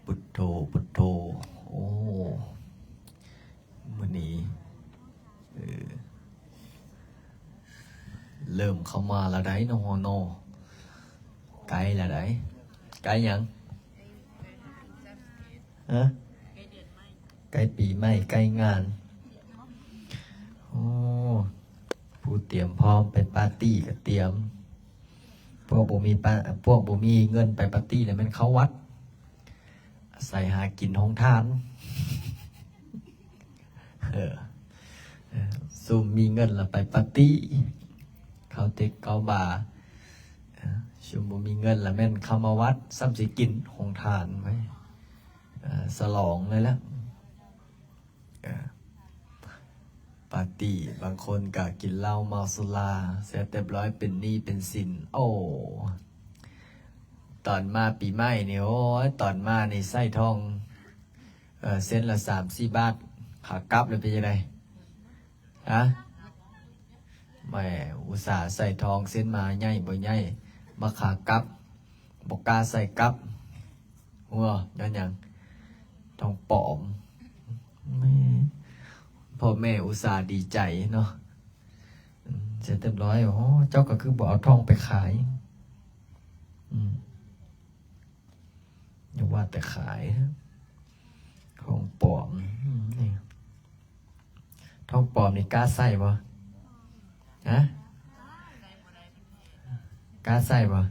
ພຸດໂທ ພຸດໂທ. ໂອ້ ມື້ນີ້ ເອີ ເລີ່ມເຂົ້າມາແລ້ວໃດເນາະ ເນາະ ໃກ້ແລ້ວໃດ. ໃກ້ຫຍັງ? ຮະ? ໃກ້ປີໃໝ່ ໃກ້ງານ. ໂອ້ ຜູ້ຕຽມພ້ອມໄປປາຕີ້ກໍຕຽມ. ພວກບໍ່ມີປາ ພວກບໍ່ມີເງິນໄປປາຕີ້ແລ້ວແມ່ນເຂົ້າວັດ ອາໄສຫາກິນໂຮງທານ. ເອີ ເອີ ຊຸມມີເງິນລະໄປປາຕີ້ ເຂົ້າເຕັກເຂົ້າບາ. ເອີ ຊຸມບໍ່ມີເງິນລະແມ່ນເຂົ້າມາວັດ ຊ້ຳຊິກິນໂຮງທານໄວ້ ເອີ ສະຫຼອງເລີຍລະ. ເອີ ປາຕີ້ ບາງຄົນກໍກິນເຫຼົ້າເມົາສຸລາ ເສຍຮຽບຮ້ອຍ ເປັນໜີ້ເປັນສິນ. ໂອ້ ຕອນມາປີໃໝ່ນີ້ ໂອ້ຍ ຕອນມານີ້ໃສ່ທອງ ເອີ ເສັ້ນລະສາມສີ່ບາດ ຂາກັບລະເປັນຈັ່ງໃດ? ຮະ? ແໝ່ ອຸດສ່າໃສ່ທອງເສັ້ນມາໃຫຍ່ບໍ່ໃຫຍ່ ມາຂາກັບບໍ່ກ້າໃສ່ກັບ. ໂອ້ ຍ້ອນຫຍັງ? ທອງປອມ. ແມ່ ພໍ່ແມ່ອຸດສ່າດີໃຈເນາະ. ອືມ ເສັດຮຽບຮ້ອຍ ໂອ້ ເຈົ້າກໍຄືບໍ່ເອົາທອງໄປຂາຍ? ອືມ ຢ່າວ່າແຕ່ຂາຍ ທອງປອມ. ອືມ ນີ້ ທອງປອມນີ້ກ້າໃສ່ບໍ່? ຮະ? ກ້າໃສ່ບໍ່?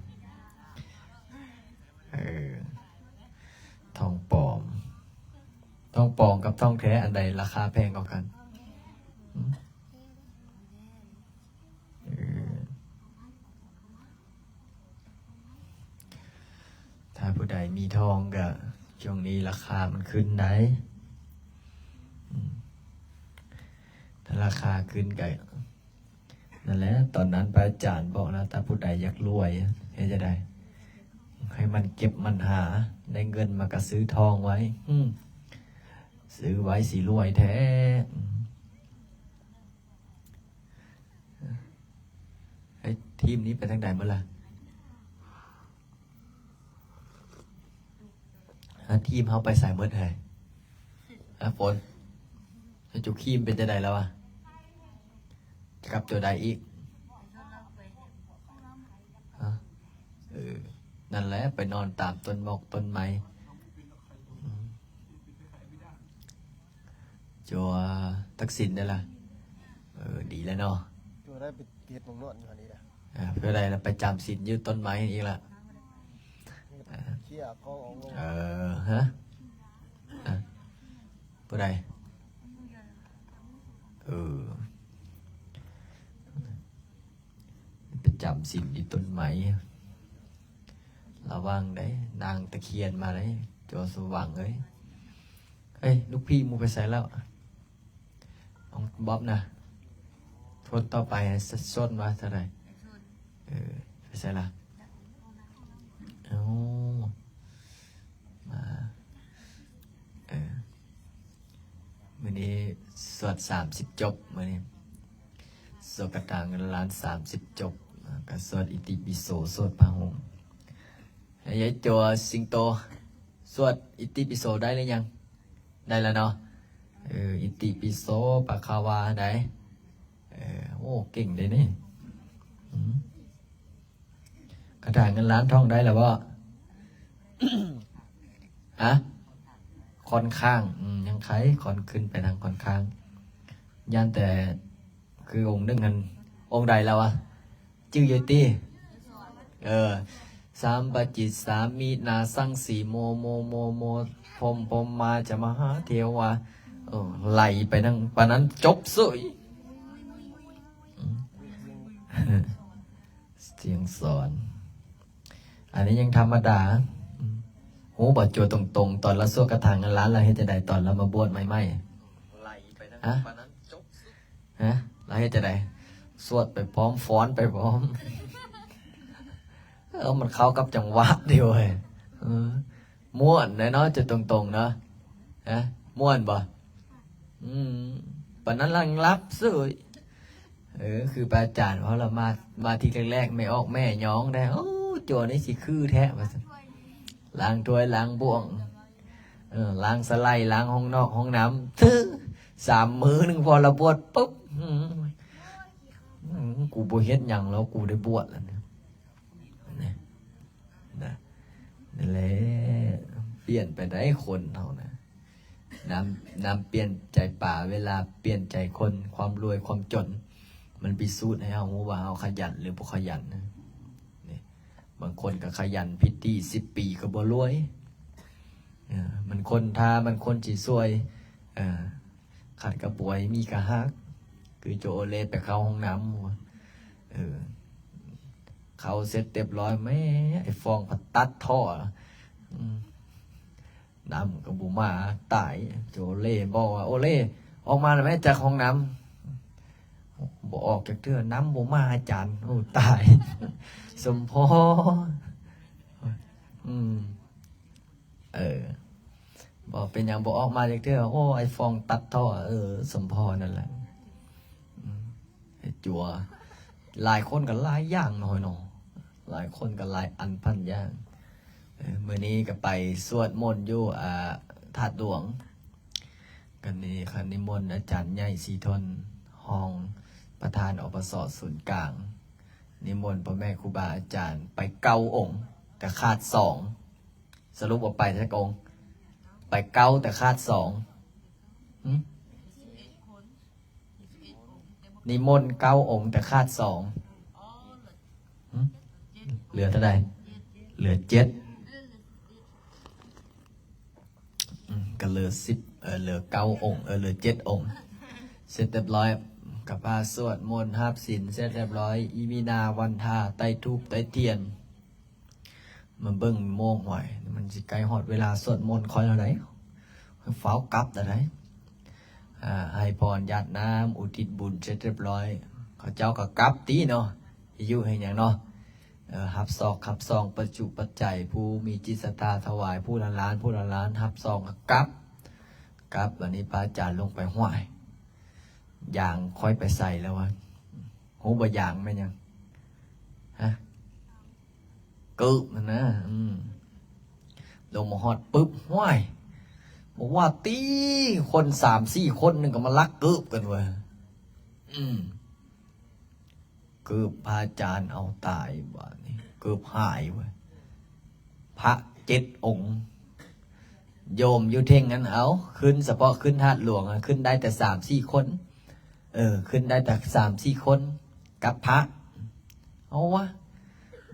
ເອີ ທອງປອມ ທອງປອມກັບທອງແທ້ ອັນໃດລາຄາແພງກວ່າກັນ? ຫືມ ເອີ ຖ້າຜູ້ໃດມີທອງກະ ຊ່ວງນີ້ລາຄາມັນຂຶ້ນໄດ໋. ອືມ ຖ້າລາຄາຂຶ້ນກະ ນັ້ນແຫຼະ ຕອນນັ້ນພະອາຈານບອກແລ້ວ ຖ້າຜູ້ໃດຢາກລວຍ ເຮັດຈັ່ງໃດ? ໃຫ້ໝັ່ນເກັບໝັ່ນຫາ ໄດ້ເງິນມາກະຊື້ທອງໄວ້. ອືມ ຊື້ໄວ້ຊິລວຍແທ້. ອືມ ເຮີ້ຍ ທີມນີ້ໄປທາງໃດໝົດລະ? ອາ ທີມເຮົາໄປໃສໝົດເຮີ້ຍ? ອາ ຝົນ ເຈົ້າຄຣີມເປັນຈັ່ງໃດແລ້ວວະ? ກັບຕົວໃດອີກ? ຮະ? ເອີ ນັ້ນແຫຼະ ໄປນອນຕາມຕົ້ນໝອກຕົ້ນໄມ້. ອືມ ຈົວທັກສິນໄດ້ລະ. ເອີ ດີແລ້ວເນາະ ຈົວໄດ້ໄປເຮັດໝອກນວດຢູ່ຫັ້ນອີກລະ. ເອີ ເພື່ອໃດລະ ໄປຈຳສິນຢູ່ຕົ້ນໄມ້ອີກລະ. ເອີ ເອີ ຮະ? ຮະ? ຜູ້ໃດ? ເອີ ໄປຈຳສິນຢູ່ຕົ້ນໄມ້. ລະວັງເດ້ ນາງຕະຄຽນມາເດ້ ໂຈສະຫວັງເອີຍ. ເອີຍ ລູກພີ່ໝູ່ໄປໃສແລ້ວ? ນ້ອງບອບນະ ທົດຕໍ່ໄປໃຫ້ສົດວ່າເທົ່າໃດ? ເອີ ໄປໃສລະ? ເອົ້າ ມາ ເອີ ມື້ນີ້ສວດສາມສິບຈົບ ມື້ນີ້ສວດຄາຖາເງິນລ້ານສາມສິບຈົບ ແລ້ວກໍສວດອິຕິປິໂສ ສວດພະຫົງ. ໃຫ້ຍາຍໂຈ ສິງໂຕ ສວດອິຕິປິໂສໄດ້ຫຼືຍັງ? ໄດ້ແລ້ວເນາະ. ເອີ ອິຕິປິໂສ ພະຄະວາ ໄດ້. ເອີ ໂອ້ ເກັ່ງເດ້ນີ້. ອືມ ຄາຖາເງິນລ້ານທ່ອງໄດ້ແລ້ວບໍ່? ຮະ? ຂ້ອນຂ້າງ ອືມ ຍັງໄຄ ຂ້ອນຂຶ້ນໄປທາງຂ້ອນຂ້າງ. ຢ້ານແຕ່ ຄືອົງໜຶ່ງຫັ້ນ ອົງໃດລະວະ? ຈື່ຢູ່ຕິ? ເອີ ສາມປະຈິດສາມິນາສັງສີໂມ ໂມ ໂມ ໂມ ພົມ ພົມມາຈະມະຫາເທວາ. ເອີ ໄລ່ໄປນຳປານນັ້ນຈົບເສີຍ. ອືມ ສຽງສອນ ອັນນີ້ຍັງທຳມະດາ. ອືມ ຮູ້ບໍ່ ໂຈຕົງໆ ຕອນລາວສວດຄາຖາເງິນລ້ານ ລາວເຮັດຈັ່ງໃດ ຕອນລາວມາບວດໃໝ່ໆ? ຮະ? ຮະ? ລາວເຮັດຈັ່ງໃດ? ສວດໄປພ້ອມ ຟ້ອນໄປພ້ອມ. ເອີ ມັນເຂົ້າກັບຈັງຫວະເດ້ເວີຍ. ເອີ ມ່ວນເດ້ເນາະ ເວົ້າຕົງໆເນາະ. ຮະ? ມ່ວນບໍ່? ອືມ ປານນັ້ນລະຍັງຫຼັບເສີຍ. ເອີ ຄືພະອາຈານເວົ້າລະ ມາ ມາທີແລກໆ ແມ່ອອກແມ່ຍອງໄດ້. ໂອ້ ໂຈນີ້ຊິຄືແທ້ວ່າຊັ້ນ ລ້າງຖ້ວຍລ້າງບ່ວງ. ເອີ ລ້າງສະໄຫຼ ລ້າງຫ້ອງນອກຫ້ອງນ້ຳ ສາມມື້ໜຶ່ງ ພໍລະບວດປຶບ ອືມ ອືມ ກູບໍ່ເຮັດຫຍັງແລ້ວ ກູໄດ້ບວດແລ້ວ ນີ້ ນະ ນັ້ນແຫຼະ ປ່ຽນໄປໄດ໋ຄົນເຮົານະ ນ້ຳ ນ້ຳປ່ຽນໃຈປາ ເວລາປ່ຽນໃຈຄົນ ຄວາມລວຍຄວາມຈົນ ມັນພິສູດໃຫ້ເຮົາຮູ້ວ່າເຮົາຂະຫຍັນ ຫຼື ບໍ່ຂະຫຍັນນະ ນີ້ ບາງຄົນກໍຂະຫຍັນພິດຕີສິບປີກໍບໍ່ລວຍ ເອີ ມັນຄົນຖ້າ ມັນຄົນຊິຊ່ວຍ ເອີ ຂັດກະບວຍມີກະຫັກ ຄືໂຈໂອເລໄປເຂົ້າຫ້ອງນ້ຳ ເອີ ເຂົ້າເສັດຮຽບຮ້ອຍ ແມ້ ໄອ້ຟອງພັດຕັດທໍ່ ອືມ ນ້ຳກໍບໍ່ມາ ຕາຍ ໂຈເລບອກວ່າ ໂອເລ ອອກມາແລ້ວແມ້ ຈາກຫ້ອງນ້ຳ ບໍ່ອອກຈັກເທື່ອ ນ້ຳບໍ່ມາ ອາຈານ ໂອ້ ຕາຍ ສົມພໍ ອືມ ເອີ ບໍ່ເປັນຫຍັງ ບໍ່ອອກມາຈັກເທື່ອ ໂອ້ ໄອ້ຟອງຕັດທໍ່ ເອີ ສົມພໍນັ້ນແຫຼະ ອືມ ໃຫ້ຈົວ ຫຼາຍຄົນກໍຫຼາຍຢ່າງເນາະ ເນາະ ຫຼາຍຄົນກໍຫຼາຍອັນພັນຢ່າງ ເອີ ມື້ນີ້ກໍໄປສວດມົນຢູ່ ອ່າ ທາດຫຼວງ ກໍນີ້ ຄັນນິມົນອາຈານໃຫຍ່ສີທົນ ຮອງປະທານ ອປສ ສູນກາງ ນິມົນພໍ່ແມ່ຄູບາອາຈານໄປເກົ້າອົງ ແຕ່ຂາດສອງ ສະຫຼຸບວ່າໄປຈັກອົງ? ໄປເກົ້າ ແຕ່ຂາດສອງ ຫຶ? ນິມົນເກົ້າອົງ ແຕ່ຂາດສອງ ຫຶ? ເຫຼືອເທົ່າໃດ? ເຫຼືອເຈັດ ອືມ ກໍເຫຼືອສິບ ເອີ ເຫຼືອເກົ້າອົງ ເອີ ເຫຼືອເຈັດອົງ ເສັດຮຽບຮ້ອຍ ກໍພາສວດມົນ ຮັບສິນເສັດຮຽບຮ້ອຍ ອີ່ມີນາວັນທາ ໄຕ້ທູບໄຕ້ທຽນ ມາເບິ່ງໂມງ ຫ້ວຍ ມັນຊິໃກ້ຮອດເວລາສວດມົນຂ້ອຍແລ້ວໃດ໋ ຟ້າວກັບແລ້ວໃດ໋ ອາ ໃຫ້ພອນຢາດນ້ຳ ອຸທິດບຸນເສັດຮຽບຮ້ອຍ ເຂົາເຈົ້າກໍກັບຕິເນາະ ຢູ່ເຮັດຫຍັງເນາະ ເອີ ຮັບຊອກຮັບຊອງປັດຈຸປັດໄຈ ຜູ້ມີຈິດສັດທາຖວາຍ ຜູ້ລະລ້ານ ຜູ້ລະລ້ານ ຮັບຊອງກໍກັບ ກັບ ບາດນີ້ພະອາຈານລົງໄປ ຫ້ວຍ ຢາງຂ້ອຍໄປໃສແລ້ວວະ? ຮູ້ບໍ່ຢາງແມ່ນຫຍັງ? ຮະ? ເກີບຫັ້ນນະ ອືມ ລົງມາຮອດປຶບ ຫ້ວຍ ບໍ່ວ່າຕິ ຄົນສາມສີ່ຄົນໜຶ່ງກໍມາລັກເກີບກັນເວີຍ ອືມ ເກີບພະອາຈານເອົາຕາຍບາດນີ້ ເກີບຫາຍເວີຍ ພະເຈັດອົງ ໂຍມຢູ່ເທັງນັ້ນເອົາ ຂຶ້ນສະເພາະຂຶ້ນທາດຫຼວງ ຂຶ້ນໄດ້ແຕ່ສາມສີ່ຄົນ ເອີ ຂຶ້ນໄດ້ແຕ່ສາມສີ່ຄົນ ກັບພະ ເອົາວະ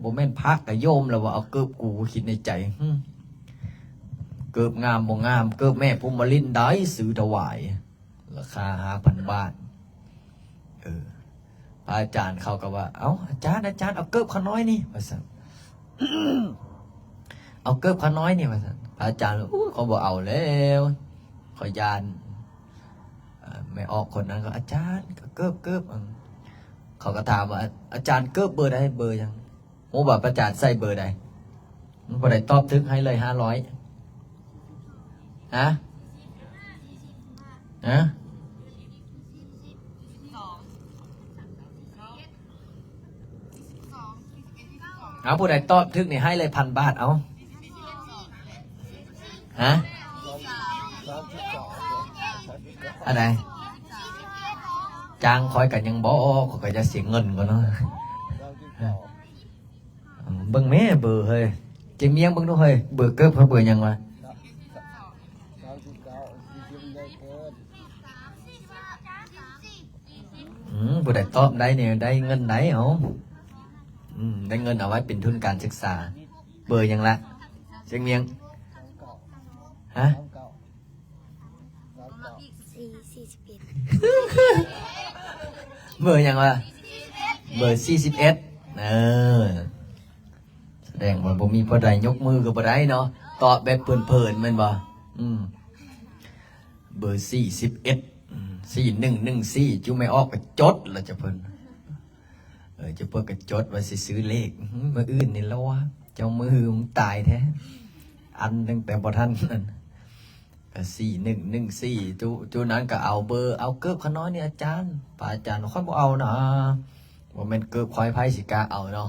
ບໍ່ແມ່ນພະກໍໂຍມແລ້ວວ່າ ເອົາເກີບກູ ຄິດໃນໃຈ ຫຶ ເກີບງາມບໍ່ງາມ ເກີບແມ່ພົມມະລິນໄດ໋ ຊື້ຖວາຍ ລາຄາຫ້າພັນບາດ ເອີ ພະອາຈານເຂົາກໍວ່າ ເອົ້າ ອາຈານ ອາຈານ ເອົາເກີບຂ້ານ້ອຍນີ້ ວ່າຊັ້ນ ເອົາເກີບຂ້ານ້ອຍນີ້ ວ່າຊັ້ນ ພະອາຈານ ໂອ້ຍ ຂ້ອຍບໍ່ເອົາແລ້ວ ຂ້ອຍຢ້ານ ເອີ ແມ່ອອກຄົນນັ້ນກໍ ອາຈານ ເກີບ ເກີບ ເຂົາກໍຖາມວ່າ ອາຈານ ເກີບເບີໃດ ເບີຫຍັງ? ຮູ້ບໍ່ ພະອາຈານໃສ່ເບີໃດ? ຜູ້ໃດຕອບຖືກໃຫ້ເລີຍຫ້າຮ້ອຍ ຮະ? ຮະ? ເອົາ ຜູ້ໃດຕອບຖືກນີ້ໃຫ້ເລີຍພັນບາດ ເອົາ ຮະ? ອັນໃດ? ຈ້າງຂ້ອຍກໍຍັງບໍ່ອອກ ຂ້ອຍກໍຈະເສຍເງິນກ່ອນເນາະ. ເບິ່ງແມ້ເບີເຮີ້ຍ ເຈມຽງເບິ່ງດູເຮີ້ຍ ເບີເກີບເຂົາເບີຫຍັງວະ? ອືມ ຜູ້ໃດຕອບໄດ້ນີ້ໄດ້ເງິນໄດ໋ ເອົາ ອືມ ໄດ້ເງິນເອົາໄວ້ເປັນທຶນການສຶກສາ. ເບີຫຍັງລະ ເຈມຽງ? ຮະ? ສີ່ ສີ່ສິບເອັດ ເບີຫຍັງວະ? ເບີສີ່ສິບເອັດ ເອີ ສະແດງວ່າບໍ່ມີຜູ້ໃດຍົກມືກໍບໍ່ໄດ້ເນາະ ຕອບແບບເພີນໆ ແມ່ນບໍ່? ອືມ ເບີສີ່ສິບເອັດ ອືມ ສີ່ໜຶ່ງໜຶ່ງສີ່ ຈຸແມ່ອອກກໍຈົດລະຈະເພິ່ນ ເອີ ຈະເພິ່ນກໍຈົດວ່າຊິຊື້ເລກ ອືມ ມື້ອື່ນນີ້ລະວະ ເຈົ້າມືຫຶງຕາຍແທ້ ອັນຕັ້ງແຕ່ບໍ່ທັນ ກໍສີ່ໜຶ່ງໜຶ່ງສີ່ ຈຸ ຈຸນັ້ນກໍເອົາເບີ ເອົາເກີບຂ້ານ້ອຍນີ້ອາຈານ ພະອາຈານ ຂ້ອຍບໍ່ເອົານະ ບໍ່ແມ່ນເກີບຂ້ອຍ ໃຜຊິກ້າເອົາເນາະ.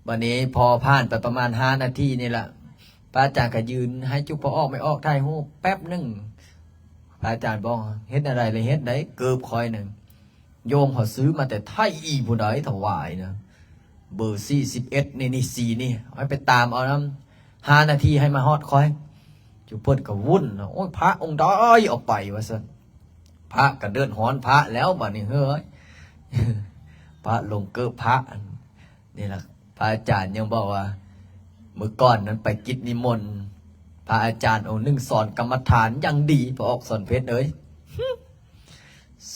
ບັດນີ້ພໍຜ່ານໄປປະມານຫ້ານາທີນີ້ລະ ພະອາຈານກໍຢືນໃຫ້ຈຸພະອອກແມ່ອອກຖ່າຍຮູບແປັບໜຶ່ງ. ພະອາຈານບອກ ເຮັດແນວໃດລະເຮັດໄດ້ ເກີບຂ້ອຍນັ້ນ ໂຍມເຂົາຊື້ມາແຕ່ໄທອີ່ຜູ້ໃດຖວາຍນະ ເບີສີ່ສິບເອັດນີ້ ນີ້ ສີນີ້ ໃຫ້ໄປຕາມເອົານຳ ຫ້ານາທີໃຫ້ມາຮອດຂ້ອຍ. ຈຸເພິ່ນກໍວຸ້ນນະ ໂອ້ຍ ພະອົງໃດເອົາໄປວ່າຊັ້ນ. ພະກໍເດືອດຮ້ອນພະແລ້ວບາດນີ້ເຮີ້ຍ ພະຫຼົງເກີບພະ. ນີ້ລະ ພະອາຈານຍັງບອກວ່າ ມື້ກ່ອນນັ້ນໄປກິດນິມົນ ພະອາຈານອົງໜຶ່ງສອນກຳມະຖານຢ່າງດີ ພະອອກສອນເພັດເອີຍ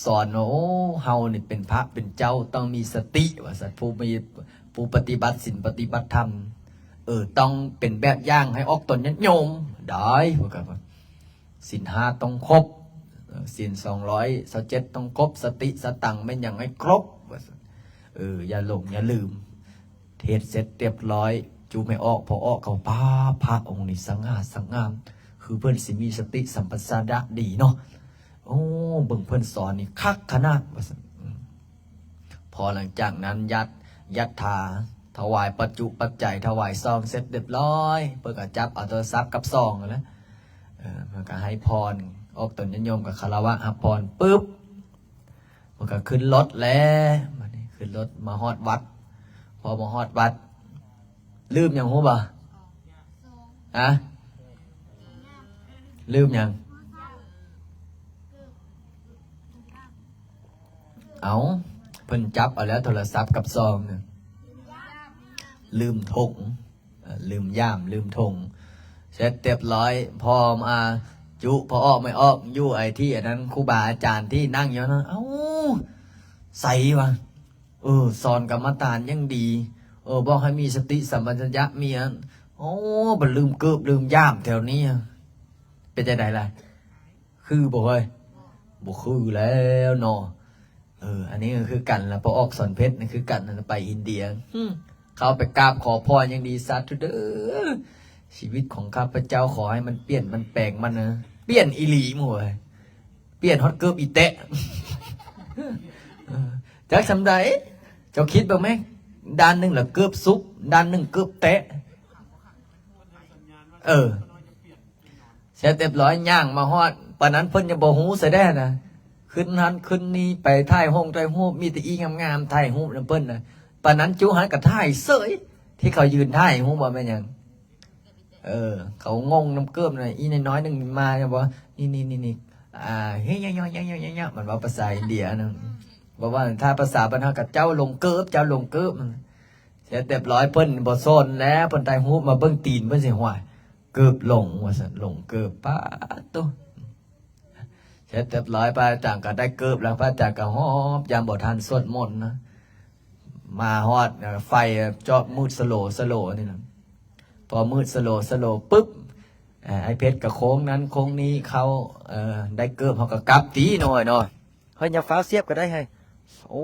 ສອນວ່າ ໂອ້ ເຮົານີ້ເປັນພະເປັນເຈົ້າຕ້ອງມີສະຕິວ່າຊັ້ນ ຜູ້ມີ ຜູ້ປະຕິບັດສິນປະຕິບັດທຳ ເອີ ຕ້ອງເປັນແບບຢ່າງໃຫ້ອອກຕົນຍາດໂຍມ ໄດ້ ເພິ່ນກໍວ່າ ສິນຫ້າຕ້ອງຄົບ ເອີ ສິນສອງຮ້ອຍຊາວເຈັດຕ້ອງຄົບ ສະຕິສະຕັງແມ່ນຫຍັງໃຫ້ຄົບວ່າຊັ້ນ ເອີ ຢ່າຫຼົງຢ່າລືມ. ເຮັດເສັດຮຽບຮ້ອຍ ຈຸແມ່ອອກ ພໍອອກເຂົ້າ ປ້າ ພະອົງນີ້ສະຫງ່າສະຫງາມ ຄືເພິ່ນຊິມີສະຕິສຳປະຊັນຍະດີເນາະ ໂອ້ ເບິ່ງເພິ່ນສອນນີ້ຄັກຂະໜາດວ່າຊັ້ນ. ອືມ ພໍຫຼັງຈາກນັ້ນ ຍັດ ຍັດຖາ ຖວາຍປັດຈຸປັດໄຈ ຖວາຍຊອງເສັດຮຽບຮ້ອຍ ເພິ່ນກໍຈັບເອົາໂທລະສັບກັບຊອງຫັ້ນແຫຼະ ເອີ ເພິ່ນກໍໃຫ້ພອນ ອອກຕົນຍາດໂຍມກໍຄາລະວະຮັບພອນປຶບ ມັນກໍຂຶ້ນລົດແລ້ວ ບາດນີ້ຂຶ້ນລົດມາຮອດວັດ ພໍມາຮອດວັດ ລືມຫຍັງຮູ້ບໍ່? ຮະ? ລືມຫຍັງ? ເອົ້າ ເພິ່ນຈັບເອົາແລ້ວໂທລະສັບກັບຊອງນະ ລືມຖົງ. ເອີ ລືມຢ້າມລືມຖົງ ເສັດຮຽບຮ້ອຍ ພໍມາຈຸ ພໍອອກແມ່ອອກຢູ່ໄອ້ທີ່ອັນນັ້ນ ຄູບາອາຈານທີ່ນັ່ງຢູ່ນັ້ນ ເອົ້າ ໃສວະ ເອີ ສອນກຳມະຖານຢ່າງດີ ເອີ ບອກໃຫ້ມີສະຕິສຳປະຊັນຍະ ມີອັນ ໂອ້ ບັດລືມເກີບລືມຢ້າມແຖວນີ້ ເປັນຈັ່ງໃດລະ? ຄືບໍ່ເຮີ້ຍ? ບໍ່ຄືແລ້ວເນາະ. ເອີ ອັນນີ້ກໍຄືກັນລະ ພໍອອກສອນເພັດນີ້ຄືກັນນະ ໄປອິນເດຍ ຫຶ ເຂົ້າໄປກາບຂໍພອນຢ່າງດີ ສາທຸເດີ ຊີວິດຂອງຂ້າພະເຈົ້າ ຂໍໃຫ້ມັນປ່ຽນມັນແປງມັນນະ ປ່ຽນອີ່ຫຼີໝູ່ເອີຍ ປ່ຽນຮອດເກີບອີແຕະ ເອີ ຈັກສ່ຳໃດ ເຈົ້າຄິດເບິ່ງແມ ດ້ານໜຶ່ງລະເກີບສຸກ ດ້ານໜຶ່ງເກີບແຕະ ເອີ. ເສັດຮຽບຮ້ອຍຍ່າງມາຮອດ ປານນັ້ນເພິ່ນຍັງບໍ່ຮູ້ຊະເດ້ນະ ຂຶ້ນຫັ້ນຂຶ້ນນີ້ ໄປຖ່າຍຮົງຖ່າຍຮູບ ມີແຕ່ອີ່ງາມໆຖ່າຍຮູບນຳເພິ່ນນະ ປານນັ້ນຈຸຫັ້ນກໍຖ່າຍເສີຍ ທີ່ເຂົາຢືນຖ່າຍຮູ້ບໍ່ແມ່ນຫຍັງ ເອີ ເຂົາງົງນຳເກີບນະ ອີ່ນ້ອຍໆໜຶ່ງມາແມ່ນບໍ່ ນີ້ໆໆ ອ່າ ເຮຍະໆໆ ມັນເວົ້າພາສາອິນເດຍນະ ບໍ່ວ່າຖ້າພາສາບ້ານເຮົາກໍເຈົ້າຫຼົງເກີບ ເຈົ້າຫຼົງເກີບ ເສັດຮຽບຮ້ອຍ ເພິ່ນບໍ່ສົນແລ້ວ ເພິ່ນຖ່າຍຮູບມາເບິ່ງຕີນເພິ່ນຊິ ຫ້ວຍ ເກີບຫຼົງວ່າຊັ້ນ ຫຼົງເກີບ ປາດໂທ້ ເສັດຮຽບຮ້ອຍ ພະອາຈານກໍໄດ້ເກີບແລ້ວ ພະອາຈານກໍຫອບ ຍາມບໍ່ທັນສວດມົນນະ ມາຮອດ ເອີ ໄຟຈອບມືດສະໂຫຼສະໂຫຼນີ້ນະ ພໍມືດສະໂຫຼສະໂຫຼປຶບ ເອີ ອ້າຍເພັດກໍໂຄ້ງນັ້ນໂຄ້ງນີ້ເຂົ້າ ເອີ ໄດ້ເກີບ ເຮົາກໍກັບຕິນ້ອຍເນາະ ເຮີ້ຍ ຢ່າຟ້າວສຽບກໍໄດ້ເຮີ້ຍ ໂອ້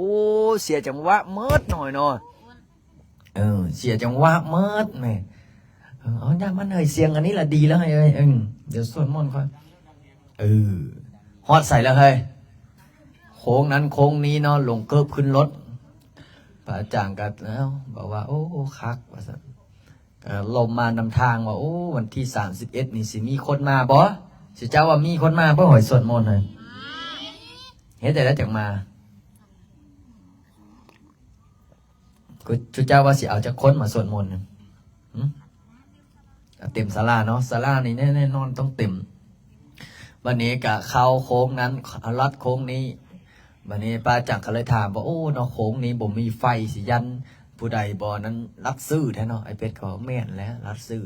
ເສຍຈັງຫວະໝົດນ້ອຍເນາະ. ເອີ ເສຍຈັງຫວະໝົດແມ ເອີ ເອົາ ຢ່າມັນເຮີ້ຍ ສຽງອັນນີ້ລະດີແລ້ວເຮີ້ຍ ເອີ ດຽວສວດມົນຄ່ອຍ ເອີ ຮອດໃສແລ້ວເຮີ້ຍ ໂຄ້ງນັ້ນໂຄ້ງນີ້ເນາະ ຫຼົງເກີບຂຶ້ນລົດ ພະອາຈານກໍ ເອົ້າ ບອກວ່າ ໂອ້ ຄັກວ່າຊັ້ນ ກໍລົມມານຳທາງວ່າ ໂອ້ ວັນທີສາມສິບເອັດນີ້ຊິມີຄົນມາບໍ່ ຊິເຈົ້າວ່າມີຄົນມາບໍ່ ຫ້ອຍ ສວດມົນເຮີ້ຍ ເຮັດຈັ່ງໃດຈັ່ງມາ ຄື ຊຸເຈົ້າວ່າຊິເອົາຈັກຄົນມາສວດມົນນະ ຫຶ ເອົາເຕັມສາລາເນາະ ສາລານີ້ແນ່ ແນ່ນອນຕ້ອງເຕັມ ບັດນີ້ກະເຂົ້າໂຄ້ງນັ້ນ ລັດໂຄ້ງນີ້ ບັດນີ້ພະອາຈານກໍເລີຍຖາມວ່າ ໂອ້ ເນາະ ໂຄ້ງນີ້ບໍ່ມີໄຟຊິຢ້ານຜູ້ໃດບໍ່ ນັ້ນລັດຊື່ແທ້ເນາະ ອ້າຍເພັດກໍວ່າ ແມ່ນແຫຼະ ລັດຊື່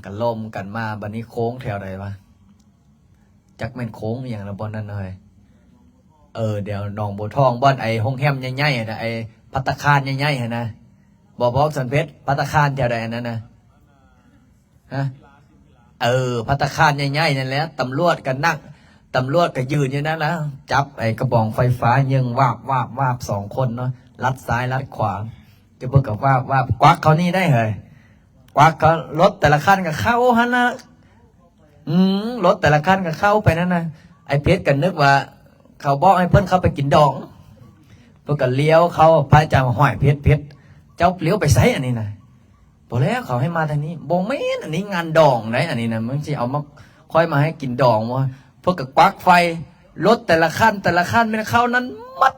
ກໍລົມກັນມາ ບັດນີ້ໂຄ້ງແຖວໃດວະ? ຈັກແມ່ນໂຄ້ງອີ່ຫຍັງລະບ່ອນນັ້ນເຮີ້ຍ ເອີ ແຖວໜອງບົວທອງ ບ່ອນໄອ້ໂຮງແຮມໃຫຍ່ໆຫັ້ນນະ ໄອ້ພັດຕາຄານໃຫຍ່ໆຫັ້ນນະ ບໍ່ ບໍ່ ສັນເພັດ ພັດຕາຄານແຖວໃດອັນນັ້ນນະ ຮະ ເອີ ພັດຕາຄານໃຫຍ່ໆນັ້ນແຫຼະ ຕຳຫຼວດກໍນັ່ງ ຕຳຫຼວດກໍຢືນຢູ່ນັ້ນລະ ຈັບໄອ້ກະບອງໄຟຟ້າຍິງວາບໆໆ ສອງຄົນເນາະ ລັດຊ້າຍລັດຂວາ ເຈົ້າເບິ່ງກໍວາບໆ ກວັກເຂົານີ້ໄດ້ເຮີ້ຍ ກວັກເຂົາ ລົດແຕ່ລະຄັນກໍເຂົ້າຫັ້ນນະ ອືມ ລົດແຕ່ລະຄັນກໍເຂົ້າໄປນັ້ນນະ ອ້າຍເພັດກໍນຶກວ່າເຂົາບອກໃຫ້ເພິ່ນເຂົ້າໄປກິນດອງ ເພິ່ນກໍລ້ຽວເຂົ້າ ພະອາຈານວ່າ ຫ້ວຍ ພັດ ພັດ ເຈົ້າລ້ຽວໄປໃສອັນນີ້ນະ? ບໍ່ແລ້ວ ເຂົາໃຫ້ມາທາງນີ້. ບໍ່ແມ່ນ ອັນນີ້ງານດອງໄດ໋ ອັນນີ້ນະ ມັນຊິເອົາມາ ຂ້ອຍມາໃຫ້ກິນດອງບໍ່? ເພິ່ນກໍກວັກໄຟ ລົດແຕ່ລະຄັນ ແຕ່ລະຄັນແມ່ນເຂົ້ານັ້ນໝົດ.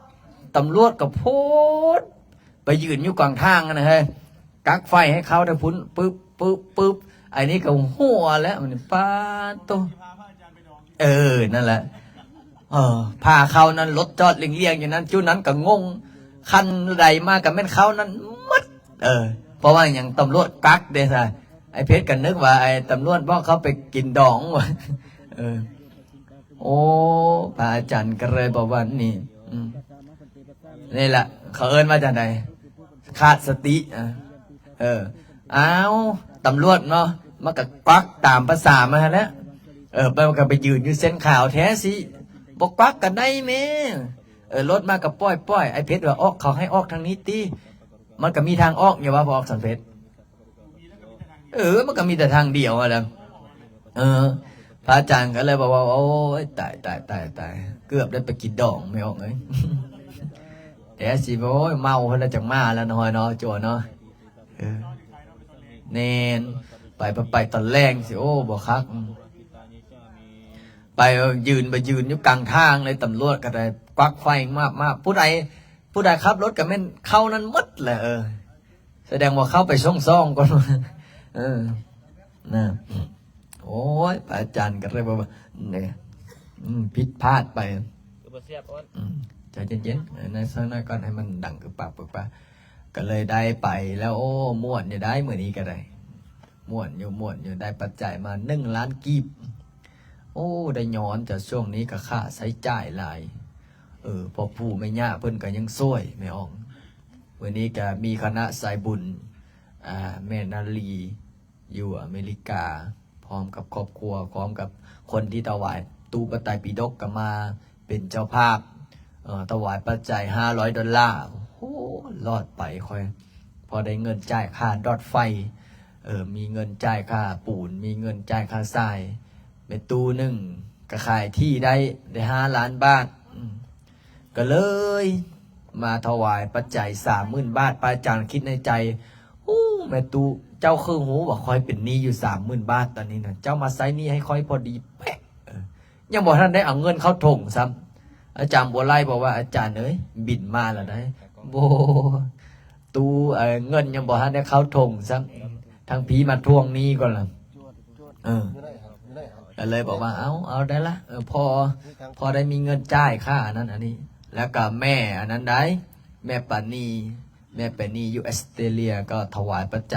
ຕຳຫຼວດກໍໂພດ ໄປຢືນຢູ່ກາງທາງຫັ້ນນະເຮີ້ຍ ກັກໄຟໃຫ້ເຂົ້າແຕ່ພຸ້ນ ປຶບ ປຶບ ປຶບ ອັນນີ້ກໍຫົວແລ້ວ ມັນປາດໂຕ. ເອີ ນັ້ນແຫຼະ ເອີ ພາເຂົ້ານັ້ນ ລົດຈອດລຽງໆຢູ່ນັ້ນ ຈຸນັ້ນກໍງົງ ຄັນໃດມາກໍແມ່ນເຂົ້ານັ້ນໝົດ. ເອີ ເພາະວ່າຫຍັງ ຕຳຫຼວດກັກເດ້ຊະ. ໄອ້ເພັດກໍນຶກວ່າໄອ້ຕຳຫຼວດບອກເຂົາໄປກິນດອງວ່າ ເອີ ໂອ້ ພະອາຈານກໍເລີຍບອກວ່ານີ້ ອືມ ນີ້ລະ ເຂົາເອີ້ນວ່າຈັ່ງໃດ? ຂາດສະຕິ. ເອີ ເອີ ອ້າວ ຕຳຫຼວດເນາະ ມັນກໍກວັກຕາມພາສາມັນຫັ້ນແຫຼະ. ເອີ ມັນກໍໄປຢືນຢູ່ເສັ້ນຂາວແທ້ຊິ ບໍ່ກວັກກໍໄດ້ແມ້. ເອີ ລົດມາກໍປ່ອຍໆ ໄອ້ເພັດວ່າ ອອກ ເຂົາໃຫ້ອອກທາງນີ້ຕິ ມັນກໍມີທາງອອກຢູ່ວ່າ ບໍ່ອອກສັນເພັດ. ເອີ ມັນກໍມີແຕ່ທາງດຽວຫັ້ນແຫຼະ. ເອີ ພະອາຈານກໍເລີຍບອກວ່າ ໂອ້ຍ ຕາຍ ຕາຍ ຕາຍ ຕາຍ ເກືອບໄດ້ໄປກິນດອງ ແມ່ອອກເອີຍ. ແຕ່ຊິ ໂອ້ຍ ເມົາເພິ່ນລະຈັ່ງມາລະ ນ້ອຍເນາະ ຈົວເນາະ. ເອີ ແມ່ນ ໄປ ໄປຕອນແລງຊິ ໂອ້ ບໍ່ຄັກ. ໄປຢືນ ໄປຢືນຢູ່ກາງທາງເລີຍ ຕຳຫຼວດກໍໄດ້ກວັກໄຟມາບໆ ຜູ້ໃດ ຜູ້ໃດຂັບລົດກໍແມ່ນເຂົ້ານັ້ນໝົດແຫຼະ. ເອີ ສະແດງວ່າເຂົ້າໄປຊ່ອງສອງກ່ອນ. ເອີ ນະ ໂອ້ຍ ພະອາຈານກໍເລີຍບອກວ່າ ນີ້ ອືມ ຜິດພາດໄປ. ຄືບໍ່ແຊບ ອືມ ໃຈເຢັນໆ ໃນສະຖານະການໃຫ້ມັນດັງ ປຶບປັບ ປຶບປັບ ກໍເລີຍໄດ້ໄປແລ້ວ. ໂອ້ ມ່ວນຢູ່ໄດ໋ ມື້ນີ້ກໍໄດ້ ມ່ວນຢູ່ ມ່ວນຢູ່ ໄດ້ປັດໄຈມາໜຶ່ງລ້ານກີບ. ໂອ້ ໄດ້ຍ້ອນຈາກຊ່ວງນີ້ກໍຄ່າໃຊ້ຈ່າຍຫຼາຍ. ເອີ ພໍ່ປູ່ແມ່ຍ່າເພິ່ນກໍຍັງຊ່ວຍ ແມ່ອອກ. ມື້ນີ້ກໍມີຄະນະສາຍບຸນ ອ່າ ແມ່ນາລີ ຢູ່ອາເມລິກາ ພ້ອມກັບຄອບຄົວ ພ້ອມກັບຄົນທີ່ຖວາຍຕູ້ພະໄຕປິດົກກໍມາເປັນເຈົ້າພາບ ເອີ ຖວາຍປັດໄຈຫ້າຮ້ອຍໂດລາ. ໂອ້ ລອດໄປຂ້ອຍ ພໍໄດ້ເງິນຈ່າຍຄ່າດອດໄຟ ເອີ ມີເງິນຈ່າຍຄ່າປູນ ມີເງິນຈ່າຍຄ່າຊາຍ. ແມ່ຕູ້ໜຶ່ງກໍຂາຍທີ່ໄດ້ ໄດ້ຫ້າລ້ານບາດ ອືມ ກໍເລີຍມາຖວາຍປັດໄຈສາມໝື່ນບາດ. ພະອາຈານຄິດໃນໃຈ ໂອ້ ແມ່ຕູ້ ເຈົ້າຄືຮູ້ວ່າຂ້ອຍເປັນໜີ້ຢູ່ສາມໝື່ນບາດຕອນນີ້ນະ ເຈົ້າມາໃຊ້ໜີ້ໃຫ້ຂ້ອຍພໍດີເປະ. ເອີ ຍັງບໍ່ທັນໄດ້ເອົາເງິນເຂົ້າຖົງຊ້ຳ ອາຈານບົວໄລບອກວ່າ ອາຈານເອີຍ ບິນມາແລ້ວໃດ໋. ໂອ້ ຕູ້ ເອີ ເງິນຍັງບໍ່ທັນໄດ້ເຂົ້າຖົງຊ້ຳ ທາງພີ້ມາທວງໜີ້ກ່ອນລະ. ເອີ ກໍເລີຍບອກວ່າ ເອົາ ເອົາໄດ້ລະ ເອີ ພໍ ພໍໄດ້ມີເງິນຈ່າຍຄ່າອັນນັ້ນອັນນີ້. ແລ້ວກໍແມ່ອັນນັ້ນໄດ໋ ແມ່ປານີ ແມ່ປານີຢູ່ອອສເຕຣເລຍ ກໍຖວາຍປັດໄຈ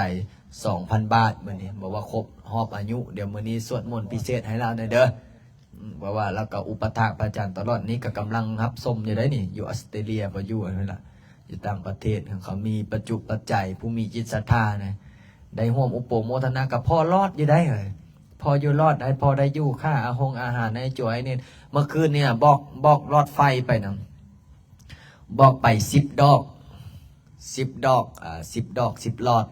ສອງພັນບາດມື້ນີ້ ບອກວ່າຄົບຮອບອາຍຸ. ດຽວມື້ນີ້ສວດມົນພິເສດໃຫ້ລາວແດ່ເດີ ອືມ ເພາະວ່າລາວກໍອຸປະຖາກພະອາຈານຕະຫຼອດ ນີ້ກໍກຳລັງຮັບຊົມຢູ່ໄດ໋ນີ້ ຢູ່ອອສເຕຣເລຍ ບໍ່ຢູ່ຫັ້ນລະ ຢູ່ຕ່າງປະເທດ ເຂົາມີປັດຈຸປັດໄຈ ຜູ້ມີຈິດສັດທານະ ໄດ້ຮ່ວມອຸປະໂມທະນາ ກໍພໍລອດຢູ່ໄດ໋ ເອີ ພໍຢູ່ລອດໄດ້ ພໍໄດ້ຢູ່ ຄ່າອາຫົງອາຫານໃຫ້ໂຈໃຫ້ເນັ່ນ. ເມື່ອຄືນນີ້ນະ ບອກ ບອກຫຼອດໄຟໄປນຳ ບອກໄປສິບດອກ ສິບດອກ ອາ ສິບດອກ ສິບຫຼອດ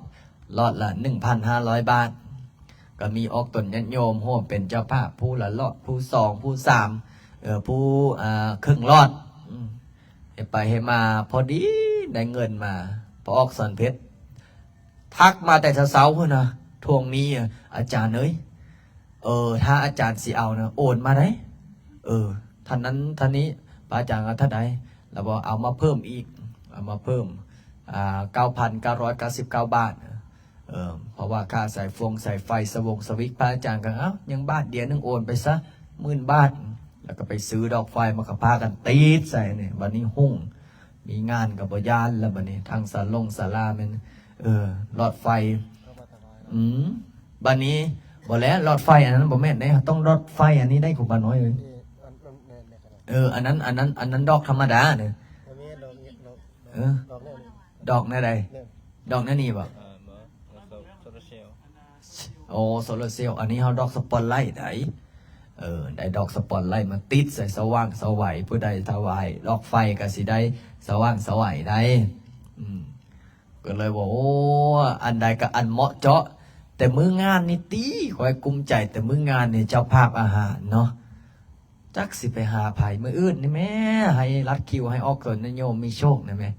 ຫຼອດລະໜຶ່ງພັນຫ້າຮ້ອຍບາດ. ກໍມີອອກຕົນຍາດໂຍມຮ່ວມເປັນເຈົ້າພາບ ຜູ້ລະຫຼອດ ຜູ້ສອງ ຜູ້ສາມ ເອີ ຜູ້ ອາ ເຄິ່ງຫຼອດ. ອືມ ເຮັດໄປເຮັດມາ ພໍດີໄດ້ເງິນມາ ພໍອອກສັນເພັດ ທັກມາແຕ່ເຊົ້າໆພຸ້ນນະ ທວງໜີ້ ອາຈານເອີຍ ເອີ ຖ້າອາຈານຊິເອົານະ ໂອນມາໄດ໋ ເອີ ທ່ານນັ້ນທ່ານນີ້ ພະອາຈານວ່າເທົ່າໃດ ລະບອກເອົາມາເພີ່ມອີກ ເອົາມາເພີ່ມ ອ່າ ເກົ້າພັນເກົ້າຮ້ອຍເກົ້າສິບເກົ້າບາດ. ເອີ ເພາະວ່າຄ່າສາຍຟົງສາຍໄຟ ສະວົງສະວິກ ພະອາຈານກໍ ເອົ້າ ຍັງບາດດຽວໜຶ່ງ ໂອນໄປຊະໝື່ນບາດ ແລ້ວກໍໄປຊື້ດອກໄຟ ມາກໍພາກັນຕິດໃສ່ນີ້ ບັດນີ້ຮຸ່ງ ມີງານກໍບໍ່ຢ້ານແລ້ວບັດນີ້ ທັງສາລົງສາລາແມ່ນ ເອີ ຫຼອດໄຟ ອືມ ບັດນີ້ ບໍ່ແລ້ວ ຫຼອດໄຟອັນນັ້ນບໍ່ແມ່ນເດ້ ເຮົາຕ້ອງຫຼອດໄຟອັນນີ້ໄດ໋ ຄູບານ້ອຍເອີຍ. ເອີ ອັນນັ້ນ ອັນນັ້ນ ອັນນັ້ນດອກທຳມະດາເດີ ເອີ ດອກແນວໃດ? ດອກແນວນີ້ບໍ? ໂອ້ ໂຊລາເຊວ ອັນນີ້ເຮົາດອກສະປອດໄລໄດ໋. ເອີ ໄດ້ດອກສະປອດໄລມາຕິດໃສ່ ສະຫວ່າງສະໄຫວ ຜູ້ໃດຖວາຍດອກໄຟກໍຊິໄດ້ສະຫວ່າງສະໄຫວໄດ໋. ອືມ ກໍເລີຍວ່າ ໂອ້ ອັນໃດກໍອັນເໝາະເຈາະ ແຕ່ມື້ງານນີ້ຕິ ຂ້ອຍກຸ້ມໃຈແຕ່ມື້ງານນີ້ ເຈົ້າພາບອາຫານເນາະ ຈັກຊິໄປຫາໃຜ ມື້ອື່ນນີ້ແມ້ ໃຫ້ລັດຄິວ ໃຫ້ອອກຕົນຍາດໂຍມມີໂຊກນະແມ້.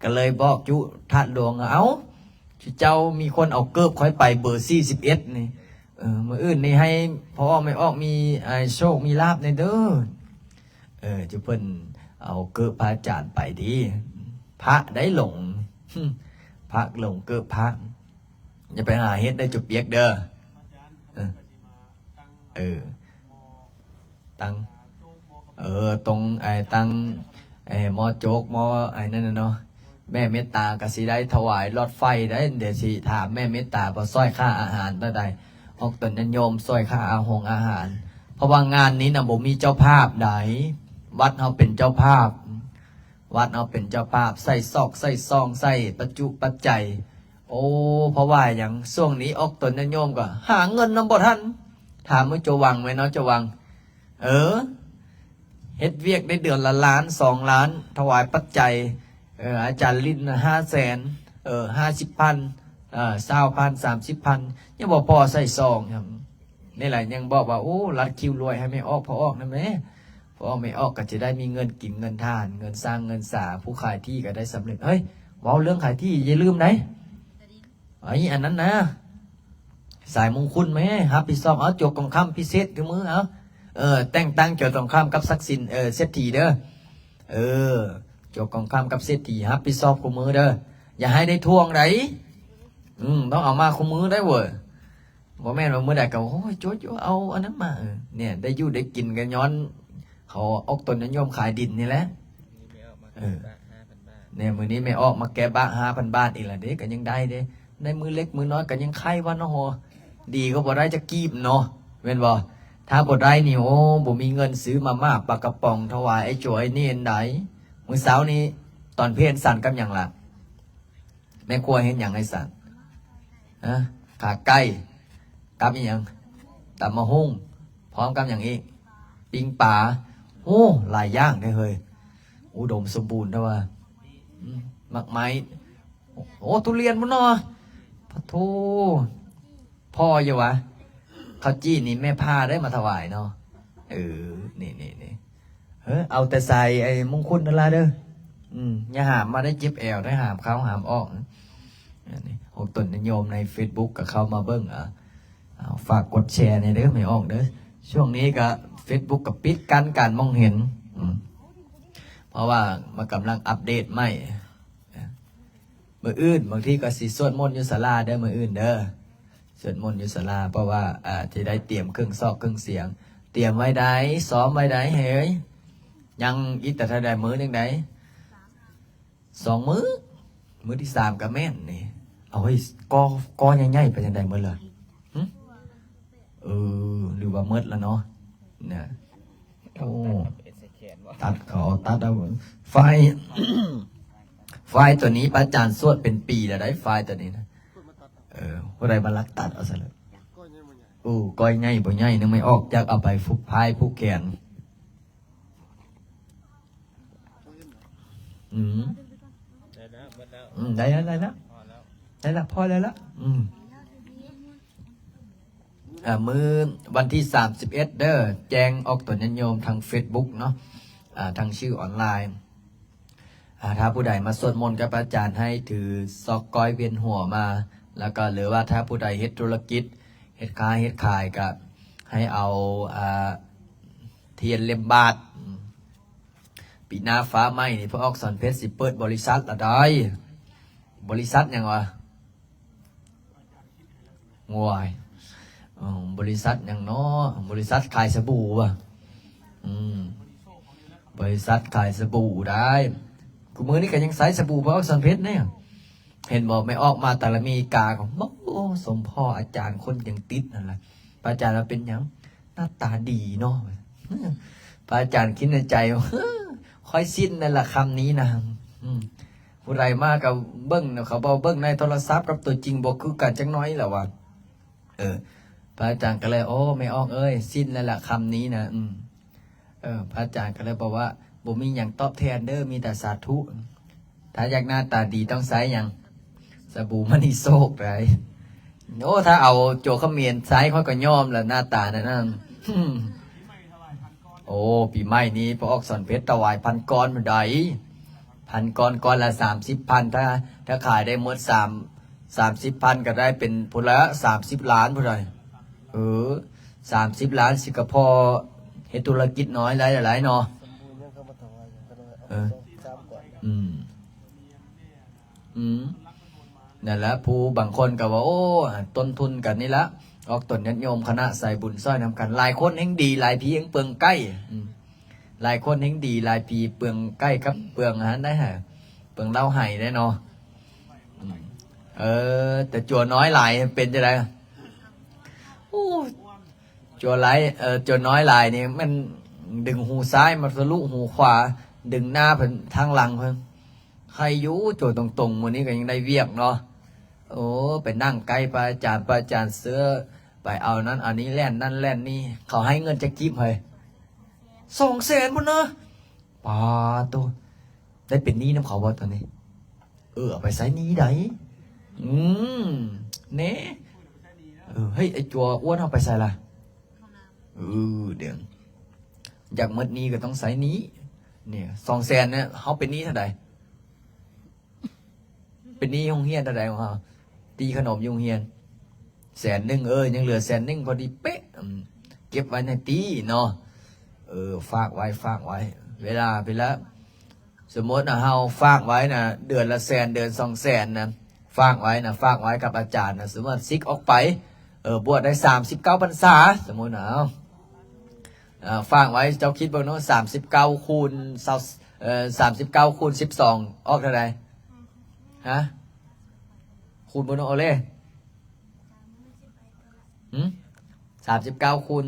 ກໍເລີຍບອກຈຸທາດຫຼວງ ເອົາ ເຈົ້າມີຄົນເອົາເກີບຂ້ອຍໄປເບີສີ່ສິບເອັດນີ້ ເອີ ມື້ອື່ນນີ້ໃຫ້ພໍ່ອອກແມ່ອອກມີ ອາ ໂຊກມີລາບແດ່ເດີ. ເອີ ຈຸເພິ່ນເອົາເກີບພະອາຈານໄປຕິ ພະໄດ້ຫຼົງ ພະຫຼົງເກີບພະ ຢ່າໄປຫາເຮັດໄດ້ຈຸປຽກເດີ. ເອີ ເອີ ຕັ້ງ ເອີ ຕົງໄອ້ຕັ້ງໄອ້ໝໍ້ໂຈກ ໝໍ້ໄອ້ນັ້ນນະເນາະ ແມ່ເມດຕາກໍຊິໄດ້ຖວາຍຫຼອດໄຟໄດ໋. ດຽວຊິຖາມແມ່ເມດຕາວ່າຊ່ອຍຄ່າອາຫານເທົ່າໃດ ອອກຕົນຍາດໂຍມຊ່ອຍຄ່າອາຫົງອາຫານ ເພາະວ່າງານນີ້ນະບໍ່ມີເຈົ້າພາບໃດ ວັດເຮົາເປັນເຈົ້າພາບ ວັດເຮົາເປັນເຈົ້າພາບ ໃສ່ຊອກໃສ່ຊອງ ໃສ່ປັດຈຸປັດໄຈ. ໂອ້ ເພາະວ່າຫຍັງ ຊ່ວງນີ້ອອກຕົນຍາດໂຍມກໍຫາເງິນນຳບໍ່ທັນ. ຖາມມື້ໂຈວັງແມ່ນເນາະ ໂຈວັງ ເອີ ເຮັດວຽກໄດ້ເດືອນລະລ້ານສອງລ້ານ ຖວາຍປັດໄຈ ເອີ ອາຈານລິນຫ້າແສນ ເອີ ຫ້າສິບພັນ ເອີ ຊາວພັນ ສາມສິບພັນ ຍັງບໍ່ພໍໃສ່ຊອງ. ນີ້ແຫຼະ ຍັງບອກວ່າ ໂອ້ ລັດຄິວລວຍໃຫ້ແມ່ອອກພໍ່ອອກນຳແດ່ ພໍ່ອອກແມ່ອອກກໍຈະໄດ້ມີເງິນກິນເງິນທານ ເງິນສ້າງເງິນສາ ຜູ້ຂາຍທີ່ກໍໄດ້ສຳເລັດ. ເຮີ້ຍ ເວົ້າເລື່ອງຂາຍທີ່ຢ່າລືມໃດ໋ ໄອ້ອັນນັ້ນນະ ສາຍມຸງຄຸນແມ່ຮັບຜິດຊອບ ເອົາ ໂຈກກອງຄຳພິເສດຄືມື້ ເອົາ ເອີ ແຕ່ງຕັ້ງໂຈກກອງຄຳກັບສັກສິນ ເອີ ເສດຖີເດີ ເອີ ໂຈກກອງຄຳກັບເສດຖີຮັບຜິດຊອບຄູ່ມື້ເດີ ຢ່າໃຫ້ໄດ້ທວງໃດ໋ ອືມ ຕ້ອງເອົາມາຄູ່ມື້ໄດ໋ເວີຍ. ບໍ່ແມ່ນວ່າມື້ໃດກໍ ໂອ້ຍ ໂຈະໆ ເອົາອັນນັ້ນມາ ເອີ ເນ່ຍ ໄດ້ຢູ່ໄດ້ກິນກໍຍ້ອນເຂົາອອກຕົນຍາດໂຍມຂາຍດິນນີ້ແຫຼະ. ເອີ ແນ່ ມື້ນີ້ແມ່ອອກມາແກະບາກຫ້າພັນບາດອີກລະເດ້ ກໍຍັງໄດ້ເດ້ ໄດ້ມື້ເລັກມື້ນ້ອຍກໍຍັງໄຄວ່າເນາະ ດີກວ່າບໍ່ໄດ້ຈັກກີບເນາະ ແມ່ນບໍ່? ຖ້າບໍ່ໄດ້ນີ້ ໂອ້ ບໍ່ມີເງິນຊື້ມາມ່າປາກະປ໋ອງຖວາຍໄອ້ໂຈໄອ້ເນນໃດ໋. ມື້ເຊົ້ານີ້ຕອນເພນສັນກັບຫຍັງລະ? ແມ່ຄົວເຮັດຫຍັງໃຫ້ສັນ? ຮະ? ຂາໄກ່ ກັບອີ່ຫຍັງ? ຕຳໝາກຫຸ່ງ ພ້ອມກັບຫຍັງອີກ? ປີ້ງປາ. ໂອ້ ຫຼາຍຢ່າງເດ້ເຮີ້ຍ ອຸດົມສົມບູນແທ້ວ່າ. ອືມ ໝາກໄມ້ ໂອ້ ທຸລຽນພຸ້ນເນາະ ປະໂທ ພໍຢູ່ຫວາ? ເຂົ້າຈີ່ນີ້ແມ່ພາໄດ້ມາຖວາຍເນາະ. ເອີ ນີ້ໆໆ ເອີ ເອົາແຕ່ສາຍໄອ້ມຸງຄຸນນັ້ນລະເດີ. ອືມ ຢ່າຫາມມາໄດ້ ເຈັບແອວໄດ້ ຫາມເຂົ້າຫາມອອກ. ອັນນີ້ ອອກຕົນຍາດໂຍມໃນເຟສບຸກກໍເຂົ້າມາເບິ່ງ ອ່າ ຝາກກົດແຊແດ່ເດີ ແມ່ອອກເດີ. ຊ່ວງນີ້ກໍເຟສບຸກກໍປິດກັ້ນການມອງເຫັນ ອືມ ເພາະວ່າມັນກຳລັງອັບເດດໃໝ່. ມື້ອື່ນບາງທີກໍຊິສວດມົນຢູ່ສາລາເດີ ມື້ອື່ນເດີ ສວດມົນຢູ່ສາລາ ເພາະວ່າ ອ່າ ຊິໄດ້ຕຽມເຄື່ອງຊອກເຄື່ອງສຽງ ຕຽມໄວ້ໃດ ຊ້ອມໄວ້ໃດເຮີ້ຍ. ຍັງອີກແຕ່ເທົ່າໃດມື້ໜຶ່ງໃດ? ສອງມື້ ມື້ທີສາມກໍແມ່ນນີ້. ເອົາເຮີ້ຍ ກໍ ກໍໃຫຍ່ໆ ໄປຈັ່ງໃດໝົດລະ? ຫຶ? ເອີ ຫຼືວ່າໝົດລະເນາະ ນະ. ໂອ້ ຕັດເຂົາເອົາ ຕັດເອົາ ໄຟລ໌ ໄຟລ໌ຕົວນີ້ພະອາຈານສວດເປັນປີແລ້ວໄດ໋ ໄຟລ໌ຕົວນີ້ນະ. ເອີ ຜູ້ໃດມາລັກຕັດເອົາຊະລະ. ໂອ້ ກ້ອຍໃຫຍ່ບໍ່ໃຫຍ່ນະ ແມ່ອອກ ຢາກເອົາໄປຜູກພາຍຜູກແຂນ. ອືມ ໄດ້ແລ້ວ ໝົດແລ້ວ ອືມ ໄດ້ແລ້ວ ໄດ້ແລ້ວ ພໍແລ້ວ ໄດ້ແລ້ວ ພໍແລ້ວລະ. ອືມ ອ່າ ມື້ວັນທີສາມສິບເອັດເດີ ແຈ້ງອອກຕົນຍາດໂຍມທາງເຟສບຸກເນາະ ອ່າ ທາງຊື່ອອນລາຍ. ອ່າ ຖ້າຜູ້ໃດມາສວດມົນກັບອາຈານ ໃຫ້ຖືຊອກກ້ອຍວຽນຫົວມາ ແລ້ວກໍ ຫຼືວ່າຖ້າຜູ້ໃດເຮັດທຸລະກິດ ເຮັດຄ້າເຮັດຂາຍ ກໍໃຫ້ເອົາ ອ່າ ທຽນເຫຼັ້ມບາດ. ອືມ ປີໜ້າຟ້າໃໝ່ນີ້ ພະອອກສອນເພັດຊິເປີດບໍລິສັດລະໄດ໋. ບໍລິສັດຫຍັງວະ? ໂອ້ຍ ເອີ ບໍລິສັດຫຍັງເນາະ? ບໍລິສັດຂາຍສະບູວະ? ອືມ ບໍລິສັດຂາຍສະບູໄດ໋. ຄູ່ມື້ນີ້ກໍຍັງໃຊ້ສະບູພະອອກສອນເພັດເດ້. ເຫັນບໍ່ ແມ່ອອກມາແຕ່ລະເມກາກໍ ໂອ້ ສົມພໍອາຈານ ຄົນຍັງຕິດນັ້ນລະ. ພະອາຈານວ່າເປັນຫຍັງ? ໜ້າຕາດີເນາະ. ພະອາຈານຄິດໃນໃຈວ່າ ຂ້ອຍສິ້ນແລ້ວລະຄຳນີ້ນະ. ອືມ ຜູ້ໃດມາກໍເບິ່ງ ເຂົາເວົ້າເບິ່ງໃນໂທລະສັບກັບຕົວຈິງບໍ່ຄືກັນຈັກໜ້ອຍລະວ່າ. ເອີ ພະອາຈານກໍເລີຍ ໂອ້ ແມ່ອອກເອີຍ ສິ້ນແລ້ວລະຄຳນີ້ນະ. ອືມ ເອີ ພະອາຈານກໍເລີຍບອກວ່າ ບໍ່ມີຫຍັງຕອບແທນເດີ ມີແຕ່ສາທຸ. ຖ້າຢາກໜ້າຕາດີຕ້ອງໃຊ້ຫຍັງ? ສະບູມະນີໂຊກໄດ໋. ໂອ້ ຖ້າເອົາໂຈຂະເໝນໃຊ້ ຂ້ອຍກໍຍອມລະ ໜ້າຕານັ້ນນະ. ໂອ້ ປີໃໝ່ນີ້ພະອອກສອນເພັດຖວາຍພັນກ້ອນພຸ້ນໃດ໋. ພັນກ້ອນ ກ້ອນລະສາມສິບພັນ ຖ້າ ຖ້າຂາຍໄດ້ໝົດສາມ ສາມສິບພັນກໍໄດ້ເປັນພຸ້ນລະສາມສິບລ້ານພຸ້ນລະ. ເອີ ສາມສິບລ້ານຊິກະພໍເຮັດທຸລະກິດນ້ອຍຫຼາຍໆເນາະ. ເອີ ອືມ ອືມ ນັ້ນລະ ຜູ້ບາງຄົນກໍວ່າ ໂອ້ ຕົ້ນທຶນກັນນີ້ລະ ອອກຕົນຍາດໂຍມຄະນະສາຍບຸນຊ່ອຍນຳກັນ. ຫຼາຍຄົນແຮ່ງດີ ຫຼາຍຜີແຮ່ງເປືອງໄກ້. ອືມ ຫຼາຍຄົນແຮ່ງດີ ຫຼາຍຜີເປືອງໄກ້ກັບເປືອງອັນນັ້ນໄດ໋ຫະ ເປືອງເຫຼົ້າໄຫ້ໄດ໋ເນາະ. ອືມ ເອີ ແຕ່ຈົວນ້ອຍຫຼາຍເປັນຈັ່ງໃດ? ໂອ້ ຈົວຫຼາຍ ເອີ ຈົວນ້ອຍຫຼາຍນີ້ ມັນດຶງຫູຊ້າຍມາທະລຸຫູຂວາ ດຶງໜ້າເພິ່ນທາງຫຼັງເພິ່ນ. ໃຄຢູ່ ໂຈຕົງໆ ມື້ນີ້ກໍຍັງໄດ້ວຽກເນາະ. ໂອ້ ໄປນັ່ງໃກ້ພະອາຈານ ພະອາຈານເຊື້ອ ໄປເອົານັ້ນເອົານີ້ ແລ່ນນັ້ນແລ່ນນີ້. ເຂົາໃຫ້ເງິນຈັກກີບໃຫ້? ສອງແສນພຸ້ນນະ. ປາໂຕ ໄດ້ເປັນໜີ້ນຳເຂົາບໍ່ຕອນນີ້? ເອີ ເອົາໄປໃຊ້ໜີ້ໄດ໋. ອືມ ແນ່ ເອີ ເຮີ້ຍ ໄອ້ຈົວອ້ວນເຮົາໄປໃສລະ? ເອີ ດຽວ ຢາກໝົດໜີ້ກໍຕ້ອງໃຊ້ໜີ້. ນີ້ ສອງແສນ ເຮົາເປັນໜີ້ເທົ່າໃດ? ເປັນໜີ້ໂຮງຮຽນເທົ່າໃດຂອງເຮົາ? ຕີຂະໜົມຢູ່ໂຮງຮຽນແສນໜຶ່ງ ເອີ ຍັງເຫຼືອແສນໜຶ່ງພໍດີເປະ. ອືມ ເກັບໄວ້ໃນຕີເນາະ. ເອີ ຝາກໄວ້ ຝາກໄວ້ ເວລາ ເວລາ ສົມມຸດນະ ເຮົາຝາກໄວ້ນະ ເດືອນລະແສນ ເດືອນສອງແສນນະ ຝາກໄວ້ນະ ຝາກໄວ້ກັບອາຈານນະ. ສົມມຸດວ່າສິກອອກໄປ ເອີ ບວດໄດ້ສາມສິບເກົ້າພັນສາ ສົມມຸດນະ ເອົາ ເອີ ຝາກໄວ້ ເຈົ້າຄິດເບິ່ງເນາະ ສາມສິບເກົ້າຄູນຊາວ ເອີ ສາມສິບເກົ້າຄູນສິບສອງ ອອກເທົ່າໃດ? ຮະ? ຄູນເບິ່ງເນາະ ໂອເລ ຫື? ສາມສິບເກົ້າຄູນ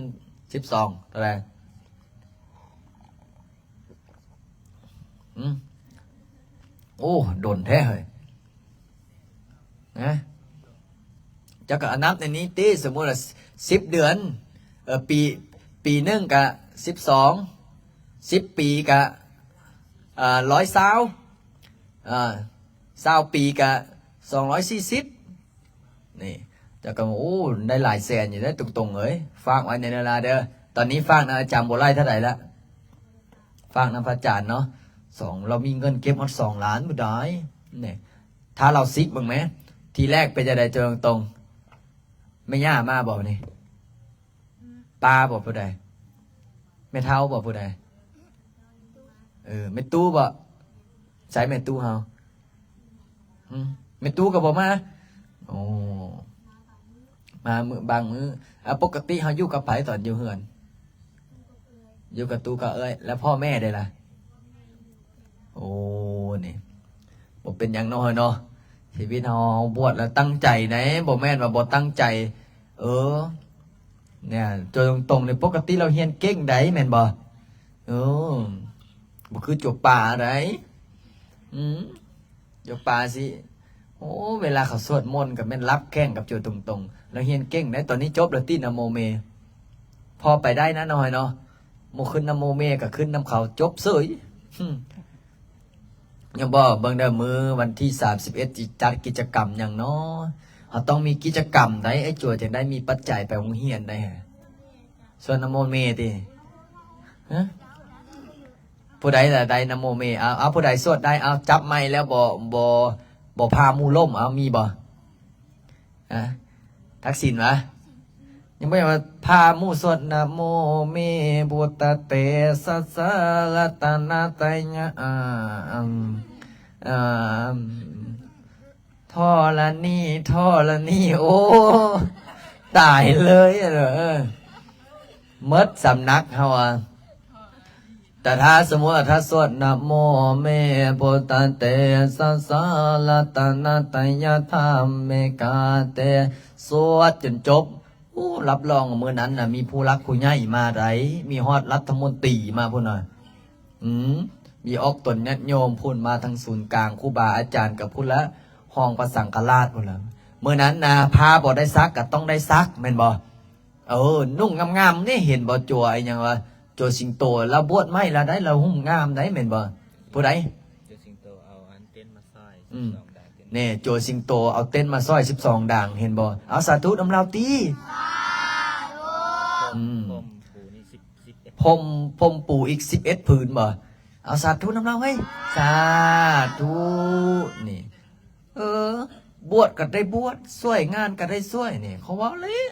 ສິບສອງເທົ່າໃດ? ຫື? ໂອ້ ດົນແທ້ເຮີ້ຍ ນະ. ເຈົ້າກໍນັບໃນນີ້ຕິ ສົມມຸດວ່າສິບເດືອນ ເອີ ປີ ປີໜຶ່ງກະສິບສອງ ສິບປີກະ ເອີ ຮ້ອຍຊາວ ເອີ ຊາວປີກະສອງຮ້ອຍສີ່ສິບ. ນີ້ ເຈົ້າກໍ ໂອ້ ໄດ້ຫຼາຍແສນຢູ່ເດ້ ຕົງໆເອີຍ. ຝາກໄວ້ໃນເວລາເດີ ຕອນນີ້ຝາກນຳອາຈານບໍ່ໄຫຼເທົ່າໃດລະ ຝາກນຳພະອາຈານເນາະ. ສອງ ລາວມີເງິນເກັບຮອດສອງລ້ານບໍ່ໄດ້. ນີ້ ຖ້າລາວສິກເບິ່ງແມ ທີແລກເປັນຈັ່ງໃດ? ເຈົ້າຕົງໆ ແມ່ຍ່າມາບໍ່ນີ້? ປ້າບໍ່? ຜູ້ໃດ? ແມ່ເຖົ້າບໍ່? ຜູ້ໃດ? ເອີ ແມ່ຕູ້ບໍ່? ໃສແມ່ຕູ້ເຮົາ? ຫຶ? ແມ່ຕູ້ກໍບໍ່ມາ? ໂອ້ ມາມື້ບາງມື້. ອາ ປົກກະຕິເຮົາຢູ່ກັບໃຜຕອນຢູ່ເຮືອນ? ຢູ່ກັບຕູ້ກັບເອື້ອຍ. ແລ້ວພໍ່ແມ່ເດລະ? ໂອ້ ນີ້ ບໍ່ເປັນຫຍັງເນາະເນາະ ຊີວິດເຮົາ ເຮົາບວດແລ້ວຕັ້ງໃຈໃດ໋ ບໍ່ແມ່ນວ່າບໍ່ຕັ້ງໃຈ. ເອີ ເນຍ ໂຕຕົງໆນີ້ ປົກກະຕິລາວຮຽນເກັ່ງໃດ໋ ແມ່ນບໍ່? ເອີ ບໍ່ຄືໂຈປາໃດ໋. ອືມ ໂຈປາຊິ ໂອ້ ເວລາເຂົາສວດມົນກໍແມ່ນຫຼັບແຂ່ງກັບໂຈຕົງໆ. ລາວຮຽນເກັ່ງໃດ໋ ຕອນນີ້ຈົບແລ້ວຕິ ນະໂມເມ. ພໍໄປໄດ້ນະນ້ອຍເນາະ ບໍ່ຂຶ້ນນະໂມເມກໍຂຶ້ນນຳເຂົາ ຈົບເສີຍ. ຫຶ ຍັງບອກເບິ່ງເດີ ມື້ວັນທີສາມສິບເອັດ ຊິຈັດກິດຈະກຳຫຍັງເນາະ? ເຮົາຕ້ອງມີກິດຈະກຳໃດ໋ ໄອ້ຈົວຈຶ່ງໄດ້ມີປັດໄຈໄປໂຮງຮຽນໄດ໋. ສວດນະໂມເມຕິ? ຮະ? ຜູ້ໃດລະໄດ້ນະໂມເມ? ເອົາ ເອົາ ຜູ້ໃດສວດໄດ້ ເອົາ ຈັບໄມແລ້ວບໍ່ ບໍ່ ບໍ່ພາໝູ່ລົ້ມ ເອົາ ມີບໍ່? ຮະ? ທັກສິນຫວາ? ຍັງບໍ່ໄດ້ວ່າພາໝູ່ສວດ ນະໂມເມ ພຸດທະເຕຊະສາ ລັດຕະນະໄຕຍະ ອາ ອາ ອາ ທໍລະນີ ທໍລະນີ ໂອ້ ຕາຍເລີຍ ເອີ ໝົດສຳນັກເຮົາອະ. ແຕ່ຖ້າສົມມຸດວ່າ ຖ້າສວດ ນະໂມເມ ພຸດທະເຕຊະສາ ລັດຕະນະໄຕຍະທຳເມກາເຕ ສວດຈົນຈົບ ໂອ້ ຮັບຮອງມື້ນັ້ນນະ ມີຜູ້ຫຼັກຜູ້ໃຫຍ່ມາໄດ໋ ມີຮອດລັດຖະມົນຕີມາພຸ້ນນະ. ອືມ ມີອອກຕົນຍາດໂຍມພຸ້ນ ມາທາງສູນກາງ ຄູບາອາຈານກໍພຸ້ນລະ ຮອງພະສັງຄະລາດພຸ້ນລະ. ມື້ນັ້ນນະ ຜ້າບໍ່ໄດ້ຊັກກໍຕ້ອງໄດ້ຊັກ ແມ່ນບໍ່? ເອີ ນຸ່ງງາມໆນີ້ ເຫັນບໍ່? ຈົວອີຫຍັງວະ? ຈົວສິງໂຕ ລາວບວດໃໝ່ລະໄດ໋ ລາວຫຸ້ມງາມໄດ໋ ແມ່ນບໍ່? ຜູ້ໃດ? ຈົວສິງໂຕເອົາອັນເຕັນມາຊ່ອຍ ອືມ ສິບສອງດາງ ເຕັນ ແນ່ ຈົວສິງໂຕເອົາເຕັນມາຊ່ອຍສິບສອງດາງ ເຫັນບໍ່? ເອົາສາທຸນຳລາວຕິ. ອືມ ພົມ ພົມປູອີກສິບເອັດຜືນບໍ່? ເອົາສາທຸນຳລາວເຮີ້ຍ ສາທຸ. ນີ້ ເອີ ບວດກໍໄດ້ບວດ, ຊ່ວຍງານກໍໄດ້ຊ່ວຍ, ນີ້ເຂົາເວົ້າເລີຍ.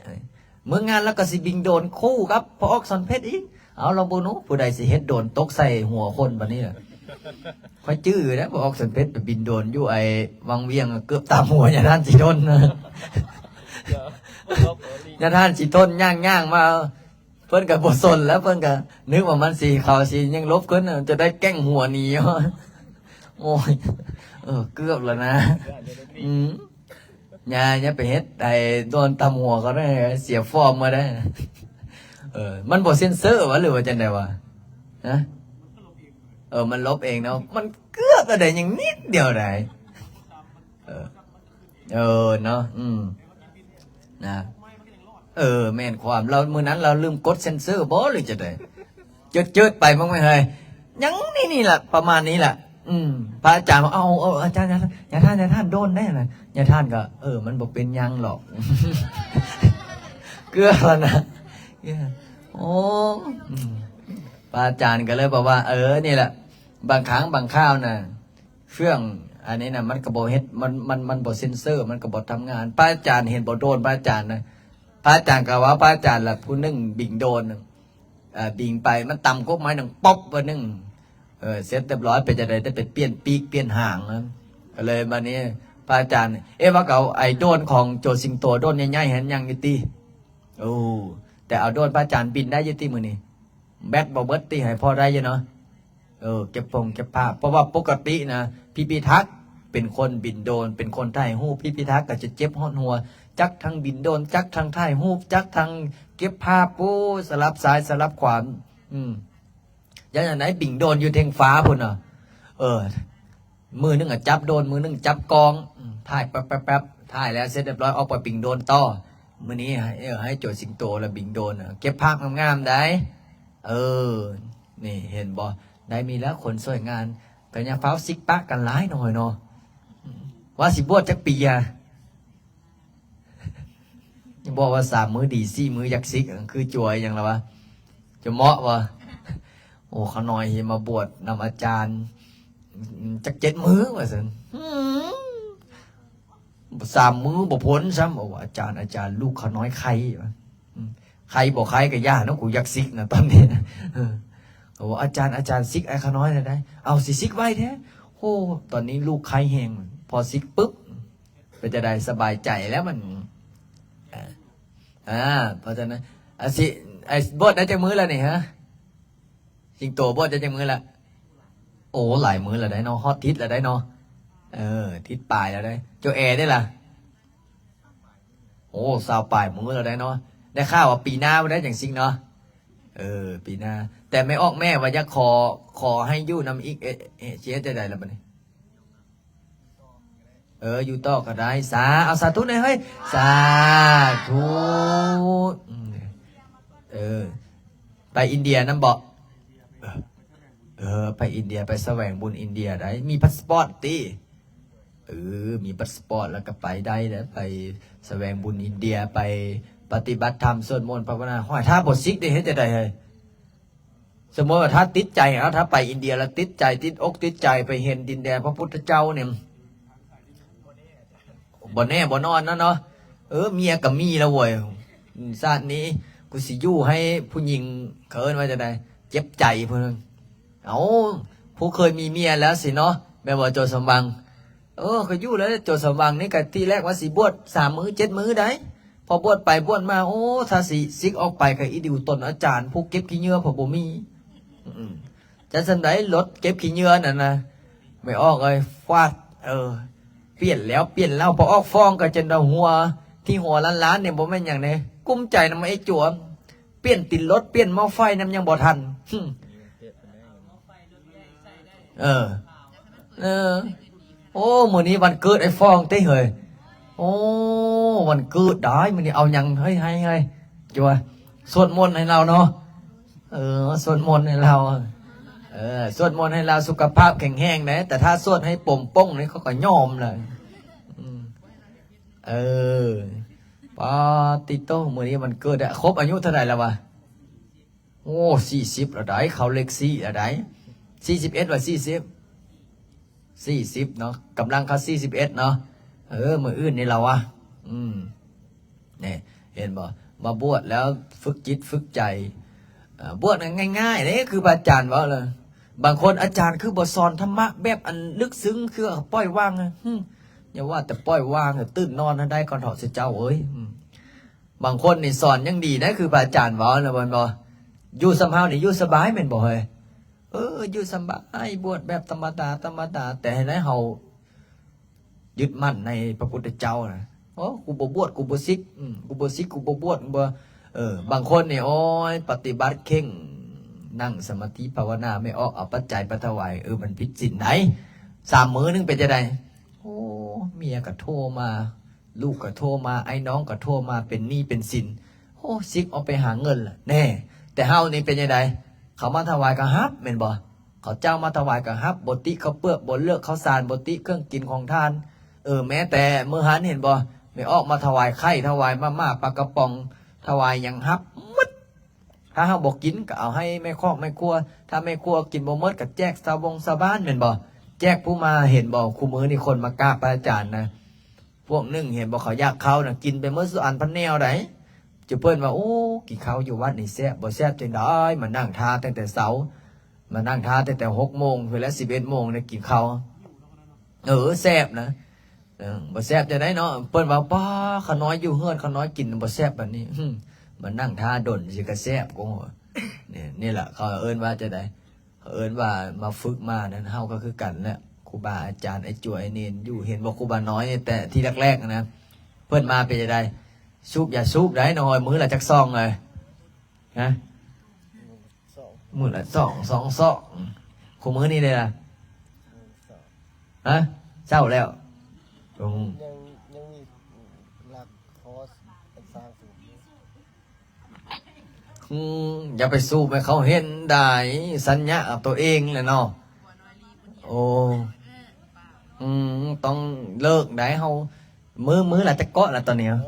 ເມືອງານແລ້ວກໍຊິບິງໂດຣນຄູ່ກັບພໍ່ອອກສອນເພັດອີກ. ເອົາລອງເບິ່ງດູ ຜູ້ໃດຊິເຮັດໂດຣນຕົກໃສ່ຫົວຄົນບາດນີ້ລະ. ຂ້ອຍຈື່ເດ້ ພໍ່ອອກສອນເພັດໄປບິນໂດຣນຢູ່ໄອ້ວັງວຽງ ເກືອບຕຳຫົວຍາທ່ານສີທົນ. ຍາທ່ານສີທົນຍ່າງໆມາ ເພິ່ນກໍບໍ່ສົນແລ້ວ, ເພິ່ນກໍນຶກວ່າມັນຊິ ເຂົາຊິຍັງຫຼົບຂຶ້ນ, ຈະໄດ້ແກ່ງຫົວໜີ. ໂອ້ຍ ເອີ ເກືອບແລ້ວນະ. ອືມ ຢ່າ ຢ່າໄປເຮັດໃຫ້ໂດນຕຳຫົວເຂົາເດີ, ເສຍຟອມໝົດເດີ. ເອີ ມັນບໍ່ເຊັນເຊີຫວາ ຫຼືວ່າຈັ່ງໃດຫວາ? ຮະ? ເອີ ມັນຫຼົບເອງເນາະ, ມັນເກືອບແລ້ວໃດ໋, ຍັງນິດດຽວໃດ໋. ເອີ ເອີເນາະ ອືມ ນະ ເອີ ແມ່ນຄວາມລາວ, ມື້ນັ້ນລາວລືມກົດເຊັນເຊີບໍ ຫຼືຈັ່ງໃດ? ເຈີດໆໄປ ມັນໄມ່ເຮີ້ຍ ຍັງນີ້ ນີ້ລະ ປະມານນີ້ລະ. ອືມ ພະອາຈານວ່າ ເອົາ ເອົາ ອາຈານ ຍາທ່ານ ຍາທ່ານ ຍາທ່ານ ໂດນໄດ້ນະ. ຍາທ່ານກໍ ເອີ ມັນບໍ່ເປັນຫຍັງຫຼອກ ເກືອບແລ້ວນະ. ໂອ້ ອືມ ພະອາຈານກໍເລີຍບອກວ່າ ເອີ ນີ້ລະ ບາງຄັ້ງບາງຄາວນະ ເຄື່ອງອັນນີ້ນະ ມັນກໍບໍ່ເຮັດ ມັນ ມັນ ມັນບໍ່ເຊັນເຊີ ມັນກໍບໍ່ທຳງານ. ພະອາຈານເຫັນບໍ່ໂດນພະອາຈານນະ, ພະອາຈານກໍວ່າພະອາຈານລະຜູ້ໜຶ່ງບິງໂດຣນ ເອີ ບິງໄປ ມັນຕຳກົກໄມ້ໜຶ່ງ ປັອບ ບາດໜຶ່ງ ເອີ ເສັດຮຽບຮ້ອຍ. ເປັນຈັ່ງໃດ ໄດ້ໄປປ່ຽນປີກປ່ຽນຫາງນະ. ກໍເລີຍບາດນີ້ພະອາຈານ ເອ ວ່າກໍເອົາໄອ້ໂດຣນຂອງໂຈສິງໂຕ ໂດຣນໃຫຍ່ໆຫັ້ນຍັງຢູ່ຕິ? ໂອ້ ແຕ່ເອົາໂດຣນພະອາຈານບິນໄດ້ຢູ່ຕິມື້ນີ້? ແບັດບໍ່ເບິດຕິ? ໃຫ້ພໍໄດ້ຢູ່ເນາະ. ເອີ ເກັບພົງເກັບພາບ ເພາະວ່າປົກກະຕິນະ ພິພິທັກເປັນຄົນບິນໂດຣນ ເປັນຄົນຖ່າຍຮູບ, ພິພິທັກກໍຈະເຈັບຮອດຫົວ ຈັກທັງບິນໂດຣນ ຈັກທັງຖ່າຍຮູບ ຈັກທັງເກັບພາບ. ໂອ້ ສະຫຼັບຊ້າຍສະຫຼັບຂວາ ອືມ ຢ່າງນັ້ນໄດ໋ ບິນໂດຣນຢູ່ເທິງຟ້າພຸ້ນນະ. ເອີ ມືໜຶ່ງກໍຈັບໂດຣນ ມືໜຶ່ງຈັບກ້ອງ ອືມ ຖ່າຍແປັບໆໆ ຖ່າຍແລ້ວເສັດຮຽບຮ້ອຍ ອອກໄປບິນໂດຣນຕໍ່. ມື້ນີ້ໃຫ້ ເອີ ໃຫ້ໂຈສິງໂຕລະບິນໂດຣນ ເກັບພາບງາມໆໄດ໋. ເອີ ນີ້ເຫັນບໍ່ ໄດ້ມີແລ້ວຄົນຊ່ວຍງານ. ກໍຢ່າຟ້າວຊິກປາກກັນຫຼາຍໜ້ອຍເນາະ. ອືມ ວ່າຊິບວດຈັກປີອະ? ບອກວ່າສາມມື້ດີ ສີ່ມື້ຢາກຊິກ ຄືຈົວອີ່ຫຍັງລະວະ? ຈະເໝາະບໍ່? ໂອ້ ຂ້ານ້ອຍຊິມາບວດນຳອາຈານ ອືມ ຈັກເຈັດມື້ວ່າຊັ້ນ. ອືມ ສາມມື້ບໍ່ພົນຊ້ຳ. ໂອ້ ອາຈານ ອາຈານ ລູກຂ້ານ້ອຍໄຂ້ວ່າ. ອືມ ໄຂ້ບໍ່ໄຂ້ກໍຢ່າເນາະ ກູຢາກຊິກນະຕອນນີ້ນະ. ເອີ ເຂົາວ່າ ອາຈານ ອາຈານ ຊິກອ້າຍຂ້ານ້ອຍແລ້ວໄດ໋. ເອົາ ຊິຊິກໄວແທ້. ໂອ້ ຕອນນີ້ລູກໄຂ້ແຮງ ພໍຊິກປຶບ ເປັນຈັ່ງໃດ ສະບາຍໃຈແລ້ວມັນ. ອາ ອາ ເພາະສະນັ້ນ ອາ ຊິ ໄອ້ບວດໄດ້ຈັກມື້ແລ້ວນີ້ຮະ? ສິງໂຕບວດໄດ້ຈັກມື້ແລ້ວ? ໂອ້ ຫຼາຍມື້ແລ້ວໄດ໋ເນາະ ຮອດທິດແລ້ວໄດ໋ເນາະ. ເອີ ທິດປາຍແລ້ວໄດ໋. ເຈົ້າແອເດ້ລະ? ໂອ້ ຊາວປາຍມື້ແລ້ວໄດ໋ເນາະ. ໄດ້ຂ່າວວ່າປີໜ້າພຸ້ນໄດ໋ຈັ່ງຊິງເນາະ. ເອີ ປີໜ້າ ແຕ່ແມ່ອອກແມ່ວ່າຢາກຂໍ ຂໍໃຫ້ຢູ່ນຳອີກ. ເອ ເອ ຊິເຮັດຈັ່ງໃດລະບາດນີ້? ເອີ ຢູ່ຕໍ່ກໍໄດ້. ສາ ເອົາສາທຸແດ່ເຮີ້ຍ ສາທຸ. ອືມ ເອີ ໄປອິນເດຍນຳບໍ? ເອີ ເອີ ໄປອິນເດຍ ໄປສະແຫວງບຸນອິນເດຍໄດ້. ມີພາສປອດຕິ? ເອີ ມີພາສປອດແລ້ວກໍໄປໄດ້ແຫຼະ ໄປສະແຫວງບຸນອິນເດຍ ໄປປະຕິບັດທຳ ສວດມົນພາວະນາ. ຫ້ອຍ ຖ້າບໍ່ສິກເດ ເຮັດຈັ່ງໃດເຮີ້ຍ? ສົມມຸດວ່າຖ້າຕິດໃຈເນາະ ຖ້າໄປອິນເດຍແລ້ວຕິດໃຈ ຕິດອົກຕິດໃຈ ໄປເຫັນດິນແດນພະພຸດທະເຈົ້ານີ້ ບໍ່ແນ່ບໍ່ນອນນະເນາະ. ເອີ ເມຍກໍມີແລ້ວໂວ້ຍ ຊາດນີ້ກູຊິຢູ່ໃຫ້ຜູ້ຍິງ ເຂົາເອີ້ນວ່າຈັ່ງໃດ ເຈັບໃຈພຸ້ນ. ເອົ້າ ຜູ້ເຄີຍມີເມຍແລ້ວຊີ້ເນາະ ແມ່ນບໍ່ ໂຈສຳຫວັງ? ເອີ ກໍຢູ່ແລ້ວ ໂຈສຳຫວັງນີ້ກໍທີແລກວ່າຊິບວດສາມມື້ເຈັດມື້ໃດ໋ ພໍບວດໄປບວດມາ ໂອ້ ຖ້າຊິສິກອອກໄປກໍອີດິວຕົນອາຈານ ຜູ້ເກັບຂີ້ເຫຍື້ອກໍບໍ່ມີ. ອືມ ຈັ່ງຊັ້ນໃດ໋ ລົດເກັບຂີ້ເຫຍື້ອນັ້ນນະ ແມ່ອອກເອີຍ ຟາດ ເອີ ປ່ຽນແລ້ວປ່ຽນເລົ່າ ພໍອອກຟ້ອງກໍຈົນວ່າຫົວ ທີ່ຫົວລ້ານໆນີ້ບໍ່ແມ່ນຫຍັງເດ້ ກຸ້ມໃຈນຳໄອ້ຈົວ ປ່ຽນຕີນລົດ ປ່ຽນໝໍ້ໄຟນຳຍັງບໍ່ທັນ. ເອີ ເອີ ໂອ້ ມື້ນີ້ວັນເກີດໄອ້ຟອງຕິເຮີ້ຍ. ໂອ້ ວັນເກີດໄດ໋ ມື້ນີ້ເອົາຫຍັງເຮີ້ຍ ໃຫ້ ໃຫ້ ຈົວ ສວດມົນໃຫ້ລາວເນາະ. ເອີ ສວດມົນໃຫ້ລາວ ເອີ ສວດມົນໃຫ້ລາວສຸຂະພາບແຂງແຮງເດ້ ແຕ່ຖ້າສວດໃຫ້ປົມປົງນີ້ ເຂົາກໍຍອມແລ້ວ. ອືມ ເອີ ປາຕິໂຕ ມື້ນີ້ວັນເກີດ ຄົບອາຍຸເທົ່າໃດແລ້ວວະ? ໂອ້ ສີ່ສິບແລ້ວໃດ໋ ເຂົ້າເລກສີ່ແລ້ວໃດ໋ ສີ່ສິບເອັດວ່າ ສີ່ສິບ ສີ່ສິບເນາະ ກຳລັງເຂົ້າສີ່ສິບເອັດເນາະ. ເອີ ມື້ອື່ນນີ້ລາວວ່າ ອືມ ນີ້ ເຫັນບໍ່? ມາບວດແລ້ວຝຶກຈິດຝຶກໃຈ. ເອີ ບວດງ່າຍໆເດ້ ຄືພະອາຈານເວົ້າລະ. ບາງຄົນ ອາຈານຄືບໍ່ສອນທຳມະແບບອັນເລິກເຊິ່ງ ຄືປ່ອຍວາງ. ຫຶ ຢ່າວ່າແຕ່ປ່ອຍວາງ ຕື່ນນອນໃຫ້ໄດ້ກ່ອນເຖາະເຈົ້າເອີຍ. ອືມ ບາງຄົນນີ້ສອນຍັງດີນະ ຄືພະອາຈານເວົ້ານະ ແມ່ນບໍ່? ຢູ່ສ່ຳເຮົານີ້ຢູ່ສະບາຍແມ່ນບໍ່ເຮີ້ຍ? ເອີ ຢູ່ສະບາຍ ບວດແບບທຳມະດາ ທຳມະດາ ແຕ່ໃຫ້ໄດ້ເຮົາຍຶດໝັ້ນໃນພະພຸດທະເຈົ້ານະ. ໂອ້ ກູບໍ່ບວດ ກູບໍ່ສິກ ອືມ ກູບໍ່ສິກ ກູບໍ່ບວດ ບໍ່ ເອີ ບາງຄົນນີ້ ໂອ້ຍ ປະຕິບັດເຄັ່ງ ນັ່ງສະມາທິພາວະນາ ແມ່ອອກເອົາປັດໄຈໄປຖະຫວາຍ ເອີ ມັນຜິດສິນໃດ໋. ສາມມື້ໜຶ່ງເປັນຈັ່ງໃດ? ໂອ້ ເມຍກໍໂທມາ ລູກກໍໂທມາ ອ້າຍນ້ອງກໍໂທມາ ເປັນໜີ້ເປັນສິນ. ໂອ້ ສິກອອກໄປຫາເງິນລະແນ່. ແຕ່ເຮົານີ້ເປັນຈັ່ງໃດ? ເຂົາມາຖະຫວາຍກໍຮັບແມ່ນບໍ່? ເຂົາເຈົ້າມາຖະຫວາຍກໍຮັບ ບໍ່ຕິເຂົ້າເປືອກ ບໍ່ເລີກເຂົ້າສານ ບໍ່ຕິເຄື່ອງກິນຂອງທານ. ເອີ ແມ້ແຕ່ມື້ຫັ້ນເຫັນບໍ່? ແມ່ອອກມາຖະຫວາຍໄຂ່ ຖະຫວາຍມາມ່າ ປາກະປ໋ອງ ຖະຫວາຍຫຍັງຮັບໝົດ. ຖ້າເຮົາບໍ່ກິນກໍເອົາໃຫ້ແມ່ຄອກແມ່ຄົວ ຖ້າແມ່ຄົວກິນບໍ່ໝົດກໍແຈກຊາວບົງຊາວບ້ານແມ່ນບໍ່? ແຈກຜູ້ມາ ເຫັນບໍ່? ຄູ່ມື້ນີ້ຄົນມາກາບພະອາຈານນະ ພວກໜຶ່ງເຫັນບໍ່ ເຂົາຢາກເຂົ້ານະ ກິນໄປໝົດສູ່ອັນພັນແນວໃດ໋. ຈຸເພິ່ນວ່າ ໂອ້ ກິນເຂົ້າຢູ່ວັດນີ້ແຊບ ບໍ່ແຊບຈັ່ງໃດ ມານັ່ງຖ້າຕັ້ງແຕ່ເຊົ້າ ມານັ່ງຖ້າຕັ້ງແຕ່ຫົກໂມງພຸ້ນແຫຼະ ສິບເອັດໂມງໄດ້ກິນເຂົ້າ. ເອີ ແຊບນະ ເອີ ບໍ່ແຊບຈັ່ງໃດເນາະ. ເພິ່ນວ່າ ປ້າ ຂ້ານ້ອຍຢູ່ເຮືອນ ຂ້ານ້ອຍກິນບໍ່ແຊບປານນີ້ ຫຶ ມານັ່ງຖ້າດົນຊິກະແຊບກວ່າ. ນີ້ ນີ້ລະເຂົາເອີ້ນວ່າຈັ່ງໃດ? ເຂົາເອີ້ນວ່າມາຝຶກມານັ້ນ ເຮົາກໍຄືກັນແຫຼະ ຄູບາອາຈານ ໄອ້ຈົວ ໄອ້ເນນຢູ່ ເຫັນບໍ່ ຄູບານ້ອຍ ແຕ່ທີແລກໆນະ ເພິ່ນມາເປັນຈັ່ງໃດ? ສູບຢາສູບໄດ໋ນ້ອງ ມື້ລະຈັກຊອງເລີຍ? ຮະ? ມື້ລະສອງ ສອງຊອງ. ຄູ່ມື້ນີ້ເດລະ? ຮະ? ເຊົາແລ້ວ. ອືມ ຍັງ ຍັງມີຫຼັກຂໍສ້າງສູບຢູ່. ອືມ ຢ່າໄປສູບໃຫ້ເຂົາເຫັນໄດ໋ ສັນຍາເອົາໂຕເອງແຫຼະເນາະ. ໂອ້ ອືມ ຕ້ອງເລີກໄດ໋ເຮົາ. ມື້ ມື້ລະຈັກເກາະລະຕອນນີ້? ເອີ ບ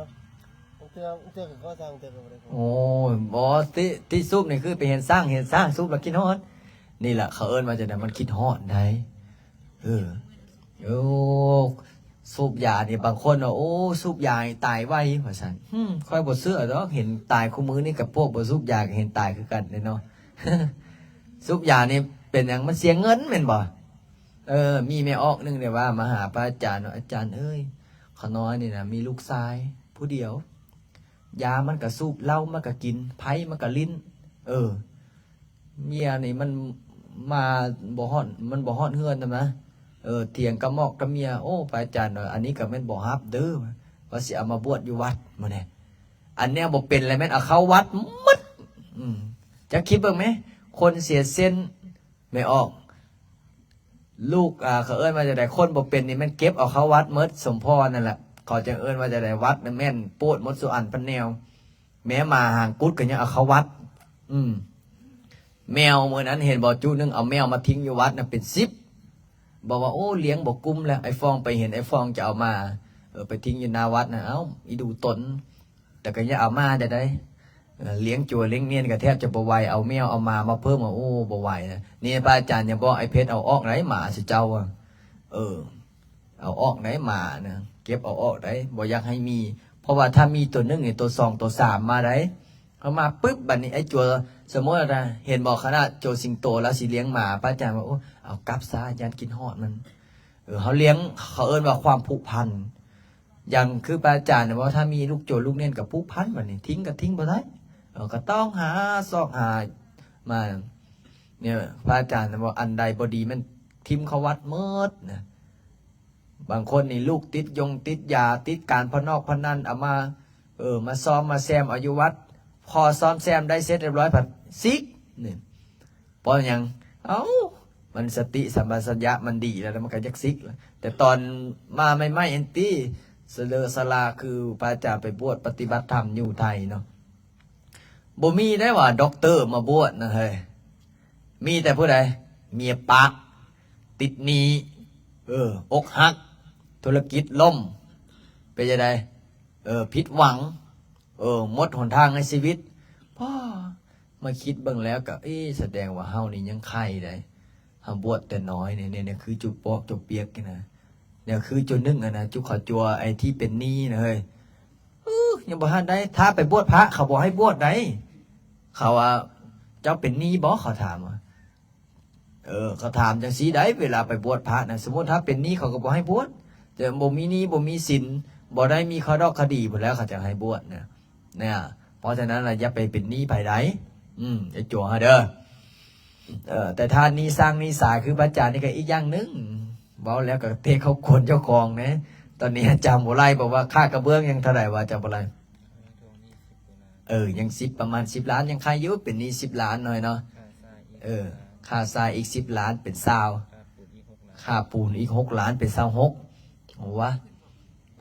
າງເທື່ອ ບາງເທື່ອກໍຂໍສ້າງ ບາງເທື່ອກໍບໍ່ໄດ້ຂໍ. ໂອ້ຍ ບໍ່ ຕິ ຕິສູບນີ້ຄືໄປເຫັນຊ້າງ ເຫັນຊ້າງສູບແລ້ວຄິດຮອດ. ນີ້ລະເຂົາເອີ້ນວ່າຈັ່ງໃດ? ມັນຄິດຮອດໄດ໋. ເອີ ໂອ້ ສູບຢານີ້ ບາງຄົນວ່າ ໂອ້ ສູບຢານີ້ຕາຍໄວວ່າຊັ້ນ. ຫຶ ຂ້ອຍບໍ່ເຊື່ອດອກ ເຫັນຕາຍຄູ່ມື້ນີ້ ກັບພວກບໍ່ສູບຢາກໍເຫັນຕາຍຄືກັນເດ້ເນາະ. ສູບຢານີ້ເປັນຫຍັງ? ມັນເສຍເງິນແມ່ນບໍ່? ເອີ ມີແມ່ອອກໜຶ່ງເດວ່າມາຫາພະອາຈານວ່າ ອາຈານເອີຍ ຂ້ານ້ອຍນີ້ນະ ມີລູກຊາຍຜູ້ດຽວ ຢາມັນກະສູບ ເຫຼົ້າມັນກະກິນ ໄພ້ມັນກະຫຼິ້ນ. ເອີ ເມຍນີ້ມັນມາບໍ່ຮອດ ມັນບໍ່ຮອດເຮືອນນຳນະ. ເອີ ຖຽງກັບໝອກກັບເມຍ. ໂອ້ ພະອາຈານວ່າ ອັນນີ້ກະແມ່ນບໍ່ຮັບເດີ ວ່າຊິເອົາມາບວດຢູ່ວັດມື້ນີ້. ອັນແນວບໍ່ເປັນລະແມ່ນເອົາເຂົ້າວັດໝົດ. ອືມ ຈັກຄິດເບິ່ງແມ ຄົນເສຍເຊັນ. ແມ່ອອກ ລູກ ອ່າ ເຂົາເອີ້ນວ່າຈັ່ງໃດ? ຄົນບໍ່ເປັນນີ້ແມ່ນເກັບເອົາເຂົ້າວັດໝົດ ສົມພໍນັ້ນແຫຼະ. ເຂົາຈັ່ງເອີ້ນວ່າຈັ່ງໃດ? ວັດນະແມ່ນໂປດໝົດສູ່ອັນພັນແນວ. ແມ້ໝາຫາງກຸດກໍຍັງເອົາເຂົ້າວັດ. ອືມ ແມວມື້ນັ້ນເຫັນບໍ່? ຈຸໜຶ່ງເອົາແມວມາຖິ້ມຢູ່ວັດນະເປັນສິບ. ບອກວ່າ ໂອ້ ລ້ຽງບໍ່ກຸ້ມແລ້ວ. ໄອ້ຟອງໄປເຫັນ ໄອ້ຟອງຈະເອົາໝາ ເອີ ໄປຖິ້ມຢູ່ໜ້າວັດນະ. ເອົ້າ ອີດູຕົນ ແຕ່ກໍຢ່າເອົາໝາໄດ້ໄດ໋. ເອີ ລ້ຽງຈົວລ້ຽງເນນກໍແທບຈະບໍ່ໄຫວ ເອົາແມວເອົາໝາມາເພີ່ມ ໂອ້ ບໍ່ໄຫວນະ. ນີ້ພະອາຈານຍັງບອກ ໄອ້ເພັດ ເອົາອອກໄດ໋ ໝາຊິເຈົ້າອະ. ເອີ ເອົາອອກໄດ໋ ໝານະ ເກັບເອົາອອກໄດ໋ ບໍ່ຢາກໃຫ້ມີ. ເພາະວ່າຖ້າມີຕົວໜຶ່ງນີ້ ຕົວສອງ ຕົວສາມມາໄດ໋. ເຮົາມາປຶບ ບັດນີ້ໄອ້ຈົວ ສົມມຸດວ່າ ເຫັນບໍ່ ຂະໜາດໂຈສິງໂຕລາວຊິລ້ຽງໝາ ພະອາຈານວ່າ ໂອ້ ເອົາກັບຊະ ຢ້ານກິນຮອດມັນ. ເອີ ເຮົາລ້ຽງ ເຂົາເອີ້ນວ່າຄວາມຜູກພັນ. ຢ່າງຄືພະອາຈານເວົ້າ ຖ້າມີລູກໂຈນລູກເນນກໍຜູກພັນ ບັດນີ້ ຖິ້ມກໍຖິ້ມບໍ່ໄດ້. ເອີ ກໍຕ້ອງຫາຊອກຫາມາ. ນີ້ພະອາຈານເວົ້າ ອັນໃດບໍ່ດີແມ່ນຖິ້ມເຂົ້າວັດໝົດນະ. ບາງຄົນນີ້ລູກຕິດຢົງຕິດຢາ ຕິດການພະນອກພະນັນ ເອົາມາ ເອີ ມາຊອມມາແຊມເອົາຢູ່ວັດ. ພໍຊອມແຊມໄດ້ເສັດຮຽບຮ້ອຍ ພັດສິກນີ້. ເພາະຫຍັງ? ເອົ້າ ມັນສະຕິສຳປະຊັນຍະມັນດີແລ້ວ ແລ້ວມັນກໍຢາກສິກ. ແຕ່ຕອນມາໃໝ່ໆຫັ້ນຕິ ສະເລີສະລາ ຄືພະອາຈານໄປບວດປະຕິບັດທຳຢູ່ໄທເນາະ ບໍ່ມີໄດ້ວ່າດັອກເຕີມາບວດນະເຮີ້ຍ. ມີແຕ່ຜູ້ໃດ? ເມຍປາກ ຕິດໜີ້ ເອີ ອົກຫັກ ທຸລະກິດລົ້ມ ເປັນຈັ່ງໃດ? ເອີ ຜິດຫວັງ ເອີ ໝົດຫົນທາງໃນຊີວິດ. ພໍມາຄິດເບິ່ງແລ້ວກໍ ເອ ສະແດງວ່າເຮົານີ້ຍັງໄຄໄດ໋. ເຮົາບວດແຕ່ນ້ອຍນີ້ ນີ້ ນີ້ຄືຈຸປອກຈຸປຽກນີ້ນະ. ແນວຄືຈຸດໜຶ່ງຫັ້ນນະ ຈຸເຂົາຈົວໄອ້ທີ່ເປັນໜີ້ນະເຮີ້ຍ. ເອີ ຍັງບໍ່ທັນໄດ້ ຖ້າໄປບວດພະ ເຂົາບໍ່ໃຫ້ບວດໃດ. ເຂົາວ່າ ເຈົ້າເປັນໜີ້ບໍ່? ເຂົາຖາມວ່າ. ເອີ ເຂົາຖາມຈັ່ງຊີ້ໄດ໋ ເວລາໄປບວດພະນະ ສົມມຸດຖ້າເປັນໜີ້ເຂົາກໍບໍ່ໃຫ້ບວດ ແຕ່ບໍ່ມີໜີ້ ບໍ່ມີສິນ ບໍ່ໄດ້ມີຄະດອກຄະດີພຸ້ນແຫຼະ ເຂົາຈັ່ງໃຫ້ບວດນະ ນະ. ເພາະສະນັ້ນລະ ຢ່າໄປເປັນໜີ້ໃຜໃດ ອືມ ຢ່າຈົວເຮົາເດີ. ເອີ ແຕ່ຖ້າໜີ້ສ້າງໜີ້ສາ ຄືພະອາຈານນີ້ກໍອີກຢ່າງໜຶ່ງ ເວົ້າແລ້ວກໍເຕະເຂົ້າກວນເຈົ້າຂອງແດ່. ຕອນນີ້ອາຈານບົວໄລບອກວ່າ ຄ່າກະເບື້ອງຍັງເທົ່າໃດວະ ອາຈານບົວໄລ? ເອີ ຍັງສິບ ປະມານສິບລ້ານ ຍັງໄຄຢູ່ ເປັນໜີ້ສິບລ້ານໜ້ອຍເນາະ. ເອີ ຄ່າສ້າງອີກສິບລ້ານເປັນຊາວ ຄ່າປູນອີກຫົກລ້ານເປັນຊາວຫົກ. ໂອ້ວະ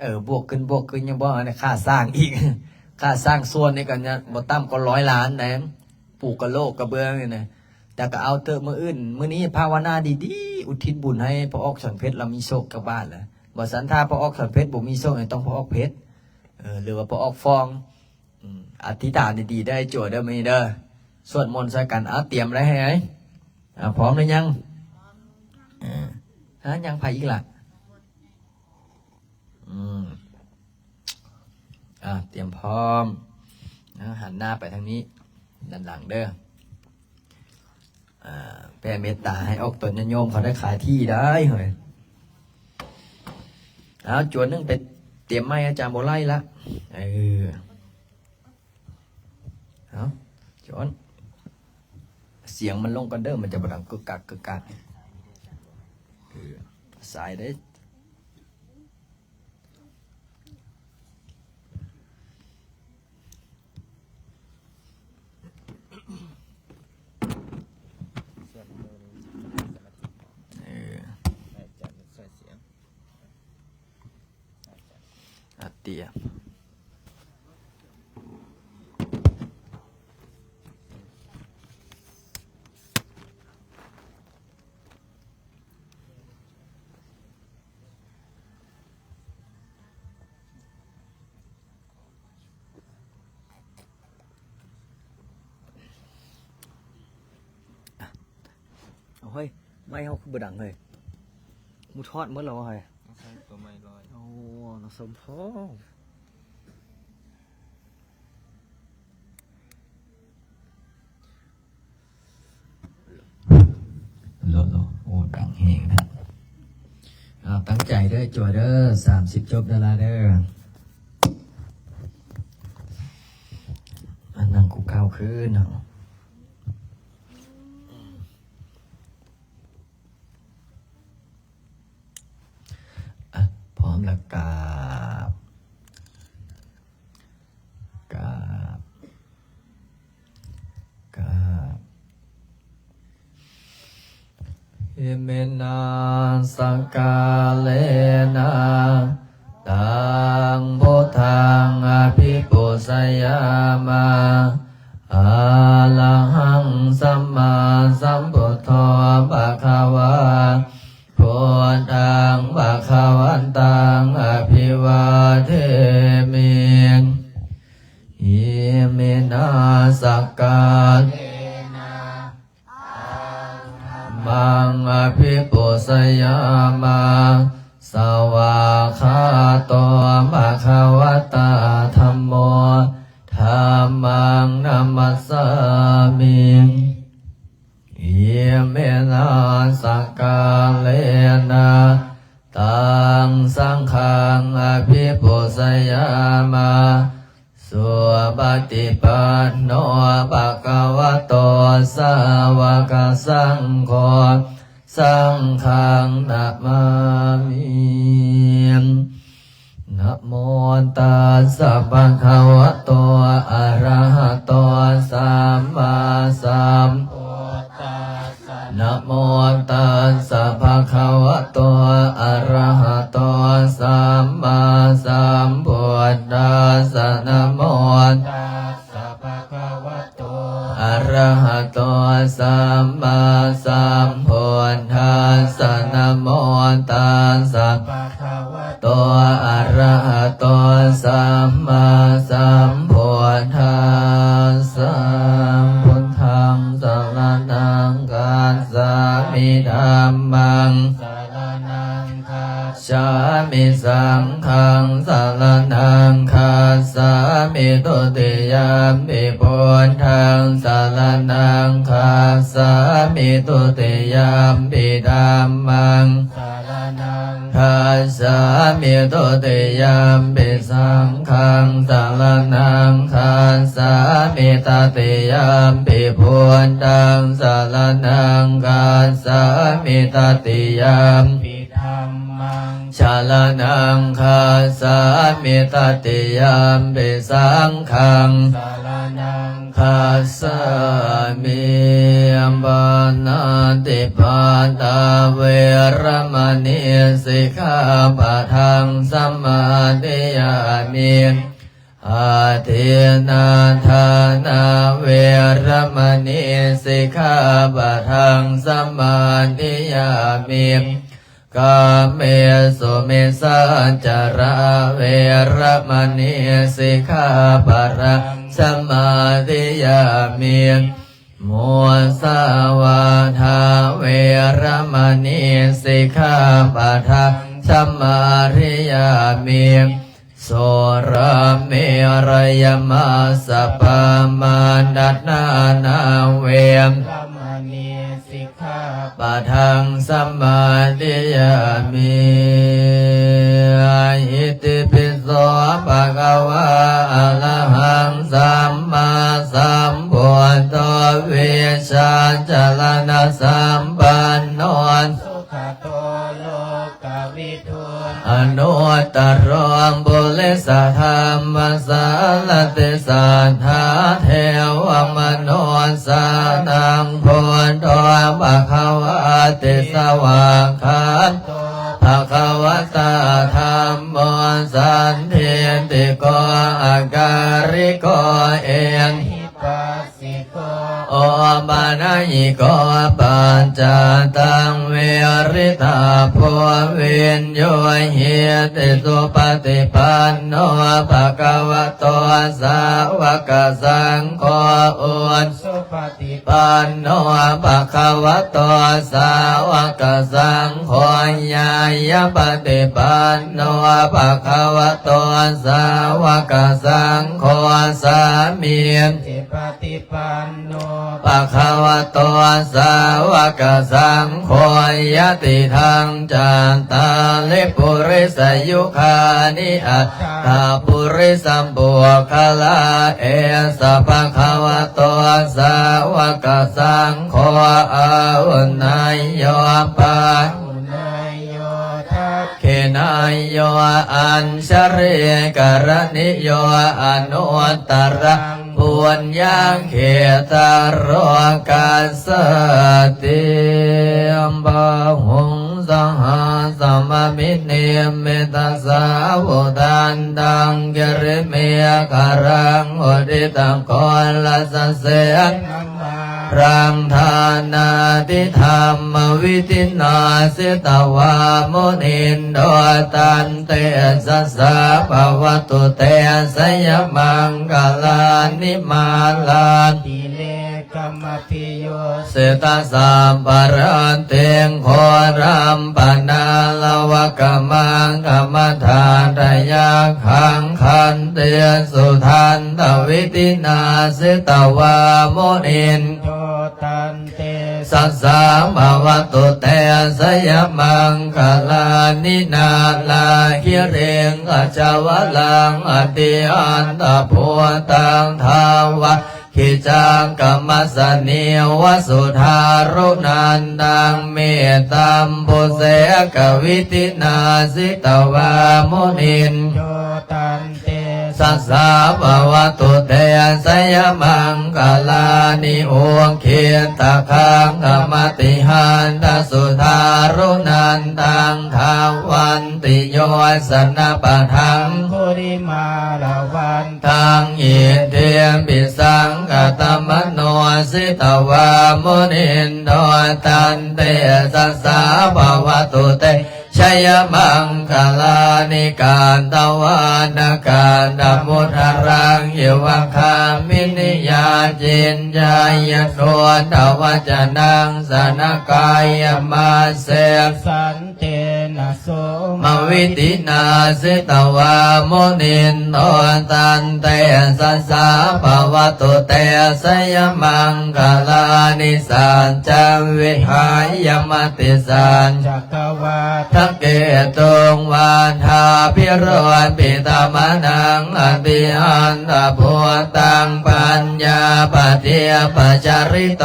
ເອີ ບວກຂຶ້ນ ບວກຂຶ້ນ ຍັງບໍ່ອັນນັ້ນ ຄ່າສ້າງອີກ ຄ່າສ້າງສວນນີ້ກໍຍັງບໍ່ຕ່ຳກວ່າຮ້ອຍລ້ານນະ ປູກະໂຫຼກກະເບື້ອງນີ້ນະ. ແຕ່ກໍເອົາເທີະ ມື້ອື່ນ ມື້ນີ້ພາວະນາດີໆ ອຸທິດບຸນໃຫ້ພະອອກສອນເພັດ ລາວມີໂຊກຈັກບາດລະ. ບໍ່ຊັ້ນ ຖ້າພະອອກສອນເພັດບໍ່ມີໂຊກ ຕ້ອງພະອອກເພັດ ເອີ ຫຼືວ່າພະອອກຟອງ. ອືມ ອະທິຖານດີໆ ເດີ ຈົວເດີ ມື້ນີ້ເດີ ສວດມົນໃສ່ກັນ. ເອົາ ຕຽມໄວ້ໃຫ້ ອາ ພ້ອມຫຼືຍັງ? ເອີ ຫາ ຍັງ ໃຜອີກລະ? ອືມ ອາ ຕຽມພ້ອມ ອາ ຫັນໜ້າໄປທາງນີ້ ດ້ານຫຼັງເດີ. ອ່າ ແຜ່ເມດຕາໃຫ້ອອກຕົນຍາດໂຍມເຂົາໄດ້ຂາຍທີ່ໄດ້ເຮີ້ຍ. ເອົາ ຈວນໜຶ່ງໄປຕຽມໄມ້ອາຈານບໍ່ໄລ່ລະ. ເອີ ເອົາ ຈວນ ສຽງມັນລົງກ່ອນເດີ ມັນຈະບໍ່ດັງກຶກກັກກຶກກັກ. ເອີ ສາຍເດ້. ເອີ ອາ ຕຽມ. ເອົາເຮີ້ຍ ໄມ້ເຮົາຄືບໍ່ດັງເຮີ້ຍ? ໝູທອດໝົດແລ້ວເຮີ້ຍ? ເອົາໃສ່ຕົວໃໝ່ລອຍ. ໂອ້ ນ້ອງສົມພອງ. ໂລດ ໂລດ ໂອ້ ດັງແຮງນະ. ເອົາ ຕັ້ງໃຈເດີ ຈົວເດີ ສາມສິບຈົບເດີລະເດີ. ອັນນັ້ນກູເກົ່າຄືເນາະ. ອ່ະ ພ້ອມແລ້ວກາບ ກາບ ກາບ. ອິມິນາສັກກາເລນະ ຕັງ ພຸດທັງ ອະພິປູຊະຍາມະ ອະລະຫັງ ສຳມາສຳພຸດໂທ ພະຄະວາ ພຸດທັງ ພະຄະວັນຕັງ ອະພິວາເທມິ. ອິມິນາສັກກາເລນະ ຕັງ ທຳມັງ ອະພິປູຊະຍາມະ ສະຫວາກຂາໂຕ ພະຄະວະຕາ ທຳໂມ ທຳມັງ ນະມັດສາມິ. ອິມິນາສັກກາເລນະ ຕັງ ສັງຄັງ ອະພິປູຊະຍາມະ ສຸປະຕິປັນໂນ ພະຄະວະໂຕ ສາວະກະສັງໂຄ ສັງຄັງ ນະມາມິ. ນະໂມຕັດສະ ພະຄະວະໂຕ ອະລະຫະໂຕ ສຳມາສຳພຸດທັດສະ. ນະໂມຕັດສະ ພະຄະວະໂຕ ອະລະຫະໂຕ ສຳມາສຳພຸດທັດສະ. ນະໂມຕັດສະ ພະຄະວະໂຕ ອະລະຫະໂຕ ສຳມາສຳພຸດທັດສະ. ນະໂມຕັດສະ ພະຄະວະໂຕ ອະລະຫະໂຕ ສຳມາສຳພຸດທັດສະ. ພຸດທັງ ສະລະນັງ ຄັດສາມິ. ທຳມັງ ສະລະນັງ ຄັດສາ มปิ พุทธังสรณังคัจฉามิ ทุติยมปิ ธัมมังสรณังคัจฉามิ ทุติยมปิ สังฆังสรณังคัจฉามิ ตติยมปิ พุทธังสรณังคัจฉามิ ตติยมปิ ธัมมังสรณังคัจฉามิ ตติยมปิ สังฆังสรณังคัจฉามิ ปาณาติปาตา เวระมะณี สิกขาปะทัง สมาธิยามิ อาทินนาทานา เวระมะณี สิกขาปะทัง สมาธิยามิ กาเมสุมิจฉาจารา เวระมะณี สิกขาปะทัง สมาธิยามิ มุสาวาทา เวระมะณี สิกขาปะทัง สมาธิยามิ สุราเมรยมัจจปามาทัฏฐานา เวระมะณี สิกขาปะทัง สมาธิยามิ อิติปิโส ภะคะวา อะระหัง สัมมาสัมพุทโธ วิชชาจารณะสัมปันโน สุขะโต โลกวิทู อนุตตโร ปุริสธัมมสารติ สัทธาเทวมนุสสานัง พุทโธ ภะคะวาติ สวากขาโต ภะคะวะตา ธัมโม สันทิฏฐิโก อะกาลิโก เอหิปัส สิโก โอปะนะยิโก ปัจจัตตัง วิริตาโภ วิญญูหิติ สุปะติปันโน ภะคะวะโต สาวะกะสังโฆ อุจุปะติปันโน ภะคะวะโต สาวะกะสังโฆ ญาณปะติปันโน ภะคะวะโต สาวะกะสังโฆ สามี ปะติปันโน ภะคะวะโต สาวะกะสังโฆ ยะติทัง จัตตาริ ปุริสะยุคานิ อัตถะ ปุริสะปุคคละ เอสะ ภะคะวะโต สาวะกะสังโฆ อาหุเนยโย ปาหุเนยโย ทักขิเนยโย อัญชลีกะระณิโย อนุตตะรัง ปุญญัง เขตะโลกัสสะติ บาหุง สะหัสสะมะพิเนมิตะสาวุทันตัง กิริเมขะลัง อุทิตะโกละสะเสนะมารัง ทานาทิธัมมะวิธินา สิตะวา มุนินโด ตันเตชะสา ภะวะตุ เตชะยะมังคะลานิ มาลาติเล กะมะภิยุสสิตะสัพพะรัตติง โฆรัมปะนาลวะกะมังคะมะทาทะยักขัง ขันติสุทันตะวิธินา สิตะวา มุนินโด ตันเตชะสา ภะวะตุ เตชะยะมังคะลานิ นาลาคิริง ขะจะวะลัง อติอันตะภูตัง ทาวักขิจังกะมัสสะนีวะ สุทารุṇันตัง เมตตัมภุเสกะวิธินา สิตะวา มุนินโด ตันเตชะสา ภะวะตุ เตชะยะมังคะลานิ อุกขิตตะขังกะมะติหันตะ สุทารุṇันตัง ทาวัน ติโยชนะปะทัง กุลิมาลาวันตัง อิทธิปิสังขะตะมะโน สิตะวา มุนินโด ตันเตชะสา ภะวะตุ เตชะยะมังคะลานิ กัตตะวานะกัตตะมุทะลัง อิวะคามินิยา จินจายะโนทะวะจะนัง สะนะกายะมะเส สันเตนะ ໂສມະວິທິນາສິຕະວາ ມຸນິນໂດ ຕັນເຕຊະສາ ພະວະຕຸເຕ ຊະຍະມັງຄະລານິ ສັດຈັງ ວິຫາຍະ ມະຕິສັນຈະ ກະວາທະເກຕຸງ ວັດຖາພິໂຣພິຕະມະນັງ ອະຕິອັນຕະພຸດຕັງ ປັນຍາປະທິບປະຈາຣິໂຕ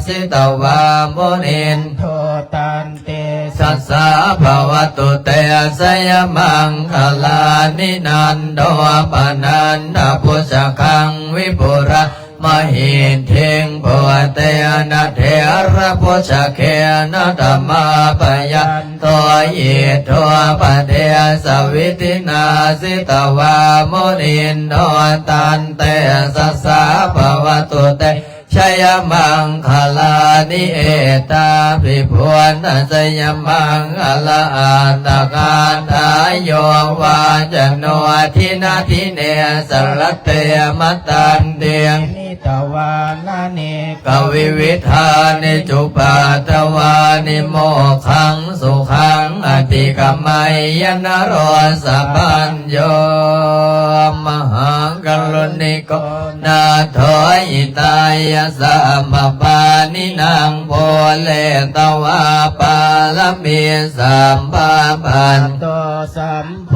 ສິຕະວາ ມຸນິນໂດ ຕັນເຕຊະສາ ພະວະຕຸເຕ ຊະຍະມັງຄະລານິ ນັນໂດ ປະນັນທະບຸດສະຄັງ ວິປຸລະ ມະຫິດທິງ ປຸດເຕນະ ເຖລະບຸດສະເກນະ ທະມາປະຍັນໂຕ ອິດໂທ ປະເດສະວິທິນາ ສິຕະວາ ມຸນິນໂດ ຕັນເຕຊະສາ ພະວະຕຸເຕ ຊະຍະມັງຄະລານິ ເອຕາພິພຸນນະຊະຍະມັງຄະລາອັດຖະກາຖາ ໂຍວາຈະໂນ ທິນະທິເນ ສະລະເຕ ມະຕັນຕິ ນິຕະວານະເນ ກະວິວິທານິ ຈຸປັດຖະວານິ ໂມກຂັງສຸຂັງ ອະຕິກະໄມຍະ ນະໂຣສະປັນໂຍ ມະຫາກະລຸນິໂກ ນາໂທ ຫິຕາຍະ ສັບພະປານິນັງ ປູເຣຕະວາ ປາລະມີ ສັບພາ ປັດໂຕ ສຳ ໂພ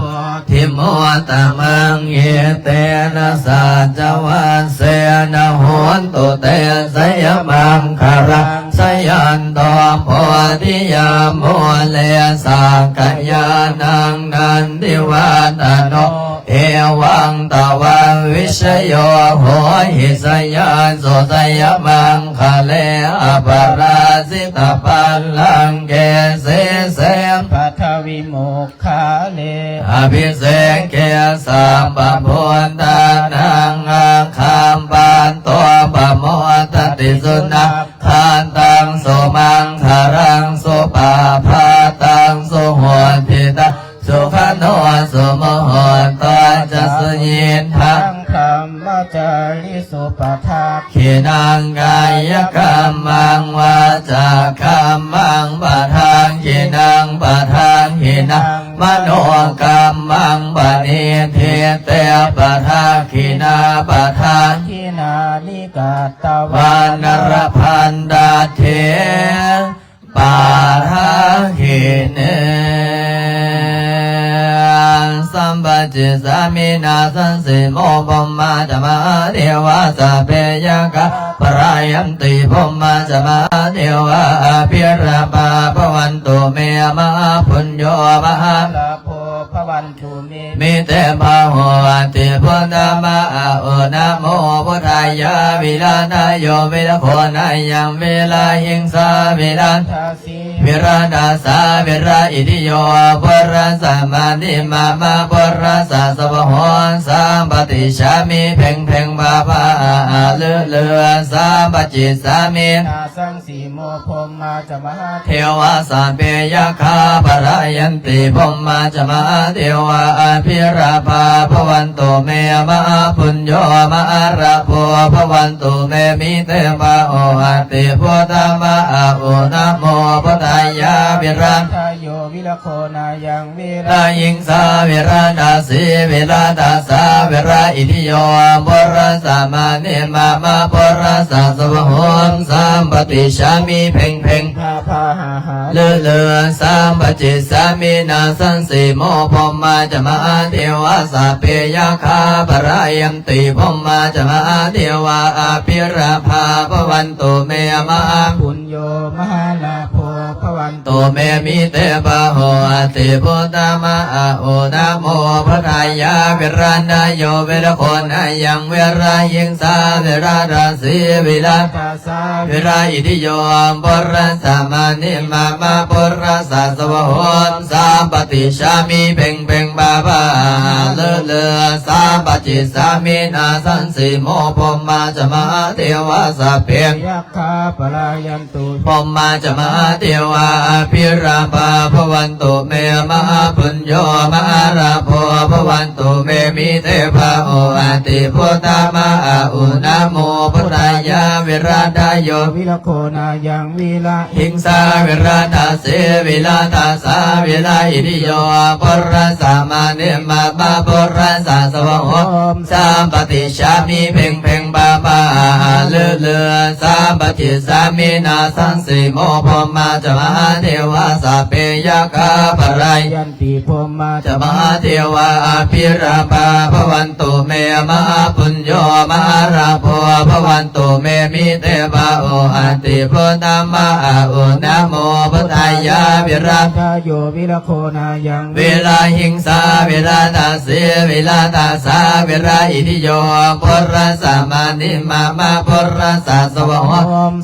ທິມຸດຕະມັງ ເອເຕນະ ສັດຈະວັດເສນະ ໂຫນຕຸເຕ ຊະຍະມັງຄະລັງ ຊະຍັນໂຕ ໂພທິຍາ ມູເລ ສັກກະຍານັງ ນັນທິວັດທະໂນ ເອວັງຕະວັງ ວິຊະໂຍ ໂຫຫິ ຊະຍານໂສ ຊະຍະມັງຄະເລ ອະປະລາຊິຕະບັນລັງເກ ສີເສ ປະທະວິໂມກ ຄາເລ ອະພິເສເກ ສັບພະພຸດທານັງ ອາຄັມປັນໂຕ ປະໂມທະຕິ ສຸນັກຂັດຕັງ ສຸມັງຄະລັງ ສຸປະພາຕັງ ສຸໂຫດທິຕັງ ສຸຂະໂນ ສຸມຸໂຫດໂຕ ຈະ ສຸຍິດທັງ ບຣະມະຈາຣິ ສຸປະທັກ ຂິນັງ ກາຍະກຳມັງ ວາຈາກຳມັງ ປະທັກຂິນັງ ປະທັກຂິນັງ ມະໂນກຳມັງ ປະນິດຖິເຕ ປະທັກຂິນາ ປະທັກຂິນານິ ກະຕະວາ ນະລະພັນຕັດເຖ ປະທັກຂິເນ ສຳປະຈິດສາມິ ນາສັງສີໂມ ພົມມາຈະມະຫາເທວາ ສັບເພຍັກຂາ ພະລາຍັນຕິ ພົມມາຈະມະຫາເທວາ ອະພິລາພາ ພະວັນຕຸເມ ມະຫາປຸນໂຍ ມະຫາລາໂພ ພະວັນຕຸເມ ມິເຕພາໂຫ ອະຕິພຸດທາມະ ອະໂອນະໂມ ພຸດທາຍາ ວິລາທາໂຍ ວິລະໂຄນາຍັງ ວິລາຫິງສາ ວິລາທາ ວິລະດາສາ ວິລະອິທິໂຍ ປຸລະສະມານິມາມະ ປຸລະສະສະວະໂຫ ສຳປະຕິສາມິ ເພັງເພັງພາພາ ອາອາລືລື ສຳປະຈິດສາມິ ນາສັງສີໂມ ພົມມາຈະມະຫາເທວາ ສັບເພຍັກຂາ ພະລາຍັນຕິ ພົມມາຈະມະຫາເທວາ ອະພິລາພາ ພະວັນຕຸເມ ມະຫາປຸນໂຍ ມະຫາລາໂພ ພະວັນຕຸເມ ມິເຕພາໂຫ ອະຕິພຸດທາມະ ອະໂອນະໂມ ພຸດທາຍາ ວິລາທາໂຍ ວິລະໂຄນາຍັງ ວິລະຫິງສາ ວິລະດາສີ ວິລະດາສາ ວິລະອິທິໂຍ ປຸລະສະມານິມາມະ ປຸລະສະສະວະໂຫ ສຳປະຕິສາມິ ເພັງເພັງ ພາພາຫາຫາ ເລີເລີ ສຳປະຈິດສາມິ ນາສັງສີໂມ ພົມມາຈະມະຫາເທວາ ສັບເພຍັກຂາ ພະລາຍັນຕິ ພົມມາຈະມະຫາເທວາ ອະພິລາພາ ພະວັນຕຸເມ ມະຫາປຸນໂຍ ມະຫາລາໂພ ພະວັນຕຸເມ ມິເຕພາໂຫ ອະຕິພຸດທາມະ ອະໂອນະໂມ ພຸດທາຍາ ວິລະນາໂຍ ວິລະໂຄນາຍັງ ວິລະຫິງສາ ວິລະດາສີ ວິລະດາ ສາ ວິລະອິທິໂຍ ປຸລະສະມານິມາມະ ປຸລະສະສະວະໂຫ ສຳປະຕິສາມິ ເພັງເພັງພາພາ ເລີເລີ ສຳປະຈິດສາມິ ນາສັງສີໂມ ພົມມາຈະມະຫາເທວາ ສັບເພ ຍັກຂາ ພະລາຍັນ ຕຸ ພົມມາຈະມະຫາເທວາ ອະພິລາພາ ພະວັນຕຸເມ ມະຫາປຸນໂຍ ມະຫາລາໂພ ພະວັນຕຸເມ ມິເຕພາໂຫ ອະຕິພຸດທາມະ ອະໂອນະໂມ ພຸດທາຍາ ວິລະດາໂຍ ວິລະໂຄນາຍັງ ວິລະຫິງສາ ວິລະຕາສີ ວິລະຕາສາ ວິລະອິທິໂຍ ປຸລະສະມະນິມະມະ ປຸລະສະສະວະໂຫ ສຳປະຕິສສາມິ ເພັງເພັງ ປະປະຫະຫະ ລືລື ສຳປະຈິດສາມິ ນາສັງສີໂມ ພົມມາຈະມະຫາເທວາ ສັບເພຍັກຂາ ພະລາຍັນຕິ ພົມມາຈະມະຫາເທວາ ອະພິລາພາ ພະວັນຕຸເມ ມະຫາປຸນໂຍ ມະຫາລາໂພ ພະວັນຕຸເມ ມິເຕພະໂຫ ອັດຖິພຸດທະມະອະໂຫ ນະໂມພຸດທາຍາ ວິລະດາໂຍ ວິລະໂຄນາຍັງ ວິລະຫິງສາ ວິລະຕາສີ ວິລະຕາສາ ວິລະອິທິໂຍ ປຸລະສະມະນິມະມະ ປຸລະສະສະວະໂຫ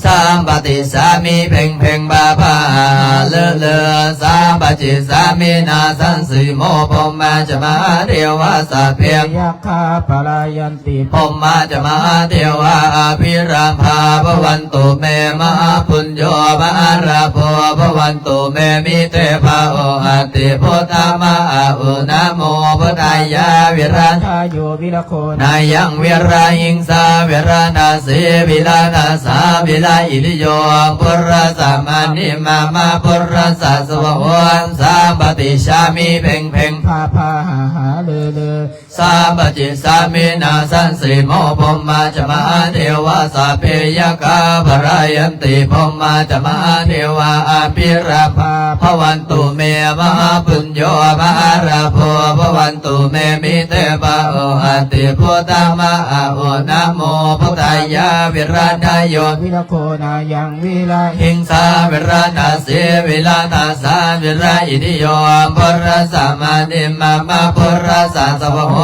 ສຳປະຕິສສາມິ ເພັງເພັງ ພະພະຫະຫະ ລືລື ສຳປະຈິດສາມິ ນາສັງສີໂມ ພົມມາຈະມະຫາເທວາ ສັບເພຍັກຂາ ພະລາຍັນຕິ ພົມມາຈະມະຫາເທວາ ອະພິລາພາ ພະວັນຕຸເມ ມະຫາປຸນໂຍ ມະຫາລາໂພ ພະວັນຕຸເມ ມິເຕພະໂຫ ອັດຖິພຸດທະມະອະໂຫ ນະໂມພຸດທາຍາ ວິລະດາໂຍ ວິລະໂຄນາຍັງ ວິລະຫິງສາ ວິລະຕາສີ ວິລະຕາສາ ວິລະອິທິໂຍ ປຸລະສະມະນິມະມະ ປຸລະສະສະວະໂຫ ສຳປະຕິສສາມິ ເພັງເພັງ ພະພະຫະຫະ ລືລື ສຳປະຈິດສາມິ ນາສັງສີໂມ ພົມມາຈະມະຫາເທວາ ສັບເພຍັກຂາ ພະລາຍັນຕິ ພົມມາຈະມະຫາເທວາ ອະພິລາພາ ພະວັນຕຸເມ ມະຫາປຸນໂຍ ມະຫາລາໂພ ພະວັນຕຸເມ ມິເຕພະໂຫ ອັດຖິພຸດທະມະອະໂຫ ນະໂມພຸດທາຍາ ວິລະດາໂຍ ວິລະໂຄນາຍັງ ວິລະຫິງສາ ວິລະຕາສີ ວິລະຕາສາ ວິລະອິທິໂຍ ປຸລະສະມະນິມະມະ ປຸລະສະສະວະໂຫ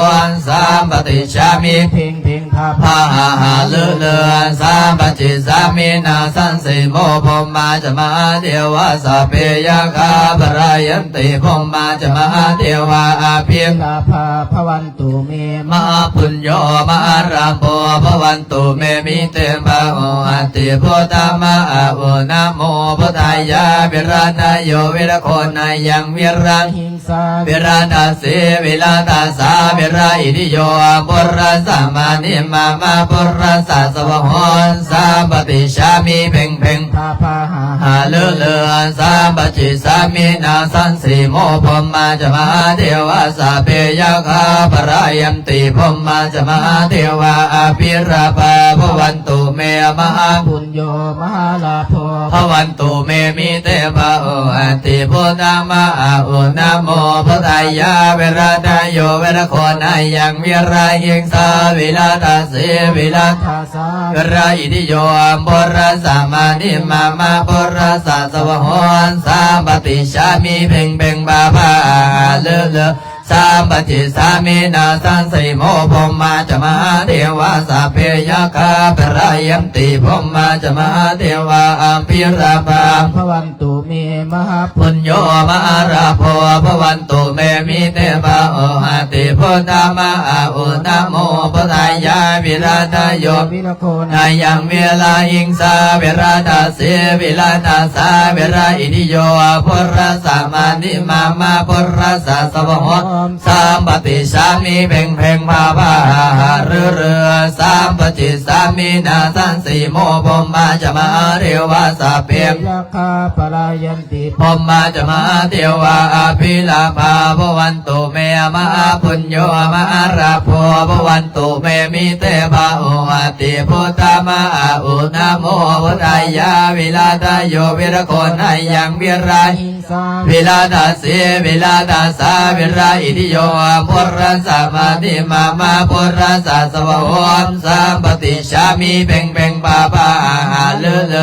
ສຳປະຕິສສາມິ ເພັງເພັງ ພະພະຫະຫະ ລືລື ສຳປະຈິດສາມິ ນາສັງສີໂມ ພົມມາຈະມະຫາເທວາ ສັບເພຍັກຂາ ພະລາຍັນຕິ ພົມມາຈະມະຫາເທວາ ອະພິລາພາ ພະວັນ ຕຸເມ ມະຫາປຸນໂຍ ມະຫາລາໂພ ພະວັນຕຸເມ ມິເຕພະໂຫ ອັດຖິພຸດທະມະອະໂຫ ນະໂມພຸດທາຍາ ວິລະດາໂຍ ວິລະໂຄນາຍັງ ວິລະຫິງສາ ວິລະຕາສີ ວິລະຕາສາ ວິລະອິທິໂຍ ປຸລະສະມະນິມະມະ ປຸລະສະສະວະໂຫ ສຳປະຕິສສາມິ ເພັງເພັງ ພະພະຫະຫະ ລືລື ສຳປະຈິດສາມິ ນາສັງສີໂມ ພົມມາຈະມະຫາເທວາ ສັບເພຍັກຂາ ພະລາຍັນຕິ ພົມມາຈະມະຫາເທວາ ອະພິລາພາ ພະວັນຕຸເມ ມະຫາປຸນໂຍ ມະຫາລາໂພ ພະວັນຕຸເມ ມິເຕພະໂຫ ອັດຖິພຸດທະມະອະໂຫ ນະໂມພຸດທາຍາ ວິລະດາໂຍ ວິລະໂຄນາຍັງ ວິລະຫິງສາ ວິລະຕາສີ ວິລະຕາສາ ວິລະອິທິໂຍ ປຸລະສະມະນິມະມະ ປຸລະສະສະວະໂຫ ສຳປະຕິສສາມິ ເພັງເພັງ ພະພະຫະຫະ ລືລື ສຳປະຈິດສາມິ ນາສັງສີໂມ ພົມມາຈະມະຫາເທວາ ສັບເພຍັກຂາ ພະລາຍັນຕິ ພົມມາຈະມະຫາເທວາ ອະພິລາພາ ພະວັນຕຸເມ ມະຫາປຸນໂຍ ມະຫາລາໂພ ພະວັນຕຸເມ ມິເຕພະໂຫ ອັດຖິພຸດທະມະອະໂຫ ນະໂມພຸດທາຍາ ວິລະດາໂຍ ວິລະໂຄນາຍັງ ວິລະຫິງສາ ວິລະຕາສີ ວິລະຕາສາ ວິລະອິທິໂຍ ປຸລະສະມະນິມະມະ ປຸລະສະສະວະໂຫ ສຳປະຕິສສາມິ ເພັງເພັງ ພະພະຫະຫະ ລືລື ສຳປະຈິດສາມິ ນາສັງສີໂມ ພົມມາຈະມະຫາເທວາ ສັບເພ ຍັກຂາ ພະລາຍັນຕິ ພົມມາຈະມະຫາເທວາ ອະພິລາພາ ພະວັນຕຸເມ ມະຫາປຸນໂຍ ມະຫາລາໂພ ພະວັນຕຸເມ ມິເຕພະໂຫ ອັດຖິພຸດທະມະອະໂຫ ນະໂມພຸດທາຍາ ວິລະດາໂຍ ວິລະໂຄນາຍັງ ວິລະຫິງ ສາ ວິລະຕາສີ ວິລະຕາສາ ວິລະອິທິໂຍ ປຸລະສະມະນິມະມະ ປຸລະສະສະວະໂຫ ສຳປະຕິສສາມິ ເພັງເພັງ ພະພະຫະຫະ ລືລື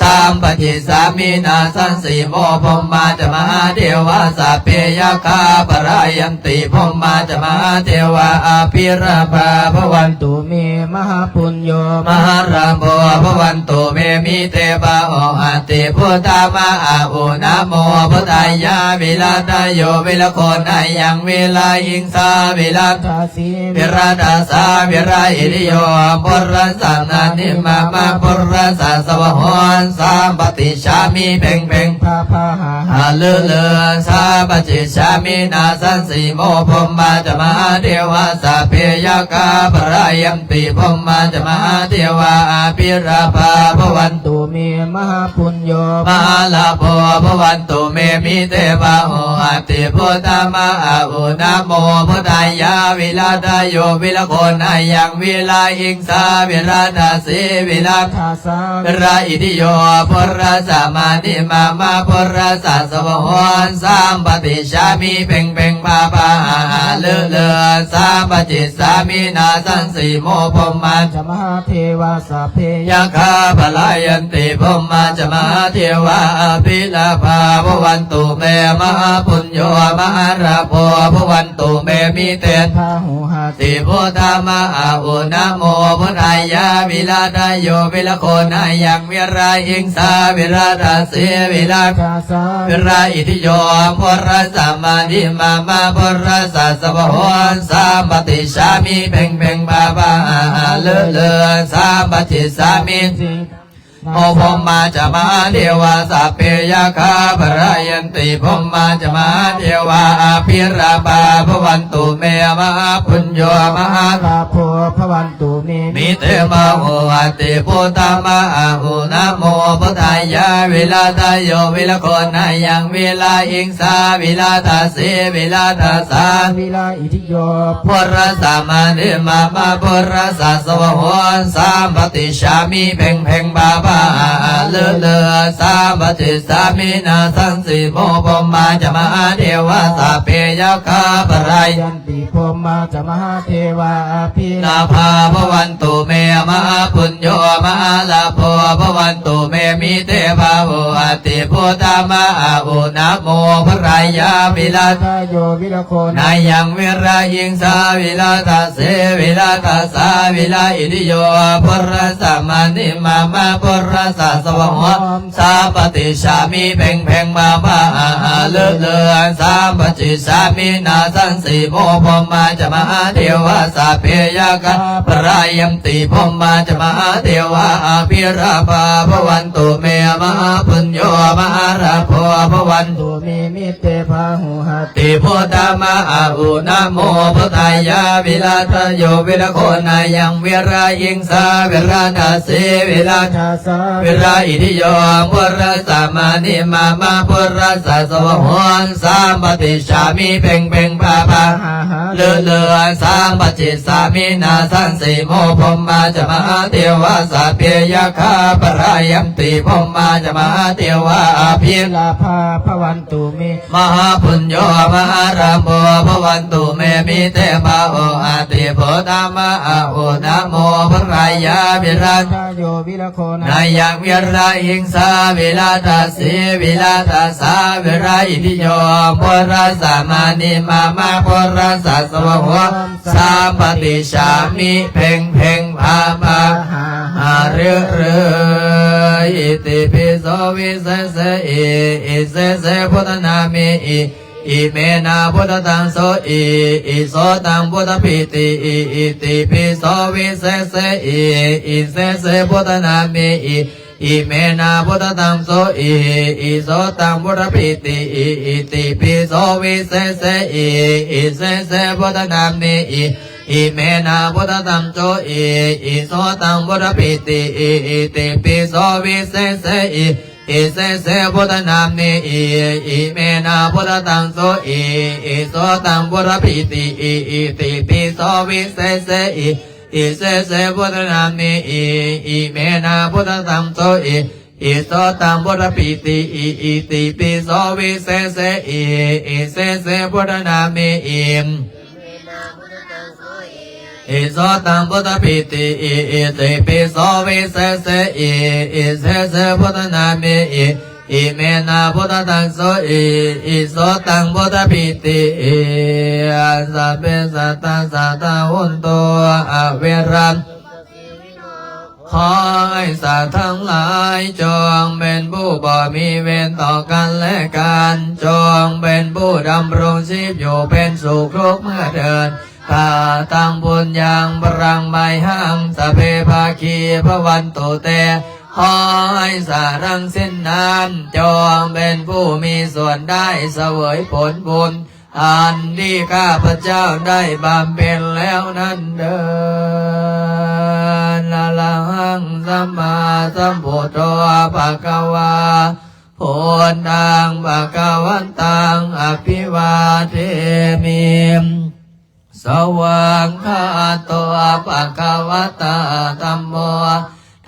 ສຳປະຈິດສາມິ ນາສັງສີໂມ ພົມມາຈະມະຫາເທວາ ສັບເພຍັກຂາ ພະລາຍັນຕິ ພົມມາຈະມະຫາເທວາ ອະພິລາພາ ພະວັນຕຸເມ ມະຫາປຸນໂຍ ມະຫາລາໂພ ພະວັນຕຸເມ ມິເຕພະໂຫ ອັດຖິພຸດທະມະອະໂຫ ນະໂມພຸດທາຍາ ວິລະດາໂຍ ວິລະໂຄນາຍັງ ວິລະຫິງສາ ວິລະຕາສີ ວິລະຕາສາ ວິລະອິທິໂຍ ປຸລະສະມະນິມະມະ ປຸລະສະສະວະໂຫ ສຳປະຕິດສາມິ ເພັງເພັງ ພາພາ ຫາຫາ ເລີເລີ ສຳປະຕິດສາມິ ນາສັງສີໂມ ພົມມາຈະມະຫາເທວາ ສັບເພຍັກຂາ ພະລາຍັນຕິ ພົມມາຈະມະຫາເທວາ ອະພິລາພາ ພະວັນ ຕຸເມ ມະຫາປຸນໂຍ ມະຫາລາໂພ ພະວັນຕຸເມ ມິເຕພາຫູ ອັດຖິພຸດທາມະ ອາຫູ ນະໂມພຸດທາຍາ ວິລາທະໂຍ ວິລະໂຄນາຍັງ ວິລາຫິງສາ ວິລາທະເສ ວິລາທະສາ ວິລາອິດທິໂຍ ພຸດທະສະມານິມາມະ ພຸດທະສະສະວະໂຫ ສຳປະຕິດສາມິ ເພັງເພັງ ພາພາ ຫາຫາ ເລີເລີ ສຳປະຕິດສາມິ ນາສັງສີໂມ ພົມມາຈະມະຫາເທວາ ສັບເພຍັກຂາ ພະລາຍັນຕິ ພົມມາຈະມະຫາເທວາ ອະພິລາພາ ພະວັນຕຸເມ ມະຫາປຸນໂຍ ມະຫາລາໂພ ພະວັນຕຸເມ ມິເຕພາຫູ ຫັດຖິພຸດທາມະ ອາຫູ ນະໂມພຸດທາຍາ ວິລາທະໂຍ ວິລະໂຄນາຍັງ ວິລາຫິງສາ ວິລາທະເສ ວິລາທະສາ ວິລາອິດທິໂຍ ພຸດທະສະມານິມາມະ ພຸດທະສະສະວະໂຫ ສຳປະຕິດສາມິ ເພັງເພັງ ພາພາ ຫາຫາ ເລີເລີ ສຳປະຕິດສາມິ ໂອ ພົມມາຈະມະຫາເທວາ ສັບເພຍັກຂາ ພະລາຍັນຕິ ພົມມາຈະມະຫາເທວາ ອະພິລາພາ ພະວັນຕຸເມ ມະຫາປຸນໂຍ ມະຫາລາໂພ ພະວັນຕຸເມ ມິເຕພາຫູ ຫັດຖິພຸດທາມະ ອາຫູ ນະໂມພຸດທາຍາ ວິລາທະໂຍ ວິລະໂຄນາຍັງ ວິລາຫິງສາ ວິລາທະເສ ວິລາທະສາ ວິລາອິດທິໂຍ ພຸດທະສະມານິມາມະ ພຸດທະສະສະວະໂຫ ສຳປະຕິດສາມິ ເພັງເພັງ ພາພາ ຫາຫາ ເລີເລີ ສຳປະຕິດສາມິ ນາສັງສີໂມ ພົມມາຈະມະຫາເທວາ ສັບເພຍັກຂາ ພະລາຍັນຕິ ພົມມາຈະມະຫາເທວາ ອະພິລາພາ ພະວັນຕຸເມ ມະຫາປຸນໂຍ ມະຫາລາໂພ ພະວັນຕຸເມ ມິເຕພາຫູ ອັດຖິພຸດທາມະ ອາຫູ ນະໂມພຸດທາຍາ ວິລາທະໂຍ ວິລະໂຄນາຍັງ ວິລາຫິງສາ ວິລາທະເສ ວິລາທະສາ ວິລາອິດທິໂຍ ພຸດທະສະມານິມາມະ ພຸດທະສະສະວະໂຫ ສຳປະຕິດສາມິ ເພັງເພັງ ພາພາ ຫາຫາ ເລີເລີ ສຳປະຕິດສາມິ ນາສັງສີໂມ ພົມມາຈະມະຫາເທວາ ສັບເພຍັກຂາ ພະລາຍັນຕິ ພົມມາຈະມະຫາເທວາ ອະພິລາພາ ພະວັນຕຸເມ ມະຫາປຸນໂຍ ມະຫາລາໂພ ພະວັນຕຸເມ ມິເຕພາຫູ ຫັດ ຕິພຸດທາມະ ອາຫູ ນະໂມພຸດທາຍາ ວິລາທະໂຍ ວິລະໂຄນາຍັງ ວິລາຫິງສາ ວິລາທະເສ ວິລາທະສາ ວິລາອິດທິໂຍ ພຸດທະສະມານິມາມະ ພຸດທະສະສະວະໂຫ ສຳປະຕິດສາມິ ເພັງເພັງ ພາພາ ຫາຫາ ເລີເລີ ສຳປະຕິດສາມິ ນາສັງສີໂມ ພົມມາຈະມະຫາເທວາ ສັບເພຍັກຂາ ພະລາຍັນຕິ ພົມມາຈະມະຫາເທວາ ອະພິລາພາ ພະວັນຕຸເມ ມະຫາປຸນໂຍ ມະຫາລາໂພ ພະວັນຕຸເມ ມິເຕພາຫູ ອັດຖິພຸດທາມະ ອາຫູ ນະໂມພຸດທາຍາ ວິລາທະໂຍ ວິລະໂຄນາຍັງ ວິລາຫິງສາ ວິລາທະເສ ວິລາທະສາ ວິລາອິດທິໂຍ ພຸດທະສະມານິມາມະ ພຸດທະສະສະວະໂຫ ສຳປະຕິດສາມິ ເພັງເພັງ ພາພາ ຫາຫາ ເລີເລີ ອິຕິປິໂສ ວິເສເສ ອິ ອິເສເສ ພຸດທະນາເມ ອິ ອິເມນະ ພຸດທະຕັງ ໂສ ອິ ອິໂສຕັງ ພຸດທະປິຕິ ອິ ອິຕິປິໂສ ວິເສເສ ອິ ອິເສເສ ພຸດທະນາເມ ອິ ອິເມນະ ພຸດທະຕັງ ໂສ ອິ ອິໂສຕັງ ພຸດທະປິຕິ ອິ ອິຕິປິໂສ ວິເສເສ ອິ ອິເສເສ ພຸດທະນາເມ ອິ ອິເມນະ ພຸດທະຕັງ ໂສ ອິ ອິໂສຕັງ ພຸດທະປິຕິ ອິ ອິຕິປິໂສ ວິເສເສ ອິ ອິເສເສ ພຸດທະນາເມ ອິ ອິເມນະ ພຸດທະຕັງ ໂສ ອິ ອິໂສຕັງ ພຸດທະປິຕິ ອິ ອິຕິປິໂສ ວິເສເສ ອິ ອິເສເສ ພຸດທະນາເມ ອິ ອິເມນະ ພຸດທະຕັງ ໂສ ອິ ອິໂສຕັງ ພຸດທະປິຕິ ອິ ອິຕິປິໂສ ວິເສເສ ອິ ອິເສເສ ພຸດທະນາເມ ອິ ອິໂສຕັງ ພຸດທະປິຕິ ອິ ອິຕິປິໂສ ວິເສເສ ອິ ອິເສເສ ພຸດທະນາເມ ອິ ອິເມນະ ພຸດທະຕັງ ໂສ ອິ ອິໂສຕັງ ພຸດທະປິຕິ ສັບເພ ສັດຕາ ສັດຖາ ໂຫນຕຸ ອະເວຣັງ ຂໍໃຫ້ສັດທັງຫຼາຍ ຈົ່ງເປັນຜູ້ບໍ່ມີເວນຕໍ່ກັນແລະກັນ, ຈົ່ງເປັນຜູ້ດຳລົງຊີບຢູ່ເປັນສຸກທຸກເມື່ອເທີນ. Kataṃ puññaṃ phalaṃ mayhaṃ sabbe bhāgī bhavantu te. ຂໍໃຫ້ສັດທັງສິ້ນນັ້ນ ຈົ່ງເປັນຜູ້ມີສ່ວນໄດ້ສະເຫວີຍຜົນບຸນ ອັນທີ່ຂ້າພະເຈົ້າໄດ້ບຳເພັນແລ້ວນັ້ນເທີ້ນ. ອະລະຫັງ ສຳມາສຳພຸດໂທ ພະຄະວາ ພຸດທັງ ພະຄະວັນຕັງ ອະພິວາເທມິ ສະວາກຂາໂຕ ພະຄະວະຕາ ທຳໂມ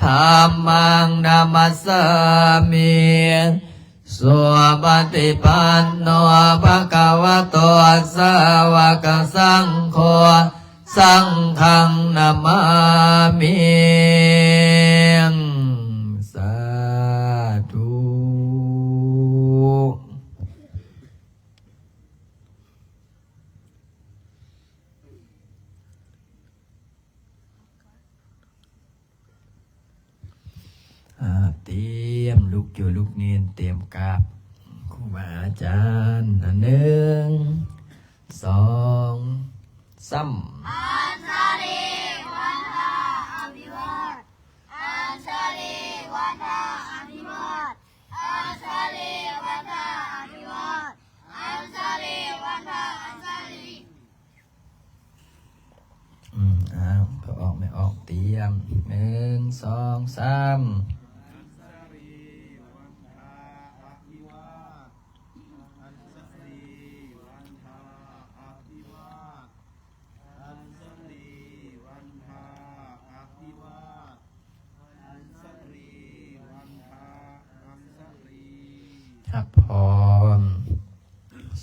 ທຳມັງ ນະມັດສາມິ ສຸປະຕິປັນໂນ ພະຄະວະໂຕ ສາວະກະສັງໂຄ ສັງຄັງ ນະມາມິ ສາທຸ. ອາ ຕຽມ ລຸກຢູ່ ລຸກເນນ ຕຽມກາບຄູບາອາຈານ ອັນ ໜຶ່ງ ສອງ ສາມ. ອັນຊະລີວັນທະອະພິວາດ ອັນຊະລີວັນທະອະພິວາດ ອັນຊະລີວັນທະອະພິວາດ ອັນຊະລີວັນທະ ອັນຊະລີ ອືມ ອ້າວ ໄປອອກ ໄປອອກ ຕຽມ ໜຶ່ງ ສອງ ສາມ. ອັນຊະລີວັນທະອະພິວາດ ອັນຊະລີວັນທະອະພິວາດ ອັນຊະລີວັນທະອະພິວາດ ອັນຊະລີວັນທະ ອັນຊະລີ ຮັບພອນ.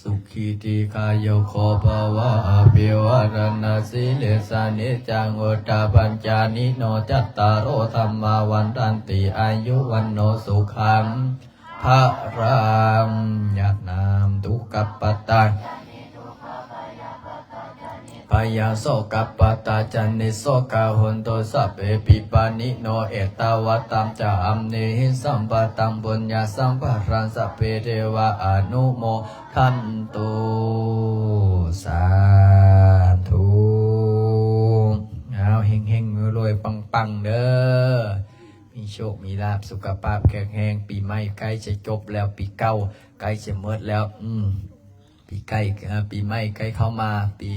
ສຸຂີ ດີຄາຍຸໂກ ພະວະ ອະພິວາທະນະສີລິສະ ນິຈຈັງ ວຸດທາປະຈາຍິໂນ ຈັດຕາໂຣ ທຳມາ ວັດທັນຕິ ອາຍຸ ວັນໂນ ສຸຂັງ ພະລັງ. ຍະຖາ ໂພ ຕິ ສະ ພະ ໂຊ ກະ ປະ ຕາ ຈະ ນິ ໂສ ກາ ໂຫນ ຕຸ ສະ ເພ ພິ ປາ ນິ ໂນ ເອ ຕາ ວັດ ຕັງ ຈະ ອັມ ເນ ຫິ ສຳ ປະ ຕັງ ປຸນ ຍະ ສຳ ພະ ລັງ ສະ ເພ ເທ ວາ ອະ ນຸ ໂມ ທັນ ຕຸ ສາ ທຸ. ອ້າວ ເຮັງໆ ລວຍໆ ປັງໆ ເດີ ມີໂຊກ ມີລາບ ສຸຂະພາບ ແຂງແຮງ. ປີໃໝ່ ໃກ້ຈະຈົບແລ້ວ ປີເກົ່າ ໃກ້ຈະໝົດແລ້ວ ອືມ ປີໃກ້ ເອີ ປີໃໝ່ໃກ້ເຂົ້າມາ ປີ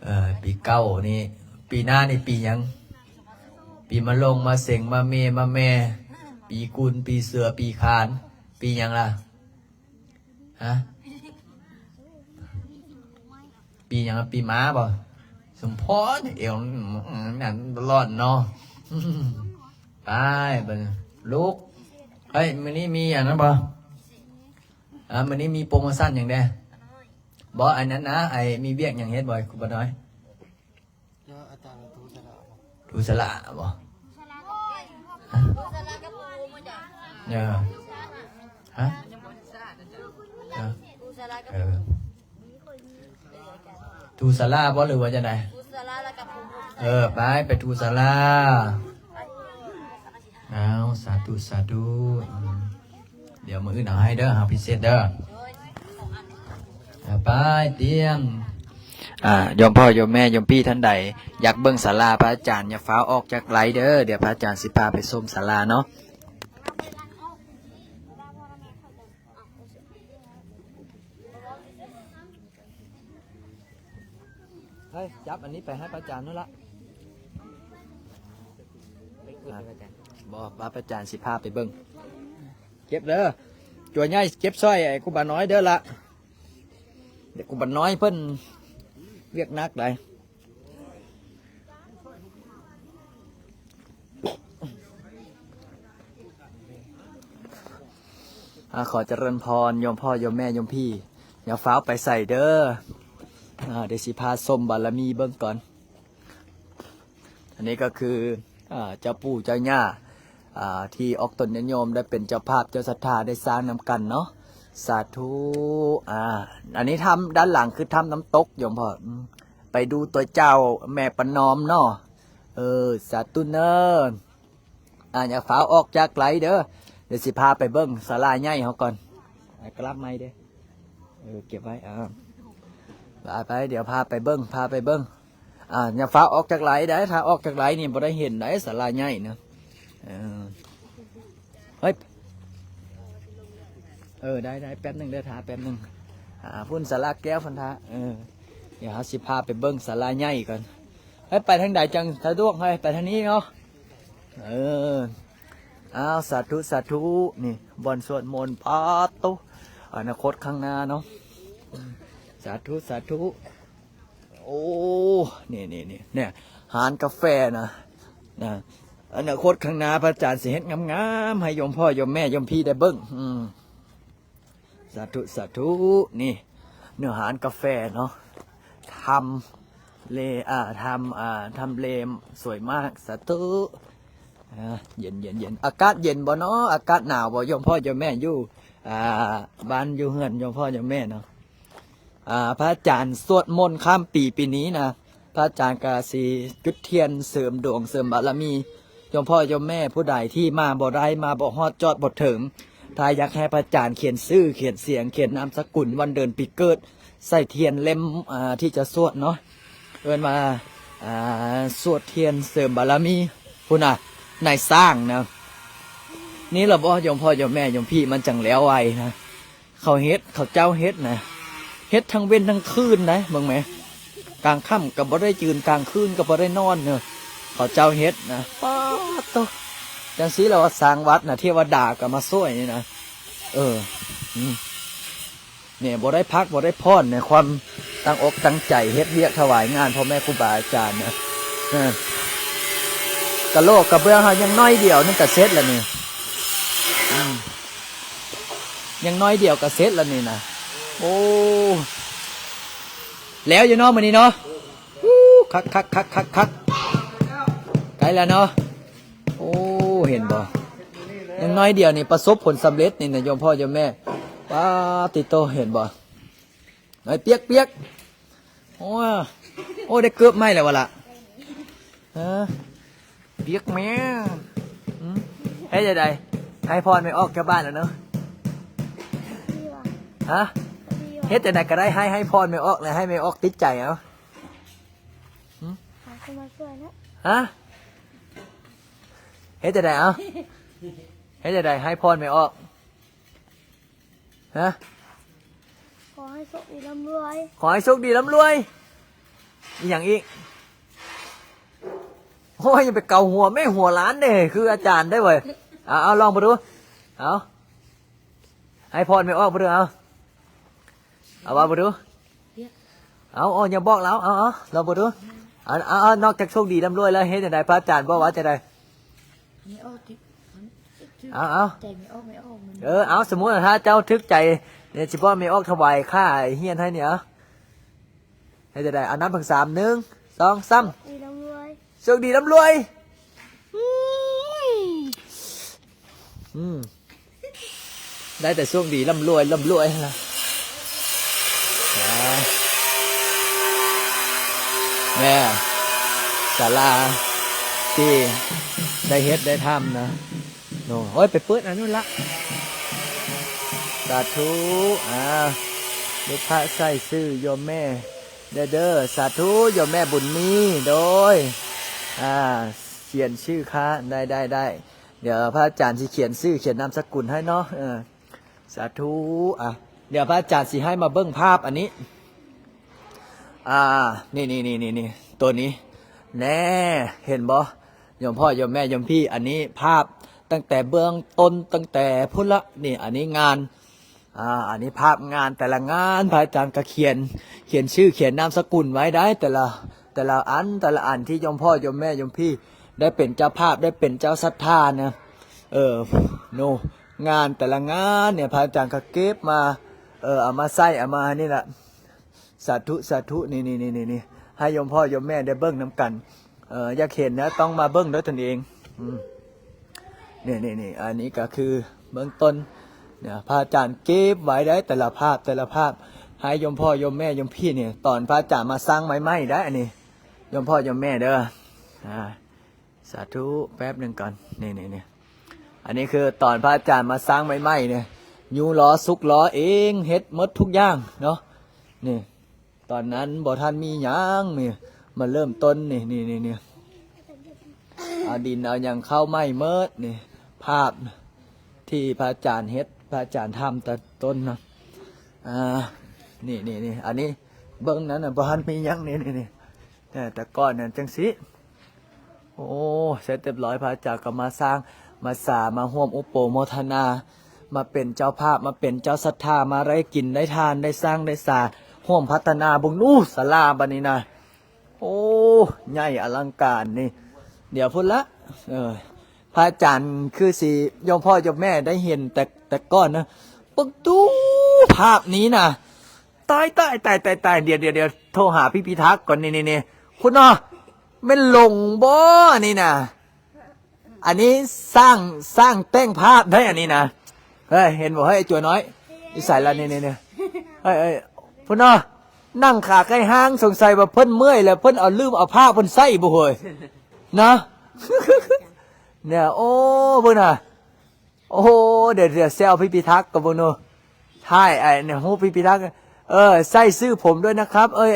ເອີ ປີເກົ່ານີ້ ປີໜ້ານີ້ປີຫຍັງ? ປີມະລົງ ມະເສັງ ມະເມ ມະແມ່ ປີກຸນ ປີເສືອ ປີຂານ ປີຫຍັງລະ? ຮະ? ປີຫຍັງ? ປີໝາບໍ? ສົມພອນ ເອວນັ້ນຫຼອນເນາະ ໄປ ບັດນີ້ ລຸກ ເຮີ້ຍ ມື້ນີ້ມີຫຍັງນຳບໍ? ອ່າ ມື້ນີ້ມີໂປຣໂມຊັນຫຍັງແດ່? ບໍ່ ອັນນັ້ນນະ ໄອ້ ມີວຽກຫຍັງເຮັດບໍ່ ຄູບານ້ອຍ? ເອີ ອາຈານ ທູສະຫຼາ ທູສະຫຼາບໍ? ຮະ? ເອີ ຮະ? ເອີ ເອີ ທູສາລາບໍ ຫຼືວ່າຈັ່ງໃດ? ເອີ ໄປ ໄປທູສາລາ. ອ້າວ ສາທຸ ສາທຸ. ອືມ ດຽວມື້ອື່ນເອົາໃຫ້ເດີ ເຮົາພິເສດເດີ. ເອົາໄປຕຽມ. ອ່າ ໂຍມພໍ່ໂຍມແມ່ໂຍມພີ່ທ່ານໃດ ຢາກເບິ່ງສາລາພະອາຈານ ຢ່າຟ້າວອອກຈາກໄລເດີ. ດຽວພະອາຈານຊິພາໄປຊົມສາລາເນາະ. ເຮີ້ຍ ຈັບອັນນີ້ໄປໃຫ້ພະອາຈານໂນ່ນລະ. ບໍ່ ພະອາຈານຊິພາໄປເບິ່ງ. ເກັບເດີ ຕົວໃຫຍ່ເກັບຊ່ອຍໄອ້ຄູບານ້ອຍເດີລະ. ດຽວຄູບານ້ອຍເພິ່ນວຽກໜັກຫຼາຍ. ອາ ຂໍຈະເລີນພອນ ໂຍມພໍ່ໂຍມແມ່ໂຍມພີ່ ຢ່າຟ້າວໄປໃສເດີ. ອາ ດຽວຊິພາຊົມບາລະມີເບິ່ງກ່ອນ. ອັນນີ້ກໍຄື ອາ ເຈົ້າປູ່ເຈົ້າຍ່າ ອາ ທີ່ອອກຕົນຍາດໂຍມໄດ້ເປັນເຈົ້າພາບເຈົ້າສັດທາໄດ້ສ້າງນຳກັນເນາະ. ສາທຸ. ອາ ອັນນີ້ຖ້ຳ ດ້ານຫຼັງຄືຖ້ຳນ້ຳຕົກໂຍມພໍ່. ອືມ ໄປດູຕົວເຈົ້າແມ່ປະນອມເນາະ. ເອີ ສາທຸເນີ. ອາ ຢ່າຟ້າວອອກຈາກໄລເດີ ດຽວຊິພາໄປເບິ່ງສາລາໃຫຍ່ເຮົາກ່ອນ. ອາ ກະລັບໄມເດ້. ເອີ ເກັບໄວ້. ອາ ໄປໆ ດຽວພາໄປເບິ່ງ ພາໄປເບິ່ງ. ອາ ຢ່າຟ້າວອອກຈາກໄລໄດ໋ ຖ້າອອກຈາກໄລນີ້ບໍ່ໄດ້ເຫັນໄດ໋ ສາລາໃຫຍ່ນະ. ເອີ ອ ເຮີ້ຍ ເອີ ໄດ້ ໄດ້ ແປັບໜຶ່ງເດີ ຖ້າແປັບໜຶ່ງ. ອ່າ ພຸ້ນສາລາແກ້ວພຸ້ນ ຖ້າ ເອີ ດຽວເຮົາຊິພາໄປເບິ່ງສາລາໃຫຍ່ກ່ອນ. ເຮີ້ຍ ໄປທາງໃດຈັ່ງສະດວກ? ເຮີ້ຍ ໄປທາງນີ້ເນາະ. ເອີ ອ້າວ ສາທຸ ສາທຸ. ນີ້ບ່ອນສວດມົນ ປາດໂຕ ອະນາຄົດຂ້າງໜ້າເນາະ. ສາທຸ ສາທຸ. ໂອ້ ນີ້ໆໆ ເນຍ ຮ້ານກາແຟນະ ນະ ອະນາຄົດຂ້າງໜ້າພະອາຈານຊິເຮັດງາມໆ ໃຫ້ໂຍມພໍ່ໂຍມແມ່ໂຍມພີ່ໄດ້ເບິ່ງ. ອືມ ສາທຸ ສາທຸ. ນີ້ ເນຍ ຮ້ານກາແຟເນາະ ທຳເລ ອ່າ ທຳ ອ່າ ທຳເລສວຍມາກ. ສາທຸ. ອ່າ ເຢັນໆໆ ອາກາດເຢັນບໍ່ເນາະ? ອາກາດໜາວບໍ່ ໂຍມພໍ່ໂຍມແມ່ຢູ່ ອ່າ ບ້ານຢູ່ເຮືອນໂຍມພໍ່ໂຍມແມ່ເນາະ? ອ່າ ພະອາຈານສວດມົນຂ້າມປີປີນີ້ນະ ພະອາຈານກະຊິຈຸດທຽນເສີມດວງເສີມບາລະມີ. ໂຍມພໍ່ໂຍມແມ່ຜູ້ໃດທີ່ມາບໍ່ໄດ້ ມາບໍ່ຮອດ ຈອດບໍ່ເຖິງ ຖ້າຢາກໃຫ້ພະອາຈານຂຽນຊື່ຂຽນສຽງ ຂຽນນາມສະກຸນ ວັນເດືອນປີເກີດ ໃສ່ທຽນເຫຼັ້ມ ອ່າ ທີ່ຈະສວດເນາະ ເອີ້ນວ່າ ອ່າ ສວດທຽນເສີມບາລະມີ ພຸ້ນນະ ນາຍສ້າງນະ. ນີ້ລະບໍ່ ໂຍມພໍ່ໂຍມແມ່ໂຍມພີ່ ມັນຈັ່ງແລ້ວໄວນະ. ເຂົາເຮັດ ເຂົາເຈົ້າເຮັດນະ ເຮັດທັງເວັນທັງຄືນໄດ໋ ເບິ່ງແມ ກາງຄ່ຳກໍບໍ່ໄດ້ຢືນ ກາງຄືນກໍບໍ່ໄດ້ນອນເນາະ ເຂົາເຈົ້າເຮັດນະ. ປາດໂຕ ຈັ່ງຊີ້ລະວ່າສ້າງວັດນະ ເທວະດາກໍມາຊ່ວຍນີ້ນະ. ເອີ ອືມ ນີ້ບໍ່ໄດ້ພັກບໍ່ໄດ້ຜ່ອນໃນຄວາມຕັ້ງອົກຕັ້ງໃຈເຮັດວຽກຖວາຍງານພໍ່ແມ່ຄູບາອາຈານນະ. ເອີ ກະໂຫຼກກະເບື້ອງເຮົາຍັງໜ້ອຍດຽວໜຶ່ງກະເສັດລະນີ້. ອືມ ຍັງໜ້ອຍດຽວກະເສັດລະນີ້ນະ. ໂອ້ ແລ້ວຢູ່ເນາະມື້ນີ້ເນາະ. ອູ້ ຄັກໆໆໆໆ ໃກ້ແລ້ວເນາະ. ໂອ້ ເຫັນບໍ່ ຍັງໜ້ອຍດຽວນີ້ປະສົບຜົນສຳເລັດນີ້ນະ ໂຍມພໍ່ໂຍມແມ່. ປາຕິໂຕ ເຫັນບໍ່ ເອີຍ ປຽກໆ. ໂອ້ ໂອ້ ໄດ້ເກີບໃໝ່ແລ້ວວະລະ? ຮະ ປຽກແມ່. ຫຶ ເຮັດຈັ່ງໃດ ໃຫ້ພອນແມ່ອອກຈາກບ້ານແລ້ວເນາະ? ຮະ ເຮັດຈັ່ງໃດກໍໄດ້ ໃຫ້ ໃຫ້ພອນແມ່ອອກ ແລະ ໃຫ້ແມ່ອອກຕິດໃຈເອົາ. ຫຶ ຫາຄົນມາຊ່ວຍແລ້ວ. ຮະ ເຮັດຈັ່ງໃດເອົາ? ເຮັດຈັ່ງໃດ ໃຫ້ພອນແມ່ອອກ? ຮະ ຂໍໃຫ້ໂຊກດີລ່ຳລວຍ. ຂໍໃຫ້ໂຊກດີລ່ຳລວຍ. ອີຫຍັງອີກ? ໂອ້ຍ ຢ່າໄປເກົາຫົວແມ່ ຫົວຫຼານເດ້ ຄືອາຈານໄດ໋ເວີຍ. ເອົາ ເອົາ ລອງເບິ່ງດູ ເອົາ ໃຫ້ພອນແມ່ອອກເບິ່ງດູ ເອົາ ເອົາ ເວົ້າເບິ່ງດູ. ເອົາ ເອົາ ຢ່າບອກລາວ ເອົາ ເອົາ ລອງເບິ່ງດູ. ເອົາ ເອົາ ເອົາ ນອກຈາກໂຊກດີລ່ຳລວຍແລ້ວ ເຮັດຈັ່ງໃດ ພະອາຈານບອກວ່າຈັ່ງໃດ? ເອົາ ເອົາ ໃຈແມ່ອອກ ແມ່ອອກ ເອີ ເອົາ ສົມມຸດວ່າຖ້າເຈົ້າຖືກໃຈ ດຽວຊິບອກແມ່ອອກຖວາຍຄ່າຮຽນໃຫ້ນີ້ ເອົາ ເຮັດຈັ່ງໃດ? ເອົາ ນັບເຖິງສາມ ໜຶ່ງ ສອງ ສາມ. ດີລ່ຳລວຍ. ໂຊກດີລ່ຳລວຍ. ອືມ ອືມ ໄດ້ແຕ່ໂຊກດີລ່ຳລວຍ ລ່ຳລວຍນະ. ອ່າ ແມ່ ສາລາທີ່ໄດ້ເຮັດໄດ້ທຳນະ. ໂອ້ຍ ໄປເປີດອັນນັ້ນລະ. ສາທຸ. ອ່າ ລູກພະໃສ່ຊື່ໂຍມແມ່ເດີ ເດີ. ສາທຸ ໂຍມແມ່ບຸນມີ. ໂດຍ ອ່າ ຂຽນຊື່ຄ່າ ໄດ້ ໄດ້ ໄດ້. ດຽວພະອາຈານຊິຂຽນຊື່ຂຽນນາມສະກຸນໃຫ້ເນາະ. ເອີ ສາທຸ. ອ່ະ ດຽວພະອາຈານຊິໃຫ້ມາເບິ່ງພາບອັນນີ້ ອ່າ ນີ້ໆໆໆ ໂຕນີ້ ແນ່ ເຫັນບໍ່ ໂຍມພໍ່ໂຍມແມ່ໂຍມພີ່? ອັນນີ້ພາບຕັ້ງແຕ່ເບື້ອງຕົ້ນ ຕັ້ງແຕ່ພຸ້ນລະ. ນີ້ ອັນນີ້ງານ ອ່າ ອັນນີ້ພາບງານແຕ່ລະງານ ພະອາຈານກໍຂຽນ ຂຽນຊື່ຂຽນນາມສະກຸນໄວ້ໄດ໋ ແຕ່ລະ ແຕ່ລະອັນ ແຕ່ລະອັນທີ່ໂຍມພໍ່ໂຍມແມ່ໂຍມພີ່ໄດ້ເປັນເຈົ້າພາບ ໄດ້ເປັນເຈົ້າສັດທານະ. ເອີ ໂນ ງານແຕ່ລະງານນີ້ ພະອາຈານກໍເກັບມາ ເອີ ເອົາມາໃສ່ ເອົາມານີ້ລະ. ສາທຸ ສາທຸ. ນີ້ໆໆໆ ໃຫ້ໂຍມພໍ່ໂຍມແມ່ໄດ້ເບິ່ງນຳກັນ. ເອີ ຢາກເຫັນນະ ຕ້ອງມາເບິ່ງດ້ວຍຕົນເອງ. ອືມ ນີ້ໆໆ ອັນນີ້ກໍຄືເບື້ອງຕົ້ນນະ ພະອາຈານເກັບໄວ້ໄດ້ ແຕ່ລະພາບ ແຕ່ລະພາບ ໃຫ້ໂຍມພໍ່ໂຍມແມ່ໂຍມພີ່ນີ້ ຕອນພະອາຈານມາສ້າງໃໝ່ໆໄດ໋ ອັນນີ້ ໂຍມພໍ່ໂຍມແມ່ເດີ ອ່າ ສາທຸ. ແປັບໜຶ່ງກ່ອນ ນີ້ໆໆ ອັນນີ້ຄືຕອນພະອາຈານມາສ້າງໃໝ່ໆນີ້ ຍູ້ລໍ້ ສຸກລໍ້ເອງ ເຮັດໝົດທຸກຢ່າງເນາະ. ນີ້ ຕອນນັ້ນບໍ່ທັນມີຫຍັງນີ້ ມາເລີ່ມຕົ້ນນີ້ ນີ້ໆໆ ເອົາດິນເອົາຫຍັງເຂົ້າໃໝ່ໝົດນີ້ ພາບ ທີ່ພະອາຈານເຮັດ ພະອາຈານທຳແຕ່ຕົ້ນນະ. ອ່າ ນີ້ໆໆ ອັນນີ້ເບິ່ງນັ້ນນະ ບໍ່ທັນມີຫຍັງ ນີ້ໆໆ ເອີ ແຕ່ກ່ອນນັ້ນຈັ່ງຊີ້. ໂອ້ ເສັດຮຽບຮ້ອຍ ພະອາຈານກໍມາສ້າງ ມາສາ ມາຮ່ວມອຸປະໂມທະນາ ມາເປັນເຈົ້າພາບ ມາເປັນເຈົ້າສັດທາ ມາໄດ້ກິນໄດ້ທານ ໄດ້ສ້າງໄດ້ສາ ຮ່ວມພັດທະນາ. ເບິ່ງດູສາລາບັດນີ້ນະ ໂອ້ ໃຫຍ່ອະລັງການນີ້. ດຽວພຸ້ນລະ ເອີ ພະອາຈານຄືຊິໂຍມພໍ່ໂຍມແມ່ໄດ້ເຫັນແຕ່ ແຕ່ກ່ອນນະ. ເບິ່ງດູພາບນີ້ນະ ຕາຍ ຕາຍ ຕາຍ ຕາຍ ຕາຍ. ດຽວ ດຽວ ດຽວ ໂທຫາພີ່ພິທັກກ່ອນ. ນີ້ ນີ້ ນີ້ ຄຸນເນາະ ແມ່ນຫຼົງບໍ່ອັນນີ້ນະ? ອັນນີ້ຊ່າງ ຊ່າງແຕ່ງພາບໄດ້ອັນນີ້ນະ. ເຮີ້ຍ ເຫັນບໍ່ເຮີ້ຍ ໄອ້ຈົວນ້ອຍ ຢູ່ໃສລະ? ນີ້ ນີ້ ນີ້ ເຮີ້ຍ ເຮີ້ຍ ພຸ້ນເນາະ ນັ່ງຂາໄກ່ຫ້າງ. ສົງໄສວ່າເພິ່ນເມື່ອຍແລ້ວ ເພິ່ນເອົາ ລືມເອົາຜ້າເພິ່ນໃສ່ບໍ່ເຮີ້ຍ ນະ? ເນ່ຍ ໂອ້ ເບິ່ງນະ. ໂອ້ໂຫ ດຽວ ດຽວແຊວພີ່ພິທັກກ່ອນເບິ່ງດູ ຖ່າຍໄອ້ນີ້ຮູບພີ່ພິທັກ. ເອີ ໃສ່ຊື່ຜົມດ້ວຍນະຄັບ. ເອີຍ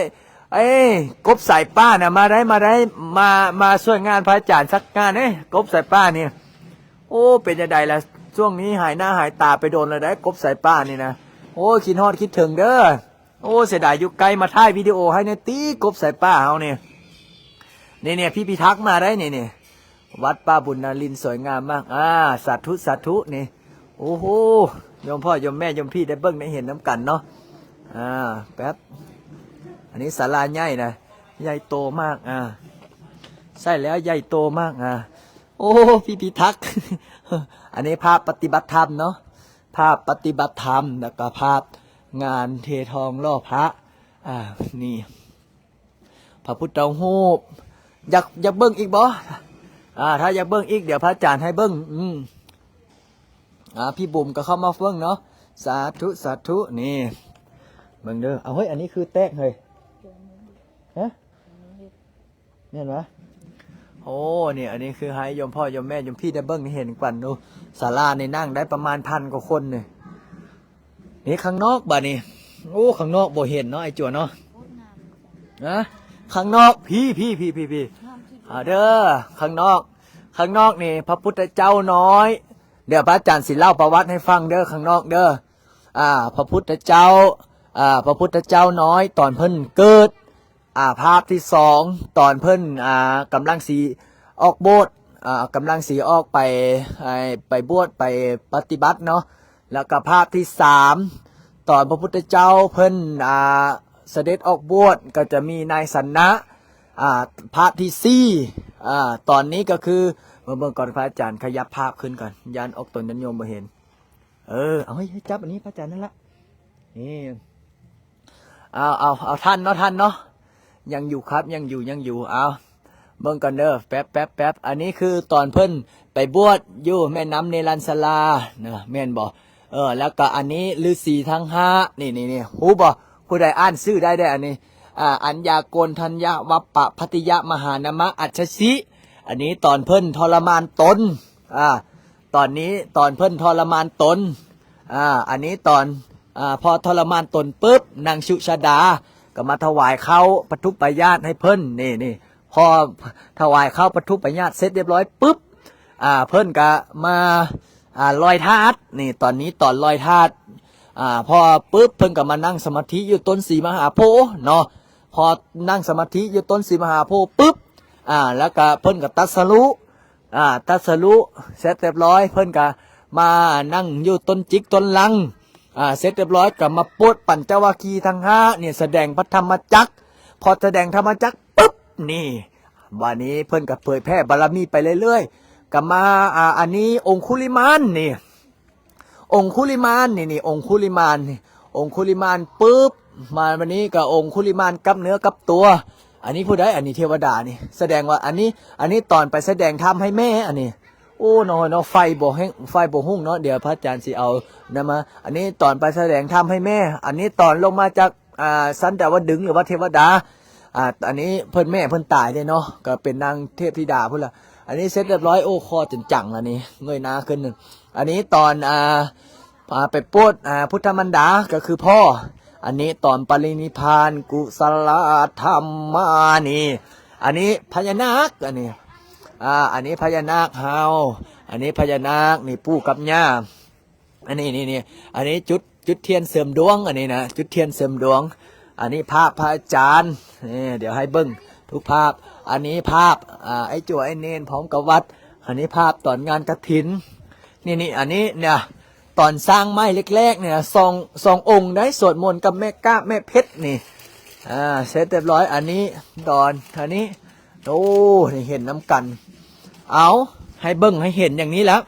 ເອີຍ ກົບສາຍປ່ານະ ມາໄດ້ ມາໄດ້ ມາ ມາຊ່ວຍງານພະອາຈານສັກງານເດ້ ກົບສາຍປ່ານນີ້. ໂອ້ ເປັນຈັ່ງໃດລະ ຊ່ວງນີ້ຫາຍໜ້າຫາຍຕາໄປດົນແລ້ວເດ້ ກົບສາຍປ່ານນີ້ນະ. ໂອ້ ຄິດຮອດຄິດເຖິງເດີ. ໂອ້ ເສຍດາຍຢູ່ໄກ ມາຖ່າຍວິດີໂອໃຫ້ແດ່ຕິ ກົບສາຍປ່າເຮົານີ້. ນີ້ໆ ພີ່ພິທັກມາໄດ້ນີ້ ນີ້ ວັດປ່າບຸນນາລິນ ສວຍງາມມາກ. ອ່າ ສາທຸ ສາທຸ. ນີ້ ໂອ້ໂຫ ໂຍມພໍ່ໂຍມແມ່ໂຍມພີ່ໄດ້ເບິ່ງໄດ້ເຫັນນຳກັນເນາະ. ອ່າ ແປັບ ອັນນີ້ສາລາໃຫຍ່ນະ ໃຫຍ່ໂຕມາກ. ອ່າ ໃຊ້ແລ້ວໃຫຍ່ໂຕມາກ. ອ່າ ໂອ້ ພີ່ພິທັກ ອັນນີ້ພາບປະຕິບັດທຳເນາະ ພາບປະຕິບັດທຳ ແລ້ວກໍພາບງານເທທອງຫຼໍ່ພະ. ອ່າ ນີ້ ພະພຸດທະຮູບ ຢາກ ຢາກເບິ່ງອີກບໍ່? ອ່າ ຖ້າຢາກເບິ່ງອີກ ດຽວພະອາຈານໃຫ້ເບິ່ງ. ອືມ ອ່າ ພີ່ບຸມກໍເຂົ້າມາເບິ່ງເນາະ. ສາທຸ ສາທຸ. ນີ້ ເບິ່ງເດີ. ເອົາ ເຮີ້ຍ ອັນນີ້ຄືແຕກເຮີ້ຍ ຮະ? ແມ່ນຫວາ? ໂອ້ ນີ້ ອັນນີ້ຄືໃຫ້ໂຍມພໍ່ໂຍມແມ່ໂຍມພີ່ໄດ້ເບິ່ງໄດ້ເຫັນກັນດູ. ສາລານີ້ນັ່ງໄດ້ປະມານພັນກວ່າຄົນນີ້. ນີ້ຂ້າງນອກບາດນີ້. ໂອ້ ຂ້າງນອກບໍ່ເຫັນເນາະ ໄອ້ຈົວເນາະ. ຮະ? ຂ້າງນອກ ພີ້ ພີ້ ພີ້ ພີ້ ພີ້. ອ່າ ເດີ ຂ້າງນອກ ຂ້າງນອກນີ້ພະພຸດທະເຈົ້ານ້ອຍ. ດຽວພະອາຈານຊິເລົ່າປະຫວັດໃຫ້ຟັງເດີ ຂ້າງນອກເດີ. ອ່າ ພະພຸດທະເຈົ້າ ອ່າ ພະພຸດທະເຈົ້ານ້ອຍ ຕອນເພິ່ນເກີດ ອ່າ ພາບທີສອງ ຕອນເພິ່ນ ອ່າ ກຳລັງຊິອອກໂບດ ອ່າ ກຳລັງຊິອອກໄປ ໄປ ໄປບວດ ໄປປະຕິບັດເນາະ. ແລ້ວກໍພາບທີສາມ ຕອນພະພຸດທະເຈົ້າເພິ່ນ ອ່າ ສະເດັດອອກບວດ ກໍຈະມີນາຍສັນນະ. ອ່າ ພາບທີສີ່ ອ່າ ຕອນນີ້ກໍຄື ເບິ່ງ ເບິ່ງກ່ອນ ພະອາຈານຂະຫຍັບພາບຂຶ້ນກ່ອນ ຢ້ານອອກຕົນຍາດໂຍມບໍ່ເຫັນ. ເອີ ເອົາ ເຮີ້ຍ ຈັບອັນນີ້ພະອາຈານນັ້ນລະ ນີ້. ເອົາ ເອົາ ເອົາ ທັນເນາະ ທັນເນາະ ຍັງຢູ່ຄັບ ຍັງຢູ່ ຍັງຢູ່. ເອົາ ເບິ່ງກ່ອນເດີ ແປັບ ແປັບ ແປັບ. ອັນນີ້ຄືຕອນເພິ່ນໄປບວດຢູ່ແມ່ນ້ຳເນລັນສະລານະ ແມ່ນບໍ່? ເອີ ແລ້ວກໍອັນນີ້ລືສີທັງຫ້າ ນີ້ ນີ້ ນີ້ ຮູ້ບໍ່? ຜູ້ໃດອ່ານຊື່ໄດ້ເດ້ ອັນນີ້ ອ່າ ອັນຍາໂກນທັນຍະ ວັບປະ ພັດຕິຍະ ມະຫານາມະ ອັດສະຊິ. ອັນນີ້ຕອນເພິ່ນທໍລະມານຕົນ ອ່າ ຕອນນີ້ຕອນເພິ່ນທໍລະມານຕົນ. ອ່າ ອັນນີ້ຕອນ ອ່າ ພໍທໍລະມານຕົນປຶບ ນາງສຸຊາດາກໍມາຖວາຍເຂົ້າປະທຸບປະຍາດໃຫ້ເພິ່ນ. ນີ້ ນີ້ ພໍຖວາຍເຂົ້າປະທຸບປະຍາດເສັດຮຽບຮ້ອຍປຶບ ອ່າ ເພິ່ນກໍມາ ອ່າ ລອຍທາດ. ນີ້ ຕອນນີ້ຕອນລອຍທາດ ອ່າ ພໍປຶບ ເພິ່ນກໍມານັ່ງສະມາທິຢູ່ຕົ້ນສີມະຫາໂພເນາະ. ພໍນັ່ງສະມາທິຢູ່ຕົ້ນສີມະຫາໂພປຶບ ອ່າ ແລ້ວກໍເພິ່ນກໍຕັດສະລຸ ອ່າ ຕັດສະລຸເສັດຮຽບຮ້ອຍ ເພິ່ນກໍມານັ່ງຢູ່ຕົ້ນຈິກຕົ້ນລັງ ອ່າ ເສັດຮຽບຮ້ອຍ ກໍມາໂປດປັນຈະວາຄີທັງຫ້ານີ້ ສະແດງພະທຳມະຈັກ. ພໍສະແດງທຳມະຈັກປຶບ ນີ້ ບາດນີ້ເພິ່ນກໍເຜີຍແຜ່ບາລະມີໄປເລື້ອຍໆ ກໍມາ ອ່າ ອັນນີ້ອົງຄຸລິມານນີ້ ອົງຄຸລິມານ ນີ້ ນີ້ ອົງຄຸລິມານນີ້ ອົງຄຸລິມານປຶບ ມາບາດນີ້ກໍອົງຄຸລິມານກັບເນື້ອກັບຕົວ. ອັນນີ້ຜູ້ໃດ? ອັນນີ້ເທວະດານີ້. ສະແດງວ່າອັນນີ້ ອັນນີ້ຕອນໄປສະແດງທຳໃຫ້ແມ່ ອັນນີ້. ໂອ້ ນ້ອຍເນາະ ໄຟບໍ່ແຮງ ໄຟບໍ່ຮຸ່ງເນາະ ດຽວພະອາຈານຊິເອົານຳມາ. ອັນນີ້ຕອນໄປສະແດງທຳໃຫ້ແມ່ ອັນນີ້ຕອນລົງມາຈາກ ອ່າ ຊັ້ນດາວະດຶງ ຫຼືວ່າເທວະດາ. ອ່າ ອັນນີ້ເພິ່ນ ແມ່ເພິ່ນຕາຍເດ້ເນາະ ກໍເປັນນາງເທບທິດາພຸ້ນລະ. ອັນນີ້ເສັດຮຽບຮ້ອຍ ໂອ້ ຄໍຈົນຈັງ ອັນນີ້ເງີຍໜ້າຂຶ້ນ. ອັນນີ້ຕອນ ອ່າ ອ່າ ໄປໂປດ ອ່າ ພຸດທະມານດາ ກໍຄືພໍ່. ອັນນີ້ຕອນປະລິນິພານ ກຸສະລະທຳມານີ້. ອັນນີ້ພະຍານາກ ອັນນີ້ ອ່າ ອັນນີ້ພະຍານາກເຮົາ ອັນນີ້ພະຍານາກ ນີ້ ປູ່ກັບຍ່າ. ອັນນີ້ ນີ້ ນີ້ ອັນນີ້ຈຸດ ຈຸດທຽນເສີມດວງ ອັນນີ້ນະ ຈຸດທຽນເສີມດວງ. ອັນນີ້ພາບພະອາຈານ ນີ້ ດຽວໃຫ້ເບິ່ງທຸກພາບ. ອັນນີ້ພາບ ອ່າ ໄອ້ຈົວໄອ້ເນນພ້ອມກັບວັດ. ອັນນີ້ພາບຕອນງານກະຖິນ. ນີ້ ນີ້ ອັນນີ້ເນຍ ຕອນສ້າງໄມ້ແລກໆ ເນຍ ສອງ ສອງອົງໄດ໋ ສວດມົນກັບແມ່ກ້າແມ່ເພັດນີ້ ອ່າ ເສັດຮຽບຮ້ອຍ. ອັນນີ້ດອນ ອັນນີ້ ໂອ້ ນີ້ເຫັນນຳກັນ. ເອົາ ໃຫ້ເບິ່ງໃຫ້ເຫັນຢ່າງນີ້ແລ້ວ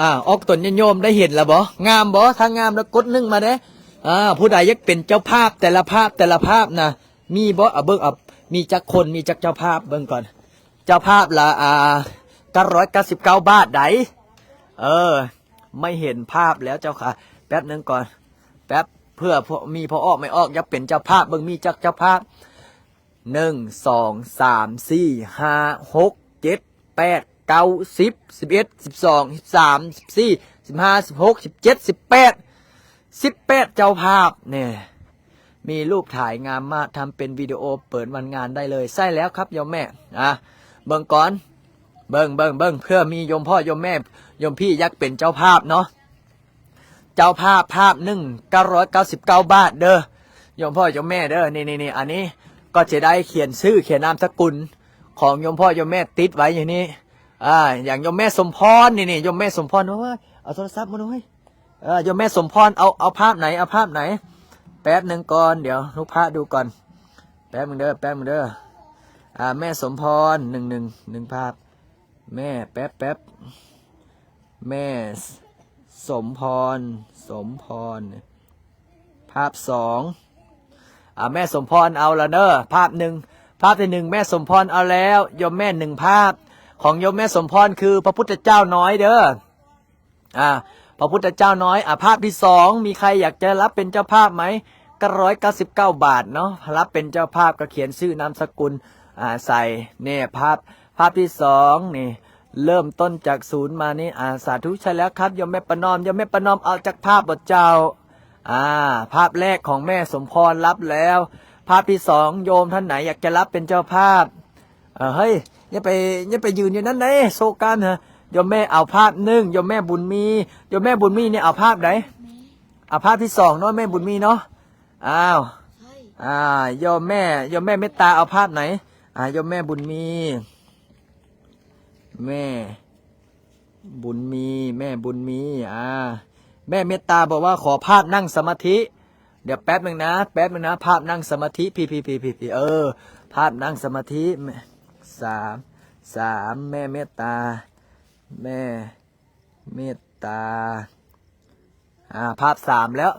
ອ່າ ອອກຕົນຍາດໂຍມໄດ້ເຫັນແລ້ວບໍ່? ງາມບໍ່? ຖ້າງາມແລ້ວກົດໜຶ່ງມາແດ່. ອ່າ ຜູ້ໃດຢາກເປັນເຈົ້າພາບ ແຕ່ລະພາບ ແຕ່ລະພາບນະ ມີບໍ່? ເອົາເບິ່ງ ເອົາ ມີຈັກຄົນ ມີຈັກເຈົ້າພາບ ເບິ່ງກ່ອນ. ເຈົ້າພາບລະ ອ່າ ເກົ້າຮ້ອຍເກົ້າສິບເກົ້າບາດໃດ໋. ເອີ ໄມ່ເຫັນພາບແລ້ວເຈົ້າຄ່ະ. ແປັບໜຶ່ງກ່ອນ ແປັບ ເພື່ອມີພໍ່ອອກແມ່ອອກຢາກເປັນເຈົ້າພາບ. ເບິ່ງມີຈັກເຈົ້າພາບ? ໜຶ່ງ ສອງ ສາມ ສີ່ ຫ້າ ຫົກ ເຈັດ ແປດ ເກົ້າ ສິບ ສິບເອັດ ສິບສອງ ສິບສາມ ສິບສີ່ ສິບຫ້າ ສິບຫົກ ສິບເຈັດ ສິບແປດ ສິບແປດເຈົ້າພາບແນ່. ມີຮູບຖ່າຍງາມມາກ ທຳເປັນວິດີໂອເປີດວັນງານໄດ້ເລີຍ. ໃຊ່ແລ້ວຄັບໂຍມແມ່. ອ່າ ເບິ່ງກ່ອນ ເບິ່ງ ເບິ່ງ ເບິ່ງ ເພື່ອມີໂຍມພໍ່ໂຍມແມ່ ໂຍມພີ່ຢາກເປັນເຈົ້າພາບເນາະ. ເຈົ້າພາບ ພາບໜຶ່ງ ເກົ້າຮ້ອຍເກົ້າສິບເກົ້າບາດເດີ ໂຍມພໍ່ໂຍມແມ່ເດີ. ນີ້ໆໆ ອັນນີ້ກໍຈະໄດ້ຂຽນຊື່ຂຽນນາມສະກຸນຂອງໂຍມພໍ່ໂຍມແມ່ຕິດໄວ້ຢູ່ນີ້. ອ່າ ຢ່າງໂຍມແມ່ສົມພອນ ນີ້ໆ ໂຍມແມ່ສົມພອນ ໂອ້ຍ ເອົາໂທລະສັບມາໜ່ອຍ. ເອີ ໂຍມແມ່ສົມພອນ ເອົາ ເອົາພາບໃດ? ເອົາພາບໃດ? ແປັບໜຶ່ງກ່ອນ ດຽວລູກພະດູກ່ອນ ແປັບໜຶ່ງເດີ ແປັບໜຶ່ງເດີ. ອ່າ ແມ່ສົມພອນ ໜຶ່ງ ໜຶ່ງ ໜຶ່ງພາບ ແມ່ ແປັບ ແປັບ ແມ່ ສົມພອນ ສົມພອນ ພາບສອງ. ອ່າ ແມ່ສົມພອນເອົາລະເດີ ພາບໜຶ່ງ ພາບທີໜຶ່ງ ແມ່ສົມພອນເອົາແລ້ວ ໂຍມແມ່ໜຶ່ງພາບ. ຂອງໂຍມແມ່ສົມພອນຄືພະພຸດທະເຈົ້ານ້ອຍເດີ. ອ່າ ພະພຸດທະເຈົ້ານ້ອຍ. ອ່າ ພາບທີສອງ ມີໃຄຢາກຈະຮັບເປັນເຈົ້າພາບໄໝ? ເກົ້າຮ້ອຍເກົ້າສິບເກົ້າບາດເນາະ ຮັບເປັນເຈົ້າພາບກໍຂຽນຊື່ນາມສະກຸນ ອ່າ ໃສ່ແນ່. ພາບ ພາບທີສອງນີ້ ເລີ່ມຕົ້ນຈາກສູນມານີ້. ອ່າ ສາທຸ ໃຊ່ແລ້ວຄັບ ໂຍມແມ່ປະນອມ ໂຍມແມ່ປະນອມເອົາຈັກພາບບໍ່ເຈົ້າ? ອ່າ ພາບແລກຂອງແມ່ສົມພອນຮັບແລ້ວ. ພາບທີສອງ ໂຍມທ່ານໃດຢາກຈະຮັບເປັນເຈົ້າພາບ? ເອີ ເຮີ້ຍ ຢ່າໄປ ຢ່າໄປຢືນຢູ່ນັ້ນເດ້ ໂຊການເຮີ້ຍ. ໂຍມແມ່ເອົາພາບໜຶ່ງ ໂຍມແມ່ບຸນມີ ໂຍມແມ່ບຸນມີນີ້ເອົາພາບໃດ? ເອົາພາບທີສອງເນາະ ແມ່ບຸນມີເນາະ. ອ້າວ ໃຊ່ ອ່າ ໂຍມແມ່ ໂຍມແມ່ເມດຕາເອົາພາບໃດ? ອ່າ ໂຍມແມ່ບຸນມີ ແມ່ບຸນມີ ແມ່ບຸນມີ ອ່າ ແມ່ເມດຕາບອກວ່າ ຂໍພາບນັ່ງສະມາທິ. ດຽວແປັບໜຶ່ງນະ ແປັບໜຶ່ງນະ ພາບນັ່ງສະມາທິ ພີ້ໆໆ ເອີ ພາບນັ່ງສະມາທິ ສາມ ສາມ ແມ່ເມດຕາ ແມ່ເມດຕາ ອ່າ ພາບສາມແລ້ວ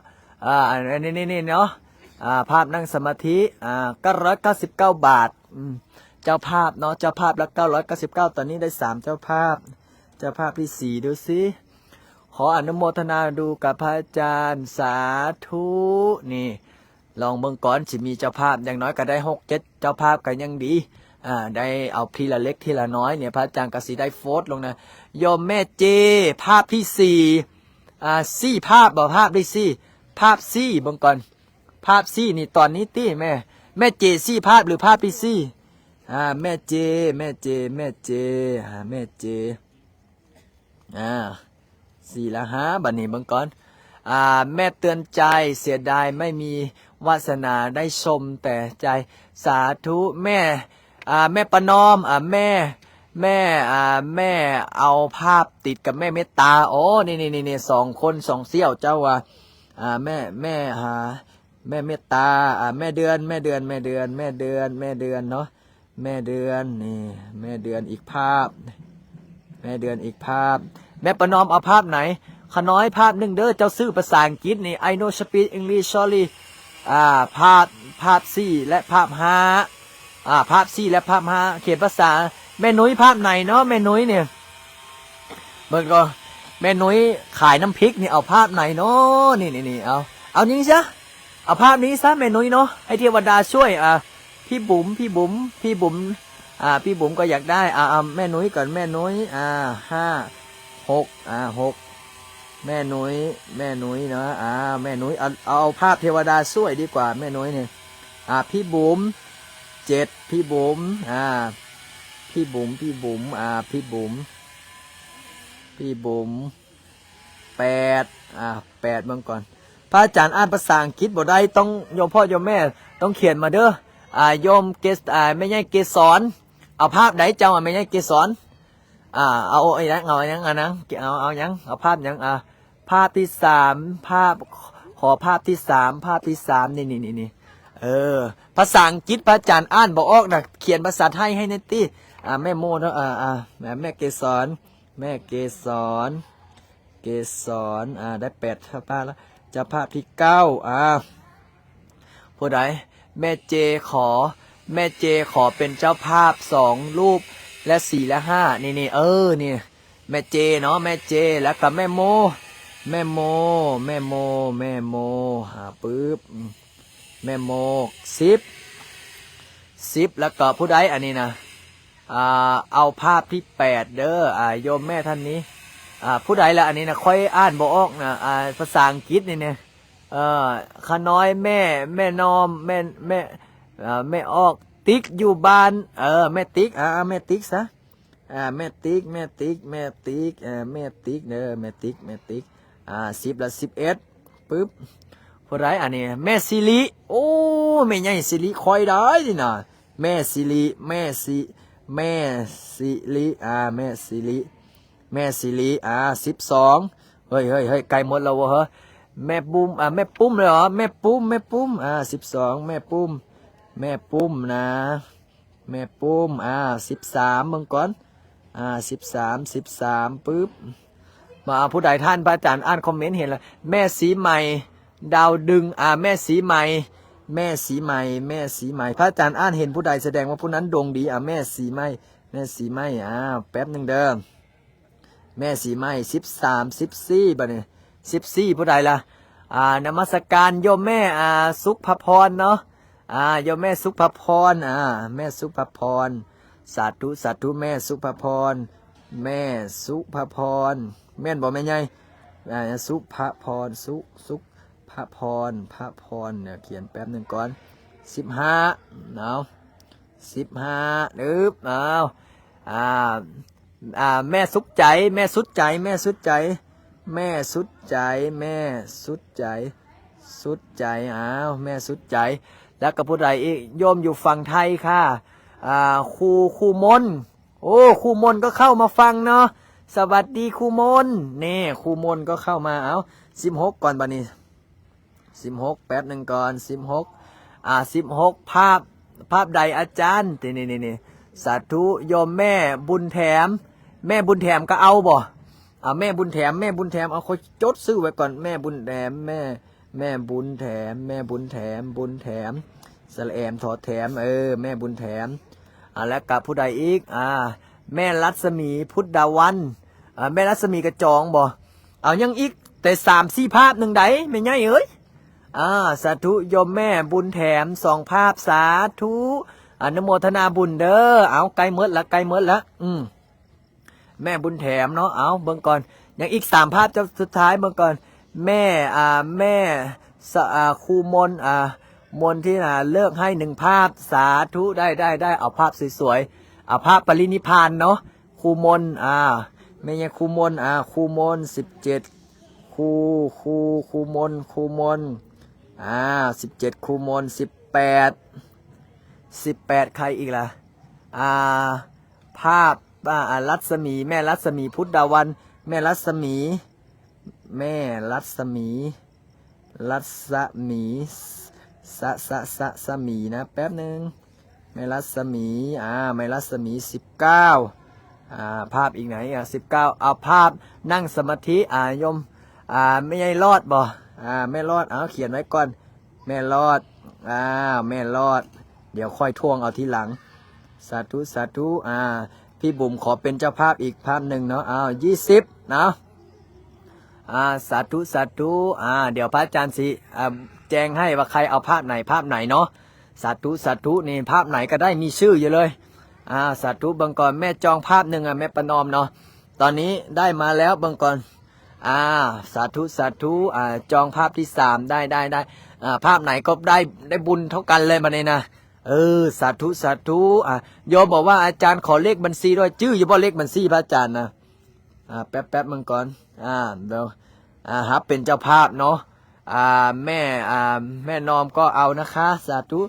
ອ່າ ອັນນີ້ ນີ້ ນີ້ເນາະ ອ່າ ພາບນັ່ງສະມາທິ ອ່າ ເກົ້າຮ້ອຍເກົ້າສິບເກົ້າບາດ ອືມ ເຈົ້າພາບເນາະ ເຈົ້າພາບລະເກົ້າຮ້ອຍເກົ້າສິບເກົ້າ ຕອນນີ້ໄດ້ສາມເຈົ້າພາບ ເຈົ້າພາບທີສີ່ ດູຊິ ຂໍອະນຸໂມທະນາດູກັບພະອາຈານ ສາທຸ. ນີ້ ລອງເບິ່ງກ່ອນ ຊິມີເຈົ້າພາບ ຢ່າງໜ້ອຍກໍໄດ້ຫົກເຈັດເຈົ້າພາບກໍຍັງດີ ອ່າ ໄດ້ເອົາທີລະເລັກທີລະນ້ອຍນີ້ ພະອາຈານກໍຊິໄດ້ໂຟດລົງນະ. ໂຍມແມ່ເຈ ພາບທີສີ່ ອ່າ ສີ່ພາບບໍ? ພາບທີສີ່ ພາບສີ່ ເບິ່ງກ່ອນ ພາບສີ່ນີ້ ຕອນນີ້ຕິແມ່ ແມ່ເຈສີ່ພາບ ຫຼືພາບທີສີ່? ອ່າ ແມ່ເຈ ແມ່ເຈ ແມ່ເຈ ອ່າ ແມ່ເຈ ອ່າ ສີ່ລະຫ້າ ບັດນີ້ເບິ່ງກ່ອນ ອ່າ ແມ່ເຕືອນໃຈ ເສຍດາຍໄມ່ມີວາສະໜາໄດ້ຊົມແຕ່ໃຈ ສາທຸ. ແມ່ ອ່າ ແມ່ປະນອມ ອ່າ ແມ່ ແມ່ ອ່າ ແມ່ເອົາພາບຕິດກັບແມ່ເມດຕາ ໂອ້ ນີ້ໆໆ ສອງຄົນສອງສ່ຽວ ເຈົ້າວ່າ ອ່າ ແມ່ ແມ່ ອ່າ ແມ່ເມດຕາ ອ່າ ແມ່ເດືອນ ແມ່ເດືອນ ແມ່ເດືອນ ແມ່ເດືອນ ແມ່ເດືອນເນາະ ແມ່ເດືອນ ນີ້ ແມ່ເດືອນອີກພາບ ແມ່ເດືອນອີກພາບ. ແມ່ປະນອມເອົາພາບໃດ? ຂະນ້ອຍພາບໜຶ່ງເດີ ເຈົ້າຊື່ພາສາອັງກິດນີ້ I no speak English, sorry. ອ່າ ພາບ ພາບສີ່ ແລະ ພາບຫ້າ ອ່າ ພາບສີ່ ແລະ ພາບຫ້າ ຂຽນພາສາ ແມ່ນຸ້ຍພາບໃດເນາະ ແມ່ນຸ້ຍນີ້? ເບິ່ງກ່ອນ ແມ່ນຸ້ຍຂາຍນ້ຳພິກນີ້ ເອົາພາບໃດເນາະ? ນີ້ໆໆ ເອົາ ເອົານີ້ຊະ ເອົາພາບນີ້ຊະແມ່ນຸ້ຍເນາະ ໃຫ້ເທວະດາຊ່ວຍ ອ່າ ພີ່ບຸມ ພີ່ບຸມ ພີ່ບຸມ ອ່າ ພີ່ບຸມກໍຢາກໄດ້ ອ່າ ເອົາແມ່ນຸ້ຍກ່ອນ ແມ່ນຸ້ຍ ອ່າ ຫ້າ ຫົກ ອ່າ ຫົກ ແມ່ນຸ້ຍ ແມ່ນຸ້ຍເນາະ ອ່າ ແມ່ນຸ້ຍ ເອົາ ເອົາພາບເທວະດາຊ່ວຍດີກວ່າ ແມ່ນຸ້ຍນີ້ ອ່າ ພີ່ບຸມ ເຈັດ ພີ່ບຸມ ອ່າ ພີ່ບຸມ ພີ່ບຸມ ອ່າ ພີ່ບຸມ ພີ່ບຸມ ແປດ ອ່າ ແປດ ເບິ່ງກ່ອນ. ພະອາຈານອ່ານພາສາອັງກິດບໍ່ໄດ້ ຕ້ອງໂຍມພໍ່ໂຍມແມ່ຕ້ອງຂຽນມາເດີ້. ອ່າ ໂຍມເກດ ອ່າ ແມ່ໃຫຍ່ເກດສອນ ເອົາພາບໃດເຈົ້າ ແມ່ໃຫຍ່ເກດສອນ? ອ່າ ເອົາ ເອົາຫຍັງ ເອົາຫຍັງ ເອົາຫຍັງ ເອົາ ເອົາຫຍັງ ເອົາພາບຫຍັງ? ອ່າ ພາບທີສາມ ພາບ ຂໍພາບທີສາມ ພາບທີສາມ ນີ້ ນີ້ ນີ້ ນີ້ ເອີ ພາສາອັງກິດພະອາຈານອ່ານບໍ່ອອກນະ ຂຽນພາສາໄທໃຫ້ແດ່ຕິ. ອ່າ ແມ່ໂມເນາະ ອ່າ ແມ່ເກດສອນ ແມ່ເກດສອນ ເກດສອນ ອ່າ ໄດ້ແປດພາບແລ້ວ ເຈົ້າພາບທີເກົ້າ ອ່າ ຜູ້ໃດ? ແມ່ເຈຂໍ ແມ່ເຈຂໍເປັນເຈົ້າພາບສອງຮູບ ແລະ ສີ່ ແລະ ຫ້າ ນີ້ ນີ້ ເອີ ນີ້ ແມ່ເຈເນາະ ແມ່ເຈ ແລ້ວກໍແມ່ໂມ ແມ່ໂມ ແມ່ໂມ ແມ່ໂມ ອ່າ ປຶບ ແມ່ໂມ ສິບ ສິບ ແລ້ວກໍຜູ້ໃດອັນນີ້ນະ? ອ່າ ເອົາພາບທີແປດເດີ້ ອ່າ ໂຍມແມ່ທ່ານນີ້ ອ່າ ຜູ້ໃດລະອັນນີ້ນະ? ຂ້ອຍອ່ານບໍ່ອອກນະ ອ່າ ພາສາອັງກິດນີ້ນະ ເອີ ຂະນ້ອຍ ແມ່ ແມ່ນ້ອມ ແມ່ ແມ່ ເອີ ແມ່ອອກ ຕິກຢູ່ບ້ານ ເອີ ແມ່ຕິກ ອ່າ ແມ່ຕິກຊະ ອ່າ ແມ່ຕິກ ແມ່ຕິກ ແມ່ຕິກ ເອີ ແມ່ຕິກເດີ້ ແມ່ຕິກ ແມ່ຕິກ ອ່າ ສິບລະ ສິບເອັດ ປຶບ ຜູ້ໃດອັນນີ້? ແມ່ສິລິ ໂອ້ ແມ່ໃຫຍ່ສິລິ ຂ້ອຍໄດ້ນີ້ນະ ແມ່ສິລິ ແມ່ສິ ແມ່ສິລິ ອ່າ ແມ່ສິລິ ແມ່ສິລິ ອ່າ ສິບສອງ ເຮີ້ຍ ເຮີ້ຍ ເຮີ້ຍ ໃກ້ໝົດແລ້ວເວີ້ຍ ເຮີ້ຍ ແມ່ປຸ້ມ ອ່າ ແມ່ປຸ້ມເລີຍເຫາະ ແມ່ປຸ້ມ ແມ່ປຸ້ມ ອ່າ ສິບສອງ ແມ່ປຸ້ມ ແມ່ປຸ້ມນະ ແມ່ປຸ້ມ ອ່າ ສິບສາມ ເບິ່ງກ່ອນ ອ່າ ສິບສາມ ສິບສາມ ປຶບ ມາ ຜູ້ໃດທ່ານ ພະອາຈານອ່ານຄອມເມັນເຫັນລະ ແມ່ສີໃໝ່ ດາວດຶງ ອ່າ ແມ່ສີໃໝ່ ແມ່ສີໃໝ່ ແມ່ສີໃໝ່ ພະອາຈານອ່ານເຫັນຜູ້ໃດ ສະແດງວ່າຜູ້ນັ້ນດວງດີ ອ່າ ແມ່ສີໃໝ່ ແມ່ສີໃໝ່ ອ່າ ແປັບໜຶ່ງເດີ້ ແມ່ສີໃໝ່ ສິບສາມ ສິບສີ່ ບາດນີ້ ສິບສີ່ ຜູ້ໃດລະ? ອ່າ ນະມັດສະການໂຍມແມ່ ອ່າ ສຸກພະພອນເນາະ ອ່າ ໂຍມແມ່ສຸກພະພອນ ອ່າ ແມ່ສຸກພະພອນ ສາທຸ ສາທຸ ແມ່ສຸກພະພອນ ແມ່ສຸກພະພອນ ແມ່ນບໍ່ແມ່ໃຫຍ່? ອ່າ ສຸກພະພອນ ສຸ ສຸກພະພອນ ພະພອນ ດຽວຂຽນແປັບໜຶ່ງກ່ອນ ສິບຫ້າ ເອົາ ສິບຫ້າ ອຶບ ເອົາ ອ່າ ອ່າ ແມ່ສຸກໃຈ ແມ່ສຸດໃຈ ແມ່ສຸດໃຈ ແມ່ສຸດໃຈ ແມ່ສຸດໃຈ ສຸດໃຈ ອ້າວ ແມ່ສຸດໃຈ ແລ້ວກໍຜູ້ໃດອີກ? ໂຍມຢູ່ຝັ່ງໄທຄ່ະ ອ່າ ຄູ ຄູມົນ ໂອ້ ຄູມົນກໍເຂົ້າມາຟັງເນາະ ສະຫວັດດີຄູມົນ ນີ້ ຄູມົນກໍເຂົ້າມາ ເອົາ ສິບຫົກ ກ່ອນບາດນີ້ ສິບຫົກ ແປັບໜຶ່ງກ່ອນ ສິບຫົກ ອ່າ ສິບຫົກ ພາບ ພາບໃດອາຈານ? ນີ້ ນີ້ ນີ້ ນີ້ ສາທຸ ໂຍມແມ່ບຸນແຖມ ແມ່ບຸນແຖມກໍເອົາບໍ່? ອ່າ ແມ່ບຸນແຖມ ແມ່ບຸນແຖມ ເອົາ ຂ້ອຍຈົດຊື່ໄວ້ກ່ອນ ແມ່ບຸນແຖມ ແມ່ ແມ່ບຸນແຖມ ແມ່ບຸນແຖມ ບຸນແຖມ ສະຫຼະແອມ ຖອແຖມ ເອີ ແມ່ບຸນແຖມ ອ່າ ແລ້ວກະຜູ້ໃດອີກ? ອ່າ ແມ່ລັດສະໝີ ພຸດດາວັນ ອ່າ ແມ່ລັດສະໝີກະຈອງບໍ່? ເອົາ ຍັງອີກແຕ່ສາມສີ່ພາບໜຶ່ງໃດ ແມ່ໃຫຍ່ເອີຍ ອ່າ ສາທຸ ໂຍມແມ່ບຸນແຖມ ສອງພາບ ສາທຸ ອະນຸໂມທະນາບຸນເດີ ເອົາ ໃກ້ໝົດລະ ໃກ້ໝົດລະ ອືມ ແມ່ບຸນແຖມເນາະ ເອົາ ເບິ່ງກ່ອນ ຍັງອີກສາມພາບ ເຈົ້າ ສຸດທ້າຍ ເບິ່ງກ່ອນ ແມ່ ອ່າ ແມ່ ສະ ອ່າ ຄູມົນ ອ່າ ມົນທີ່ ອ່າ ເລີກໃຫ້ໜຶ່ງພາບ ສາທຸ ໄດ້ ໄດ້ ໄດ້ ເອົາພາບສວຍໆ ເອົາພາບປະລິນິບພານເນາະ ຄູມົນ ອ່າ ແມ່ໃຫຍ່ຄູມົນ ອ່າ ຄູມົນ ສິບເຈັດ ຄູ ຄູ ຄູມົນ ຄູມົນ ອ່າ ສິບເຈັດ ຄູມົນ ສິບແປດ ສິບແປດ ໃຜອີກລະ? ອ່າ ພາບ ອ່າ ລັດສະໝີ ແມ່ລັດສະໝີ ພຸດດາວັນ ແມ່ລັດສະໝີ ແມ່ລັດສະໝີ ລັດສະໝີ ສະ ສະ ສະ ສະໝີນະ ແປັບໜຶ່ງ ແມ່ລັດສະໝີ ອ່າ ແມ່ລັດສະໝີ ສິບເກົ້າ ອ່າ ພາບອີກໄຫນ? ອ່າ ສິບເກົ້າ ເອົາພາບນັ່ງສະມາທິ ອ່າ ໂຍມ ອ່າ ແມ່ໃຫຍ່ລອດບໍ່? ອ່າ ແມ່ລອດ ເອົາ ຂຽນໄວ້ກ່ອນ ແມ່ລອດ ອ້າວ ແມ່ລອດ ດຽວຄ່ອຍທວງເອົາທີຫຼັງ ສາທຸ ສາທຸ ອ່າ ພີ່ບຸມຂໍເປັນເຈົ້າພາບອີກພາບໜຶ່ງເນາະ ເອົາ ຍີ່ສິບເນາະ ອ່າ ສາທຸ ສາທຸ ອ່າ ດຽວພະອາຈານຊິ ອ່າ ແຈ້ງໃຫ້ວ່າໃຄເອົາພາບໃດພາບໃດເນາະ ສາທຸ ສາທຸ ນີ້ພາບໃດກໍໄດ້ ມີຊື່ຢູ່ເລີຍ ອ່າ ສາທຸ ເບິ່ງກ່ອນ ແມ່ຈອງພາບໜຶ່ງ ອ່າ ແມ່ປະນອມເນາະ ຕອນນີ້ໄດ້ມາແລ້ວ ເບິ່ງກ່ອນ ອ່າ ສາທຸ ສາທຸ ອ່າ ຈອງພາບທີສາມ ໄດ້ ໄດ້ ໄດ້ ອ່າ ພາບໃດກໍໄດ້ ໄດ້ບຸນເທົ່າກັນເລີຍບາດນີ້ນະ ເອີ ສາທຸ ສາທຸ ອ່າ ໂຍມບອກວ່າ ອາຈານ ຂໍເລກບັນຊີດ້ວຍ ຈື່ຢູ່ບໍ່ເລກບັນຊີພະອາຈານນະ? ອ່າ ແປັບໆ ເບິ່ງກ່ອນ ອ່າ ດຽວ ອ່າ ຮັບເປັນເຈົ້າພາບເນາະ. ອ່າ ແມ່ ອ່າ ແມ່ນອມກໍເອົານະຄະ ສາທຸ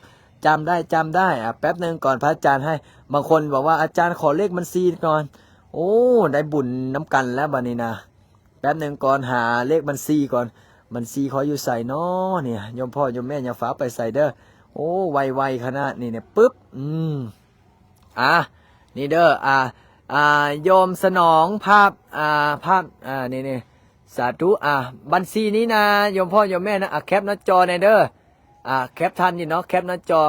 ຈຳໄດ້ ຈຳໄດ້. ອ່າ ແປັບໜຶ່ງກ່ອນ ພະອາຈານໃຫ້. ບາງຄົນບອກວ່າ ອາຈານຂໍເລກບັນຊີກ່ອນ. ໂອ້ ໄດ້ບຸນນຳກັນແລ້ວບັດນີ້ນະ. ແປັບໜຶ່ງກ່ອນ ຫາເລກບັນຊີກ່ອນ. ບັນຊີຂ້ອຍຢູ່ໃສນໍນີ້? ໂຍມພໍ່ໂຍມແມ່ຢ່າຟ້າວໄປໃສເດີ້. ໂອ້ ໄວໆຂະໜາດນີ້ນີ້ ປຶບ ອືມ ອ່າ ນີ້ເດີ້ ອ່າ ອ່າ ໂຍມສະໜອງພາບ ອ່າ ພາບ ອ່າ ນີ້ ນີ້ ສາທຸ. ອ່າ ບັນຊີນີ້ນະ ໂຍມພໍ່ໂຍມແມ່ນະ ອ່າ ແຄບໜ້າຈໍແດ່ເດີ້. ອ່າ ແຄບທັນຢູ່ເນາະ ແຄບໜ້າຈໍ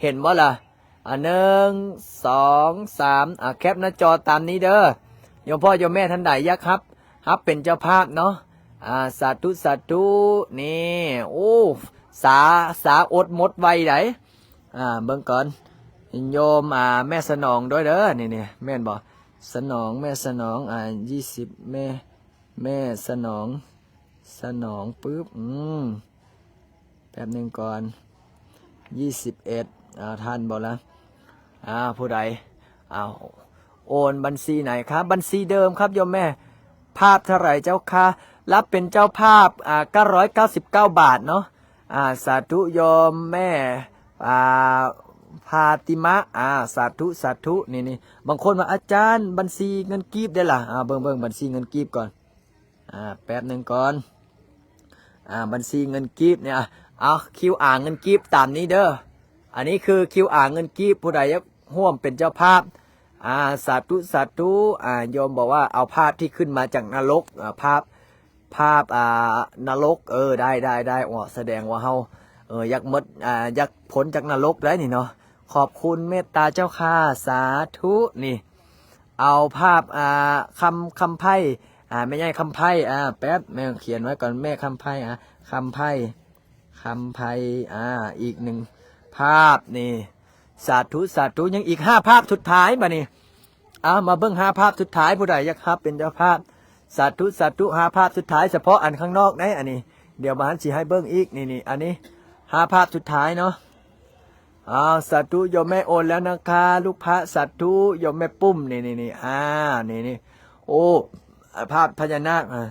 ເຫັນບໍ່ລະ? ອ່າ ໜຶ່ງ ສອງ ສາມ ອ່າ ແຄບໜ້າຈໍຕາມນີ້ເດີ້. ໂຍມພໍ່ໂຍມແມ່ທ່ານໃດຢາກຮັບ ຮັບເປັນເຈົ້າພາບເນາະ. ອ່າ ສາທຸ ສາທຸ. ນີ້ ໂອ້ ສາ ສາອົດມົດໄວໃດ໋. ອ່າ ເບິ່ງກ່ອນ ໂຍມ ອ່າ ແມ່ສະໜອງດ້ວຍເດີ້. ນີ້ ນີ້ ແມ່ນບໍ່? ສະໜອງ ແມ່ສະໜອງ ອ່າ ຊາວ ແມ່ ແມ່ສະໜອງ ສະໜອງ ປຶບ ອືມ ແປັບໜຶ່ງກ່ອນ ຊາວເອັດ ອ່າ ທັນບໍ່ລະ? ອ່າ ຜູ້ໃດ? ອ້າວ ໂອນບັນຊີໄຫນຄະ? ບັນຊີເດີມຄັບໂຍມແມ່. ພາບເທົ່າໃດເຈົ້າຄະ? ຮັບເປັນເຈົ້າພາບ ອ່າ ເກົ້າຮ້ອຍເກົ້າສິບເກົ້າບາດເນາະ. ອ່າ ສາທຸໂຍມແມ່ ອ່າ ຟາຕິມະ. ອ່າ ສາທຸ ສາທຸ. ນີ້ ນີ້ ບາງຄົນວ່າ ອາຈານ ບັນຊີເງິນກີບໄດ້ລະ? ອ່າ ເບິ່ງ ເບິ່ງບັນຊີເງິນກີບກ່ອນ. ອ່າ ແປັບໜຶ່ງກ່ອນ. ອ່າ ບັນຊີເງິນກີບນີ້ ອ່າ ຄິວອາເງິນກີບຕາມນີ້ເດີ້. ອັນນີ້ຄືຄິວອາເງິນກີບ ຜູ້ໃດຢາກຮ່ວມເປັນເຈົ້າພາບ. ອ່າ ສາທຸ ສາທຸ. ອ່າ ໂຍມບອກວ່າເອົາພາບທີ່ຂຶ້ນມາຈາກນະລົກ ອ່າ ພາບ ພາບ ອ່າ ນະລົກ. ເອີ ໄດ້ ໄດ້ ໄດ້. ໂອ້ ສະແດງວ່າເຮົາ ເອີ ຢາກໝົດ ອ່າ ຢາກພົ້ນຈາກນະລົກໄດ໋ນີ້ເນາະ. ຂອບຄຸນເມດຕາເຈົ້າຂ້າ ສາທຸ. ນີ້ ເອົາພາບ ອ່າ ຄຳ ຄຳໄພ ອ່າ ແມ່ໃຫຍ່ຄຳໄພ. ອ່າ ແປັບ ແມ່ຂຽນໄວ້ກ່ອນ ແມ່ຄຳໄພ. ອ່າ ຄຳໄພ ຄຳໄພ. ອ່າ ອີກໜຶ່ງພາບນີ້. ສາທຸ ສາທຸ. ຍັງອີກຫ້າພາບສຸດທ້າຍບັດນີ້. ເອົາ ມາເບິ່ງຫ້າພາບສຸດທ້າຍ ຜູ້ໃດຢາກຮັບເປັນເຈົ້າພາບ. ສາທຸ ສາທຸ. ຫ້າພາບສຸດທ້າຍ ສະເພາະອັນຂ້າງນອກໄດ໋ ອັນນີ້. ດຽວບ່ານຊິໃຫ້ເບິ່ງອີກ ນີ້ ນີ້ ອັນນີ້ ຫ້າພາບສຸດທ້າຍເນາະ. ອ້າວ ສາທຸ ໂຍມແມ່ໂອນແລ້ວນະຄະ ລູກພະ. ສາທຸ ໂຍມແມ່ປຸ້ມ. ນີ້ ນີ້ ນີ້ ອ່າ ນີ້ ນີ້ ໂອ້ ພາບພະຍານາກ ອ່າ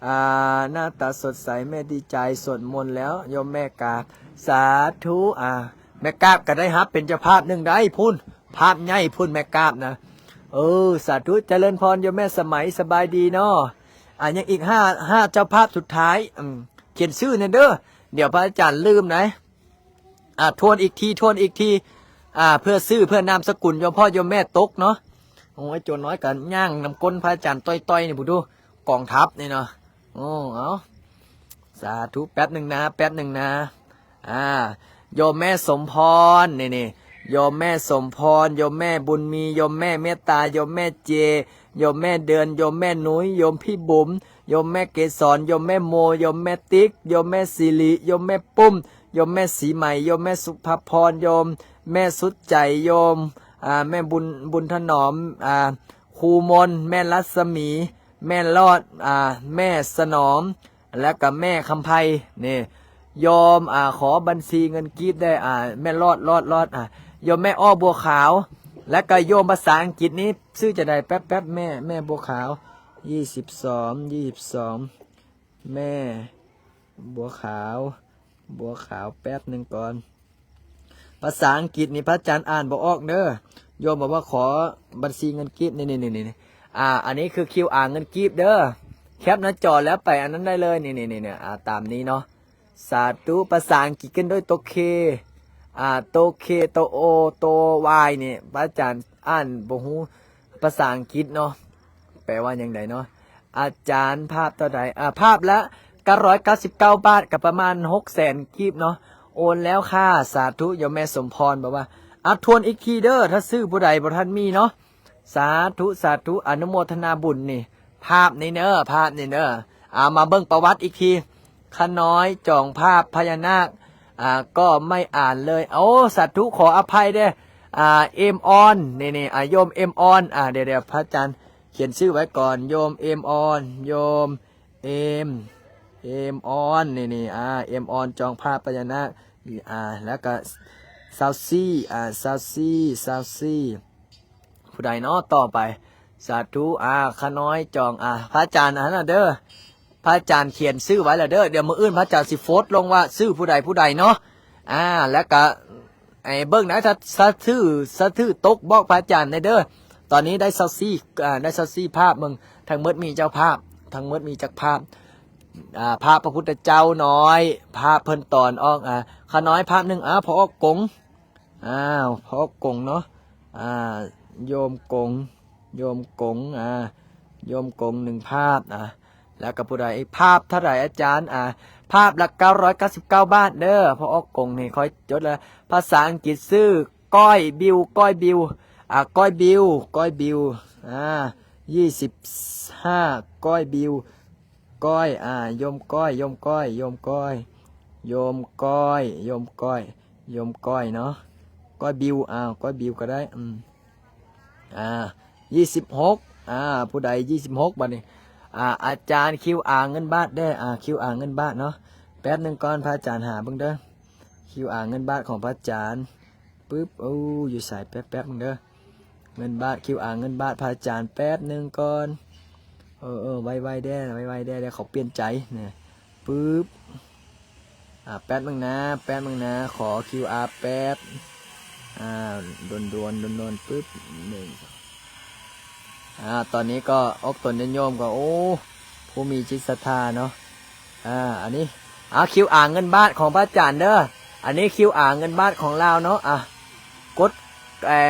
ອ່າ ໜ້າຕາສົດໃສ ແມ່ດີໃຈ ສວດມົນແລ້ວ ໂຍມແມ່ກາບ. ສາທຸ. ອ່າ ແມ່ກາບກໍໄດ້ຮັບເປັນເຈົ້າພາບໜຶ່ງໄດ໋ ພຸ້ນ ພາບໃຫຍ່ພຸ້ນ ແມ່ກາບນະ. ເອີ ສາທຸ ຈະເລີນພອນ ໂຍມແມ່ສະໄໝ ສະບາຍດີເນາະ. ອ່າ ຍັງອີກຫ້າ ຫ້າເຈົ້າພາບສຸດທ້າຍ. ອືມ ຂຽນຊື່ແດ່ເດີ້ ດຽວພະອາຈານລືມໄດ໋. ອ່າ ທວນອີກທີ ທວນອີກທີ ອ່າ ເພື່ອຊື່ ເພື່ອນາມສະກຸນ ໂຍມພໍ່ໂຍມແມ່ຕົກເນາະ. ໂອ້ຍ ໂຈນນ້ອຍກໍຍ່າງນຳກົ້ນພະອາຈານຕ່ອຍໆ ນີ້ພຸ້ນດູ ກອງທັບນີ້ເນາະ. ໂອ້ ເອົາ ສາທຸ. ແປັບໜຶ່ງນາ ແປັບໜຶ່ງນາ. ອ່າ ໂຍມແມ່ສົມພອນ ນີ້ ນີ້ ໂຍມແມ່ສົມພອນ ໂຍມແມ່ບຸນມີ ໂຍມແມ່ເມດຕາ ໂຍມແມ່ເຈ ໂຍມແມ່ເດືອນ ໂຍມແມ່ນຸ້ຍ ໂຍມພີ່ບຸມ ໂຍມແມ່ເກສອນ ໂຍມແມ່ໂມ ໂຍມແມ່ຕິກ ໂຍມແມ່ສິລິ ໂຍມແມ່ປຸ້ມ ໂຍມແມ່ສີໄໝ ໂຍມແມ່ສຸພາພອນ ໂຍມແມ່ສຸດໃຈ ໂຍມ ອ່າ ແມ່ບຸນ ບຸນຖະໜອມ ອ່າ ຄູມົນ ແມ່ລັດສະໝີ ແມ່ລອດ ອ່າ ແມ່ສະໜອມ ແລ້ວກໍແມ່ຄຳໄພ. ນີ້ ໂຍມ ອ່າ ຂໍບັນຊີເງິນກີບໄດ້ ອ່າ ແມ່ລອດ ລອດ ລອດ ອ່າ ໂຍມແມ່ອ້ອບົວຂາວ ແລ້ວກໍໂຍມພາສາອັງກິດນີ້ຊື່ຈັ່ງໃດ? ແປັບໆ ແມ່ ແມ່ບົວຂາວ ຊາວສອງ ຊາວສອງ ແມ່ບົວຂາວ ບົວຂາວ ແປັບໜຶ່ງກ່ອນ. ພາສາອັງກິດນີ້ພະອາຈານອ່ານບໍ່ອອກເດີ້. ໂຍມບອກວ່າຂໍບັນຊີເງິນກີບ ນີ້ໆໆໆ ອ່າ ອັນນີ້ຄືຄິວອາເງິນກີບເດີ້. ແຄບໜ້າຈໍແລ້ວໄປອັນນັ້ນໄດ້ເລີຍ ນີ້ໆໆ ອ່າ ຕາມນີ້ເນາະ. ສາທຸ. ພາສາອັງກິດຂຽນດ້ວຍໂຕ K ອ່າ ໂຕ K ໂຕ O ໂຕ Y ນີ້ ພະອາຈານອ່ານບໍ່ຮູ້ພາສາອັງກິດເນາະ ແປວ່າຫຍັງໃດເນາະ. ອາຈານ ພາບເທົ່າໃດ? ອ່າ ພາບລະເກົ້າຮ້ອຍເກົ້າສິບເກົ້າບາດ ກໍປະມານຫົກແສນກີບເນາະ. ໂອນແລ້ວຄ່າ. ສາທຸ. ໂຍມແມ່ສົມພອນບອກວ່າ ອ່າ ທວນອີກທີເດີ້ ຖ້າຊື່ຜູ້ໃດບໍ່ທັນມີເນາະ. ສາທຸ ສາທຸ ອະນຸໂມທະນາບຸນນີ້ ພາບນີ້ເດີ ພາບນີ້ເດີ. ອ່າ ມາເບິ່ງປະຫວັດອີກທີ. ຂ້ານ້ອຍຈອງພາບພະຍານາກ ອ່າ ກໍໄມ່ອ່ານເລີຍ. ໂອ້ ສາທຸ ຂໍອະໄພເດີ. ອ່າ ເອັມອອນ ນີ້ໆ ອ່າ ໂຍມເອັມອອນ ອ່າ ດຽວໆ ພະອາຈານຂຽນຊື່ໄວ້ກ່ອນ. ໂຍມເອັມອອນ ໂຍມເອັມ ເອັມອອນ ນີ້ໆ ອ່າ ເອັມອອນຈອງພາບພະຍານາກ ອ່າ ແລ້ວກະຊາວສີ່ ອ່າ ຊາວສີ່ ຊາວສີ່ ຜູ້ໃດເນາະຕໍ່ໄປ? ສາທຸ. ອ່າ ຂ້ານ້ອຍຈອງ ອ່າ ພະອາຈານອັນນັ້ນເດີ. ພະອາຈານຂຽນຊື່ໄວ້ແລ້ວເດີ ດຽວມື້ອື່ນພະອາຈານຊິໂພສລົງວ່າຊື່ຜູ້ໃດຜູ້ໃດເນາະ. ອ່າ ແລ້ວກະ ໃຫ້ເບິ່ງນະ ຖ້າ ຖ້າຊື່ ຖ້າຊື່ຕົກບອກພະອາຈານແດ່ເດີ. ຕອນນີ້ໄດ້ຊາວສີ່ ອ່າ ໄດ້ຊາວສີ່ພາບເບິ່ງ ທັງໝົດມີຈັກພາບ ທັງໝົດມີຈັກພາບ. ອ່າ ພາບພະພຸດທະເຈົ້ານ້ອຍ ພາບເພິ່ນຕອນອອກ ອ່າ ຂ້ານ້ອຍພາບໜຶ່ງ ອ້າວ ພໍ່ອອກກົງ ອ້າວ ພໍ່ອອກກົງເນາະ ອ່າ ໂຍມກົງ ໂຍມກົງ ອ່າ ໂຍມກົງໜຶ່ງພາບ ອ່າ ແລ້ວກໍຜູ້ໃດອີກ ພາບເທົ່າໃດອາຈານ? ອ່າ ພາບລະເກົ້າຮ້ອຍເກົ້າສິບເກົ້າບາດເດີ ພໍ່ອອກກົງນີ້ຂ້ອຍຈົດແລ້ວ. ພາສາອັງກິດຊື່ ກ້ອຍ ບິວ ກ້ອຍ ບິວ ອ່າ ກ້ອຍ ບິວ ກ້ອຍ ບິວ ອ່າ ຊາວຫ້າ ກ້ອຍ ບິວ ກ້ອຍ ອ່າ ໂຍມກ້ອຍ ໂຍມກ້ອຍ ໂຍມກ້ອຍ ໂຍມກ້ອຍ ໂຍມກ້ອຍ ໂຍມກ້ອຍເນາະ ກ້ອຍ ບິວ ອ້າວ ກ້ອຍ ບິວ ກໍໄດ້ ອືມ ອ່າ ຊາວຫົກ ອ່າ ຜູ້ໃດ ຊາວຫົກ ບາດນີ້ ອ່າ ອາຈານ ຄິວອາ ເງິນບາດເດີ ອ່າ ຄິວອາ ເງິນບາດເນາະ. ແປັບໜຶ່ງກ່ອນ ພະອາຈານຫາເບິ່ງເດີ ຄິວອາ ເງິນບາດຂອງພະອາຈານ ປຶບ ໂອ້ ຢູ່ໃສ ແປັບໆ ໜຶ່ງເດີ ເງິນບາດ ຄິວອາ ເງິນບາດພະອາຈານ ແປັບໜຶ່ງກ່ອນ ເອີໆ ໄວໆ ແດ່ ໄວໆ ແດ່ ດຽວເຂົາປ່ຽນໃຈນະ ປຶບ ອ່າ ແປັບໜຶ່ງນະ ແປັບໜຶ່ງນະ ຂໍຄິວອາແປັບ ອ່າ ດ່ວນໆ ດ່ວນໆ ປຶບ ໜຶ່ງ ອ່າ ຕອນນີ້ກໍອອກຕົນຍາດໂຍມກໍ ໂອ້ ຜູ້ມີຈິດສັດທາເນາະ ອ່າ ອັນນີ້ ອ່າ ຄິວອາ ເງິນບາດຂອງພະອາຈານເດີ ອັນນີ້ ຄິວອາ ເງິນບາດຂອງລາວເນາະ ອ່າ ກົດ ເອີ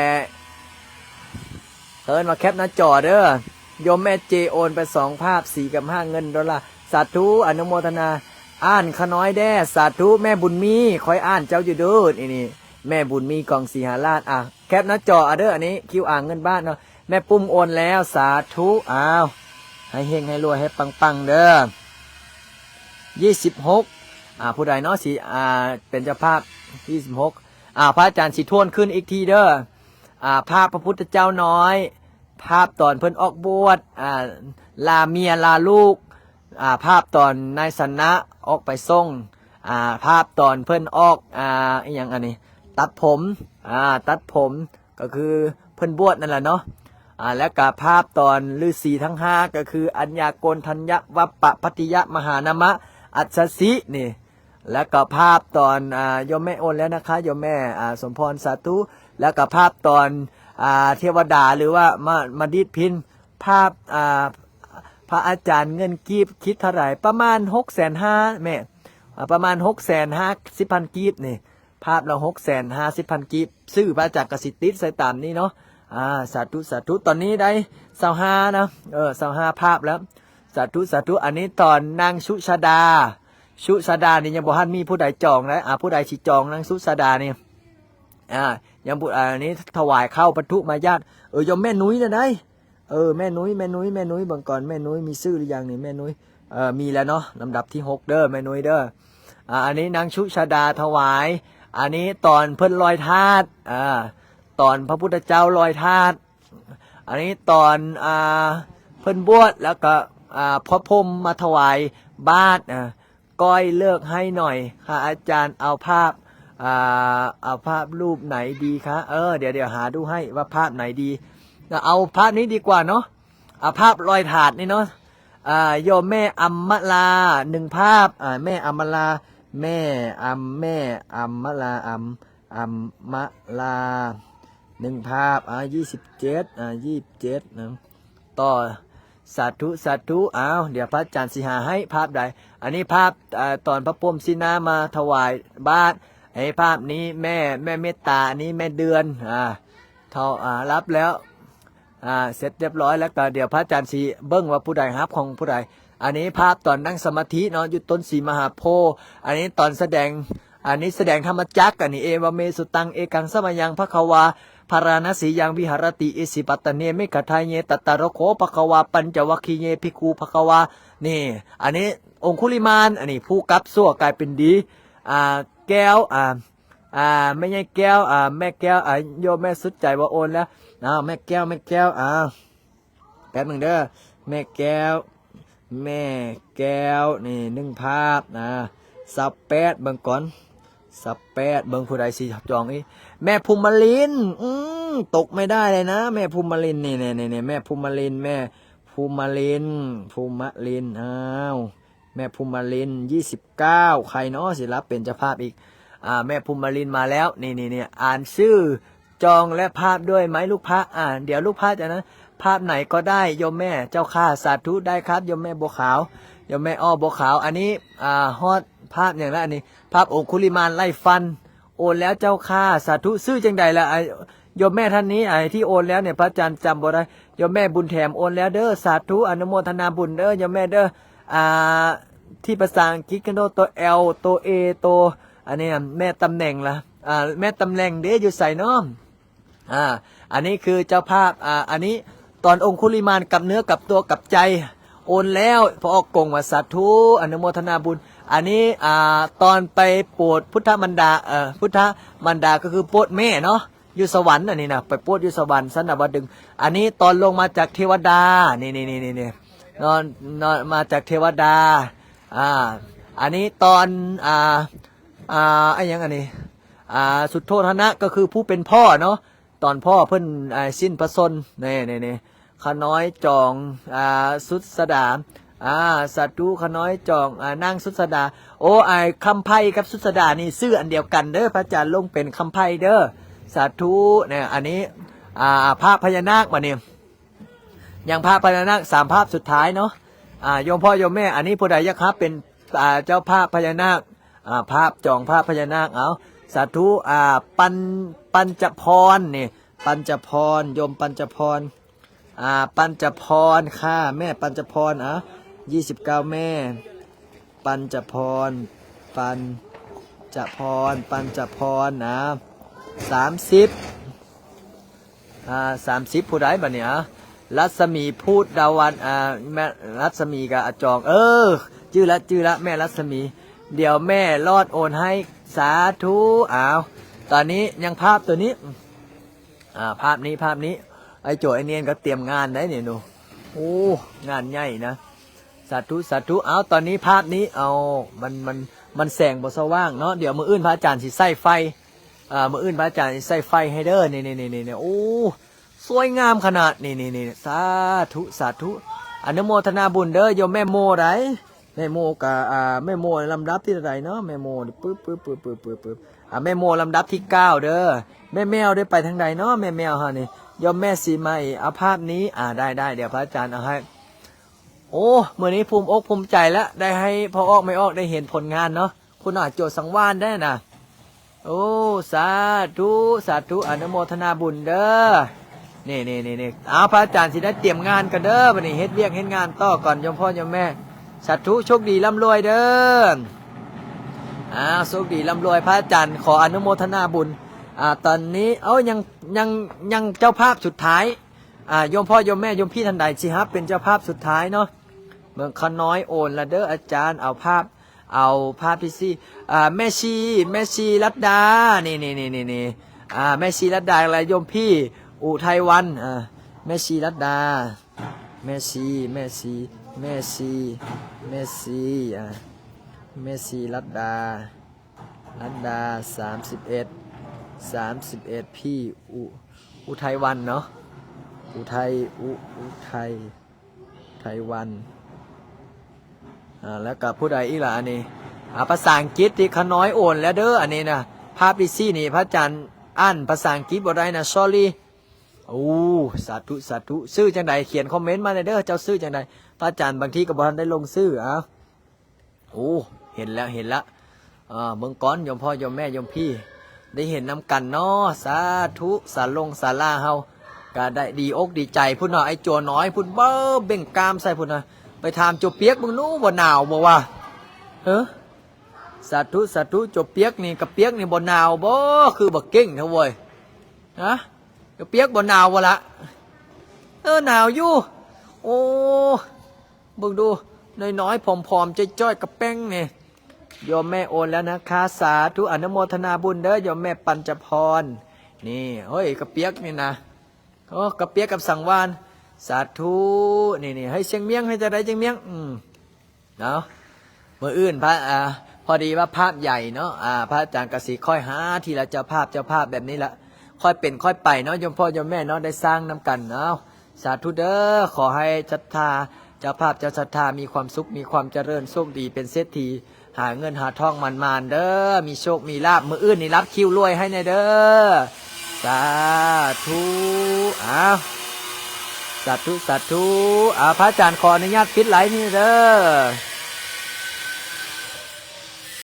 ເອີ້ນວ່າແຄປໜ້າຈໍເດີ ໂຍມແມ່ເຈໂອນໄປສອງພາບ ສີ່ກັບຫ້າ ເງິນໂດລາ ສາທຸ ອະນຸໂມທະນາ ອ່ານຂ້ານ້ອຍແດ່ ສາທຸ ແມ່ບຸນມີ ຂ້ອຍອ່ານເຈົ້າຢູ່ເດີ ນີ້ ນີ້ ແມ່ບຸນມີ ກອງສີຫາລາດ ອ່າ ແຄບໜ້າຈໍເອົາເດີ ອັນນີ້ຄິວອາເງິນບາດເນາະ ແມ່ປຸ້ມໂອນແລ້ວ ສາທຸ ອ້າວ ໃຫ້ເຮັງໃຫ້ລວຍໃຫ້ປັງໆເດີ. ຊາວຫົກ ອ່າ ຜູ້ໃດເນາະ ຊິ ອ່າ ເປັນເຈົ້າພາບ ຊາວຫົກ ອ່າ ພະອາຈານຊິທວນຄືນອີກທີເດີ ອ່າ ພາບພະພຸດທະເຈົ້ານ້ອຍ ພາບຕອນເພິ່ນອອກບວດ ອ່າ ລາເມຍລາລູກ ອ່າ ພາບຕອນນາຍຊະນະອອກໄປສົ່ງ ອ່າ ພາບຕອນເພິ່ນອອກ ອ່າ ອີ່ຫຍັງອັນນີ້ ຕັດຜົມ ອ່າ ຕັດຜົມ ກໍຄືເພິ່ນບວດນັ້ນແຫຼະເນາະ ອ່າ ແລ້ວກະພາບຕອນລືສີທັງຫ້າ ກໍຄື ອັນຍາໂກນທັນຍະ ວັບປະ ພັດຕິຍະ ມະຫານາມະ ອັດສະສິ ນີ້ ແລ້ວກໍພາບຕອນ ອ່າ ໂຍມແມ່ໂອນແລ້ວນະຄະ ໂຍມແມ່ ອ່າ ສົມພອນ ສາທຸ ແລ້ວກໍພາບຕອນ ອ່າ ເທວະດາ ຫຼືວ່າມາ ມາດີດພິນ ພາບ ອ່າ ພະອາຈານເງິນກີບຄິດເທົ່າໃດ? ປະມານຫົກແສນຫ້າແມ່ ອ່າ ປະມານຫົກແສນຫ້າສິບພັນກີບນີ້ ພາບລະຫົກແສນຫ້າສິບພັນກີບ ຊື່ພະອາຈານກະຊິຕິດໃສ່ຕາມນີ້ເນາະ ອ່າ ສາທຸ ສາທຸ ຕອນນີ້ໄດ້ຊາວຫ້ານະ ເອີ ຊາວຫ້າພາບແລ້ວ ສາທຸ ສາທຸ ອັນນີ້ຕອນນາງສຸຊາດາ ສຸຊາດານີ້ຍັງບໍ່ທັນມີຜູ້ໃດຈອງເດ້ ອ່າ ຜູ້ໃດຊິຈອງນາງສຸຊາດານີ້ ອ່າ ຍັງບໍ່ ອັນນີ້ຖວາຍເຂົ້າປະທຸມາຍາດ ເອີ ໂຍມແມ່ນຸ້ຍນະໄດ ເອີ ແມ່ນຸ້ຍ ແມ່ນຸ້ຍ ແມ່ນຸ້ຍ ເບິ່ງກ່ອນ ແມ່ນຸ້ຍມີຊື່ຫຼືຍັງນີ້ ແມ່ນຸ້ຍ ເອີ ມີແລ້ວເນາະ ລຳດັບທີຫົກເດີ ແມ່ນຸ້ຍເດີ ອ່າ ອັນນີ້ນາງສຸຊາດາຖວາຍ ອັນນີ້ຕອນເພິ່ນລອຍທາດ ອ່າ ຕອນພະພຸດທະເຈົ້າລອຍທາດ ອັນນີ້ຕອນ ອ່າ ເພິ່ນບວດ ແລ້ວກໍ ອ່າ ພະພົມມາຖວາຍບາດ ອ່າ ກ້ອຍເລີກໃຫ້ໜ້ອຍ ພະອາຈານເອົາພາບ ອ່າ ເອົາພາບຮູບໄຫນດີຄະ? ເອີ ດຽວ ດຽວຫາດູໃຫ້ວ່າພາບໄຫນດີ ເອົາພາບນີ້ດີກວ່າເນາະ ເອົາພາບລອຍທາດນີ້ເນາະ ອ່າ ໂຍມແມ່ອຳມະລາ ໜຶ່ງພາບ ອ່າ ແມ່ອຳມະລາ ແມ່ອຳ ແມ່ອຳມະລາ ອຳ ອຳມະລາ ໜຶ່ງພາບ ອ່າ ຊາວເຈັດ ອ່າ ຊາວເຈັດນະ ຕໍ່ ສາທຸ ສາທຸ ອ້າວ ດຽວພະອາຈານຊິຫາໃຫ້ພາບໃດ ອັນນີ້ພາບ ອ່າ ຕອນພະພົມສີໜ້າມາຖວາຍບາດ ໃຫ້ພາບນີ້ແມ່ ແມ່ເມດຕາ ອັນນີ້ແມ່ເດືອນ ອ່າ ເທົ່າ ອ່າ ຮັບແລ້ວ ອ່າ ເສັດຮຽບຮ້ອຍແລ້ວ ກໍດຽວພະອາຈານຊິເບິ່ງວ່າຜູ້ໃດຮັບຂອງຜູ້ໃດ ອັນນີ້ພາບຕອນນັ່ງສະມາທິເນາະ ຢູ່ຕົ້ນສີມະຫາໂພ ອັນນີ້ຕອນສະແດງ ອັນນີ້ສະແດງທຳມະຈັກ ອັນນີ້ ເອວະເມສຸຕັງ ເອກັງສະມະຍັງ ພະຄະວາ ພາລານະສີຍັງ ວິຫາຣະຕິ ເອຊິປັດຕະເນ ເມກະທາເຍ ຕັດຕະໂລໂຄ ພະຄະວາ ປັນຈະວັກຄີເຍ ພິກຂຸ ພະຄະວາ ນີ້ ອັນນີ້ອົງຄຸລິມານ ອັນນີ້ຜູ້ກັບຊົ່ວກາຍເປັນດີ ອ່າ ແກ້ວ ອ່າ ອ່າ ແມ່ໃຫຍ່ແກ້ວ ອ່າ ແມ່ແກ້ວ ອ່າ ໂຍມແມ່ສຸດໃຈວ່າໂອນແລ້ວ ອ້າວ ແມ່ແກ້ວ ແມ່ແກ້ວ ອ້າວ ແປັບໜຶ່ງເດີ ແມ່ແກ້ວ ແມ່ແກ້ວ ນີ້ໜຶ່ງພາບນະ ຊາວແປດ ເບິ່ງກ່ອນ ຊາວແປດ ເບິ່ງຜູ້ໃດຊິຈອງອີກ ແມ່ພູມມະລິນ ອືມ ຕົກໄມ່ໄດ້ເລີຍນະ ແມ່ພູມມະລິນ ນີ້ ນີ້ ນີ້ ແມ່ພູມມະລິນ ແມ່ພູມມະລິນ ພູມມະລິນ ອ້າວ ແມ່ພູມມາລິນ ຊາວເກົ້າ ໃຄເນາະ ຊິຮັບເປັນເຈົ້າພາບອີກ. ອ່າ ແມ່ພູມມາລິນມາແລ້ວ ນີ້ໆໆ ອ່ານຊື່ ຈອງ ແລະ ພາບດ້ວຍໄໝລູກພະ? ອ່າ ດຽວລູກພະຈະນະ ພາບໄໝກໍໄດ້ໂຍມແມ່. ເຈົ້າຂ້າ ສາທຸ ໄດ້ຄັບໂຍມແມ່ບົວຂາວ ໂຍມແມ່ ອໍ ບົວຂາວ. ອັນນີ້ ອ່າ ຮອດພາບຫຍັງລະ? ອັນນີ້ພາບອົງຄຸລິມານໄລ່ຟັນ ໂອນແລ້ວເຈົ້າຂ້າ ສາທຸ. ຊື່ຈັ່ງໃດລະ ອ່າ ໂຍມແມ່ທ່ານນີ້ ອ່າ ທີ່ໂອນແລ້ວນີ້ ພະອາຈານຈຳບໍ່ໄດ້. ໂຍມແມ່ບຸນແຖມໂອນແລ້ວເດີ ສາທຸ ອະນຸໂມທະນາບຸນເດີໂຍມແມ່ເດີ. ອ່າ ທີ່ພາສາອັງກິດຄືໂຕ L ໂຕ A ໂຕ ອັນນີ້ແມ່ຕຳແໜ່ງລະ ອ່າ ແມ່ຕຳແໜ່ງເດ້ ຢູ່ໃສເນາະ? ອ່າ ອັນນີ້ຄືເຈົ້າພາບ ອ່າ ອັນນີ້ຕອນອົງຄຸລິມານກັບເນື້ອກັບຕົວກັບໃຈ ໂອນແລ້ວ ພໍ່ອອກກົງວ່າ ສາທຸ ອະນຸໂມທະນາບຸນ. ອັນນີ້ ອ່າ ຕອນໄປໂປດພຸດທະບັນດາ ເອີ ພຸດທະບັນດາກໍຄືໂປດແມ່ເນາະ ຢູ່ສະຫວັນ ອັນນີ້ນະ ໄປໂປດຢູ່ສະຫວັນຊັ້ນນະ ບໍ່ດຶງ. ອັນນີ້ຕອນລົງມາຈາກເທວະດາ ນີ້ໆໆໆ ເນາະ ເນາະ ມາຈາກເທວະດາ. ອ່າ ອັນນີ້ຕອນ ອ່າ ອ່າ ອີຫຍັງອັນນີ້ ອ່າ ສຸດໂທທະນະ ກໍຄືຜູ້ເປັນພໍ່ເນາະ ຕອນພໍ່ເພິ່ນ ອ່າ ສິ້ນພະຊົນ. ນີ້ໆໆ ຂະນ້ອຍຈອງ ອ່າ ສຸດສະດາ ອ່າ ສາທຸ ຂະນ້ອຍຈອງ ອ່າ ນາງສຸດສະດາ. ໂອ້ ອ້າຍຄຳໄພກັບສຸດສະດານີ້ຊື່ອັນດຽວກັນເດີ ພະອາຈານລົງເປັນຄຳໄພເດີ ສາທຸ. ນີ້ ອັນນີ້ ອ່າ ພາບພະຍານາກ ບາດນີ້ ຍັງພາບພະຍານາກ ສາມພາບສຸດທ້າຍເນາະ. ອ່າ ໂຍມພໍ່ໂຍມແມ່ ອັນນີ້ຜູ້ໃດຢາກຮັບເປັນ ອ່າ ເຈົ້າພາບພະຍານາກ ອ່າ ພາບ ຈອງພາບພະຍານາກ ເອົາ ສາທຸ. ອ່າ ປັນ ປັນຈະພອນນີ້ ປັນຈະພອນ ໂຍມປັນຈະພອນ ອ່າ ປັນຈະພອນຄ່າ ແມ່ປັນຈະພອນ ອ່າ ຊາວເກົ້າ ແມ່ ປັນຈະພອນ ປັນຈະພອນ ປັນຈະພອນ ອ່າ ສາມສິບ ອ່າ ສາມສິບ ຜູ້ໃດບາດນີ້? ອ່າ ລັດສະໝີ ພູດດາວັນ ອ່າ ແມ່ນ ລັດສະໝີກະ ອ່າ ຈອງ ເອີ ຈື່ລະ ຈື່ລະ ແມ່ລັດສະໝີ. ດຽວແມ່ລອດໂອນໃຫ້ ສາທຸ. ອ້າວ ຕອນນີ້ຍັງພາບໂຕນີ້ ອ່າ ພາບນີ້ ພາບນີ້ ໄອ້ໂຈໄອ້ເນນກໍຕຽມງານໄດ້ນີ້ໜູ. ໂອ້ ງານໃຫຍ່ນະ ສາທຸ ສາທຸ. ເອົາ ຕອນນີ້ພາບນີ້ ເອົາ ມັນ ມັນ ມັນແສງບໍ່ສະຫວ່າງເນາະ ດຽວມື້ອື່ນພະອາຈານຊິໃສ່ໄຟ ອ່າ ມື້ອື່ນພະອາຈານຊິໃສ່ໄຟໃຫ້ເດີ. ນີ້ໆໆໆ ໂອ້ ສວຍງາມຂະໜາດ ນີ້ໆໆ ສາທຸ ສາທຸ ອະນຸໂມທະນາບຸນເດີ ໂຍມແມ່ໂມໃດ ແມ່ໂມກະ ອ່າ ແມ່ໂມລຳດັບທີເທົ່າໃດເນາະ? ແມ່ໂມ ປຶບ ປຶບ ປຶບ ປຶບ ປຶບ ອ່າ ແມ່ໂມລຳດັບທີເກົ້າເດີ. ແມ່ແມວໄດ້ໄປທາງໃດເນາະ? ແມ່ແມວເຮົານີ້ ໂຍມແມ່ສີໄໝ ເອົາພາບນີ້ ອ່າ ໄດ້ໆ ດຽວພະອາຈານເອົາໃຫ້. ໂອ້ ມື້ນີ້ພູມອົກພູມໃຈແລ້ວ ໄດ້ໃຫ້ພໍ່ອອກແມ່ອອກໄດ້ເຫັນຜົນງານເນາະ. ຄຸນອາໂຈສັງວານໄດ້ນະ. ໂອ້ ສາທຸ ສາທຸ ອະນຸໂມທະນາບຸນເດີ. ນີ້ໆໆໆ ເອົາ ພະອາຈານຊິໄດ້ຕຽມງານກ່ອນເດີ ບັດນີ້ເຮັດວຽກເຮັດງານຕໍ່ກ່ອນ ໂຍມພໍ່ໂຍມແມ່. ສາທຸ ໂຊກດີລ່ຳລວຍເດີ. ອ່າ ໂຊກດີລ່ຳລວຍ ພະອາຈານຂໍອະນຸໂມທະນາບຸນ. ອ່າ ຕອນນີ້ ເອົາ ຍັງ ຍັງ ຍັງເຈົ້າພາບສຸດທ້າຍ ອ່າ ໂຍມພໍ່ໂຍມແມ່ໂຍມພີ່ທ່ານໃດຊິຮັບເປັນເຈົ້າພາບສຸດທ້າຍເນາະ. ເບິ່ງ ຂະນ້ອຍໂອນລະເດີອາຈານ ເອົາພາບ ເອົາພາບທີສີ່ ອ່າ ແມ່ຊີ ແມ່ຊີລັດດາ ນີ້ໆໆໆ ອ່າ ແມ່ຊີລັດດາ ແລະ ໂຍມພີ່ອຸໄທວັນ ອ່າ ແມ່ຊີລັດດາ ແມ່ຊີ ແມ່ຊີ ແມ່ຊີ ແມ່ຊີ ອ່າ ແມ່ຊີລັດດາ ລັດດາ ສາມສິບເອັດ ສາມສິບເອັດ ພີ່ອຸ ອຸໄທວັນເນາະ ອຸໄທ ອຸ ອຸໄທ ໄທວັນ ອ່າ ແລ້ວກະຜູ້ໃດອີກລະ ອັນນີ້ ອ່າ ພາສາອັງກິດທີ່ຂະນ້ອຍໂອນແລ້ວເດີ ອັນນີ້ນະ ພາບທີສີ່ນີ້ ພະອາຈານອ່ານພາສາອັງກິດບໍ່ໄດ້ນະ sorry. ໂອ້ ສາທຸ ສາທຸ ຊື່ຈັ່ງໃດ ຂຽນຄອມເມັນມາແດ່ເດີ ເຈົ້າຊື່ຈັ່ງໃດ ພະອາຈານບາງທີກໍບໍ່ທັນໄດ້ລົງຊື່ ເອົາ. ໂອ້ ເຫັນແລ້ວ ເຫັນແລ້ວ ເບິ່ງກ່ອນ ໂຍມພໍ່ໂຍມແມ່ໂຍມພີ່ ໄດ້ເຫັນນຳກັນເນາະ ສາທຸ ສາລົງສາລາເຮົາກະໄດ້ດີອົກດີໃຈພຸ້ນເນາະ ໄອ້ໂຈນ້ອຍພຸ້ນ ເບິ່ງ ເບັ່ງກ້າມໃສ່ພຸ້ນນະ ໄປຖາມໂຈປຽກເບິ່ງດູ ບໍ່ໜາວບໍ່ວະ ເອີ ສາທຸ ສາທຸ ໂຈປຽກນີ້ ກະປຽກນີ້ບໍ່ໜາວບໍ່ ຄືບໍ່ເກັ່ງແທ້ເວີຍ ຮະ ກະປຽກບໍ່ໜາວບໍ່ລະ ເອີ ໜາວຢູ່ ໂອ້ ເບິ່ງດູ ນ້ອຍໆ ຜອມໆ ຈ້ອຍໆ ກະແປ້ງນີ້ ໂຍມແມ່ໂອນແລ້ວນະຄະ ສາທຸ ອະນຸໂມທະນາບຸນເດີ ໂຍມແມ່ປັນຈະພອນ ນີ້ ເຮີ້ຍ ກະປຽກນີ້ນະ ໂອ້ ກະປຽກກັບສັງວານ ສາທຸ ນີ້ໆ ເຮີ້ຍ ຊຽງມຽງ ເຮີ້ຍ ຈັ່ງໃດ ຊຽງມຽງ ອືມ ເນາະ ມື້ອື່ນພະ ອ່າ ພໍດີວ່າພາບໃຫຍ່ເນາະ ອ່າ ພະອາຈານກະຊິຄ່ອຍຫາທີລະເຈົ້າພາບ ເຈົ້າພາບແບບນີ້ລະ ຄ່ອຍເປັນຄ່ອຍໄປເນາະ ໂຍມພໍ່ໂຍມແມ່ເນາະ ໄດ້ສ້າງນຳກັນເນາະ ສາທຸເດີ ຂໍໃຫ້ສັດທາ ເຈົ້າພາບເຈົ້າສັດທາມີຄວາມສຸກ ມີຄວາມຈະເລີນ ໂຊກດີ ເປັນເສດຖີ ຫາເງິນຫາທອງໝານໆເດີ້ ມີໂຊກມີລາບ ມື້ອື່ນນີ້ລັດຄິວລວຍໃຫ້ແດ່ເດີ້ ສາທຸ ອ້າວ ສາທຸ ສາທຸ ອ້າວ ພະອາຈານຂໍອະນຸຍາດປິດໄລຟ໌ນີ້ເດີ້.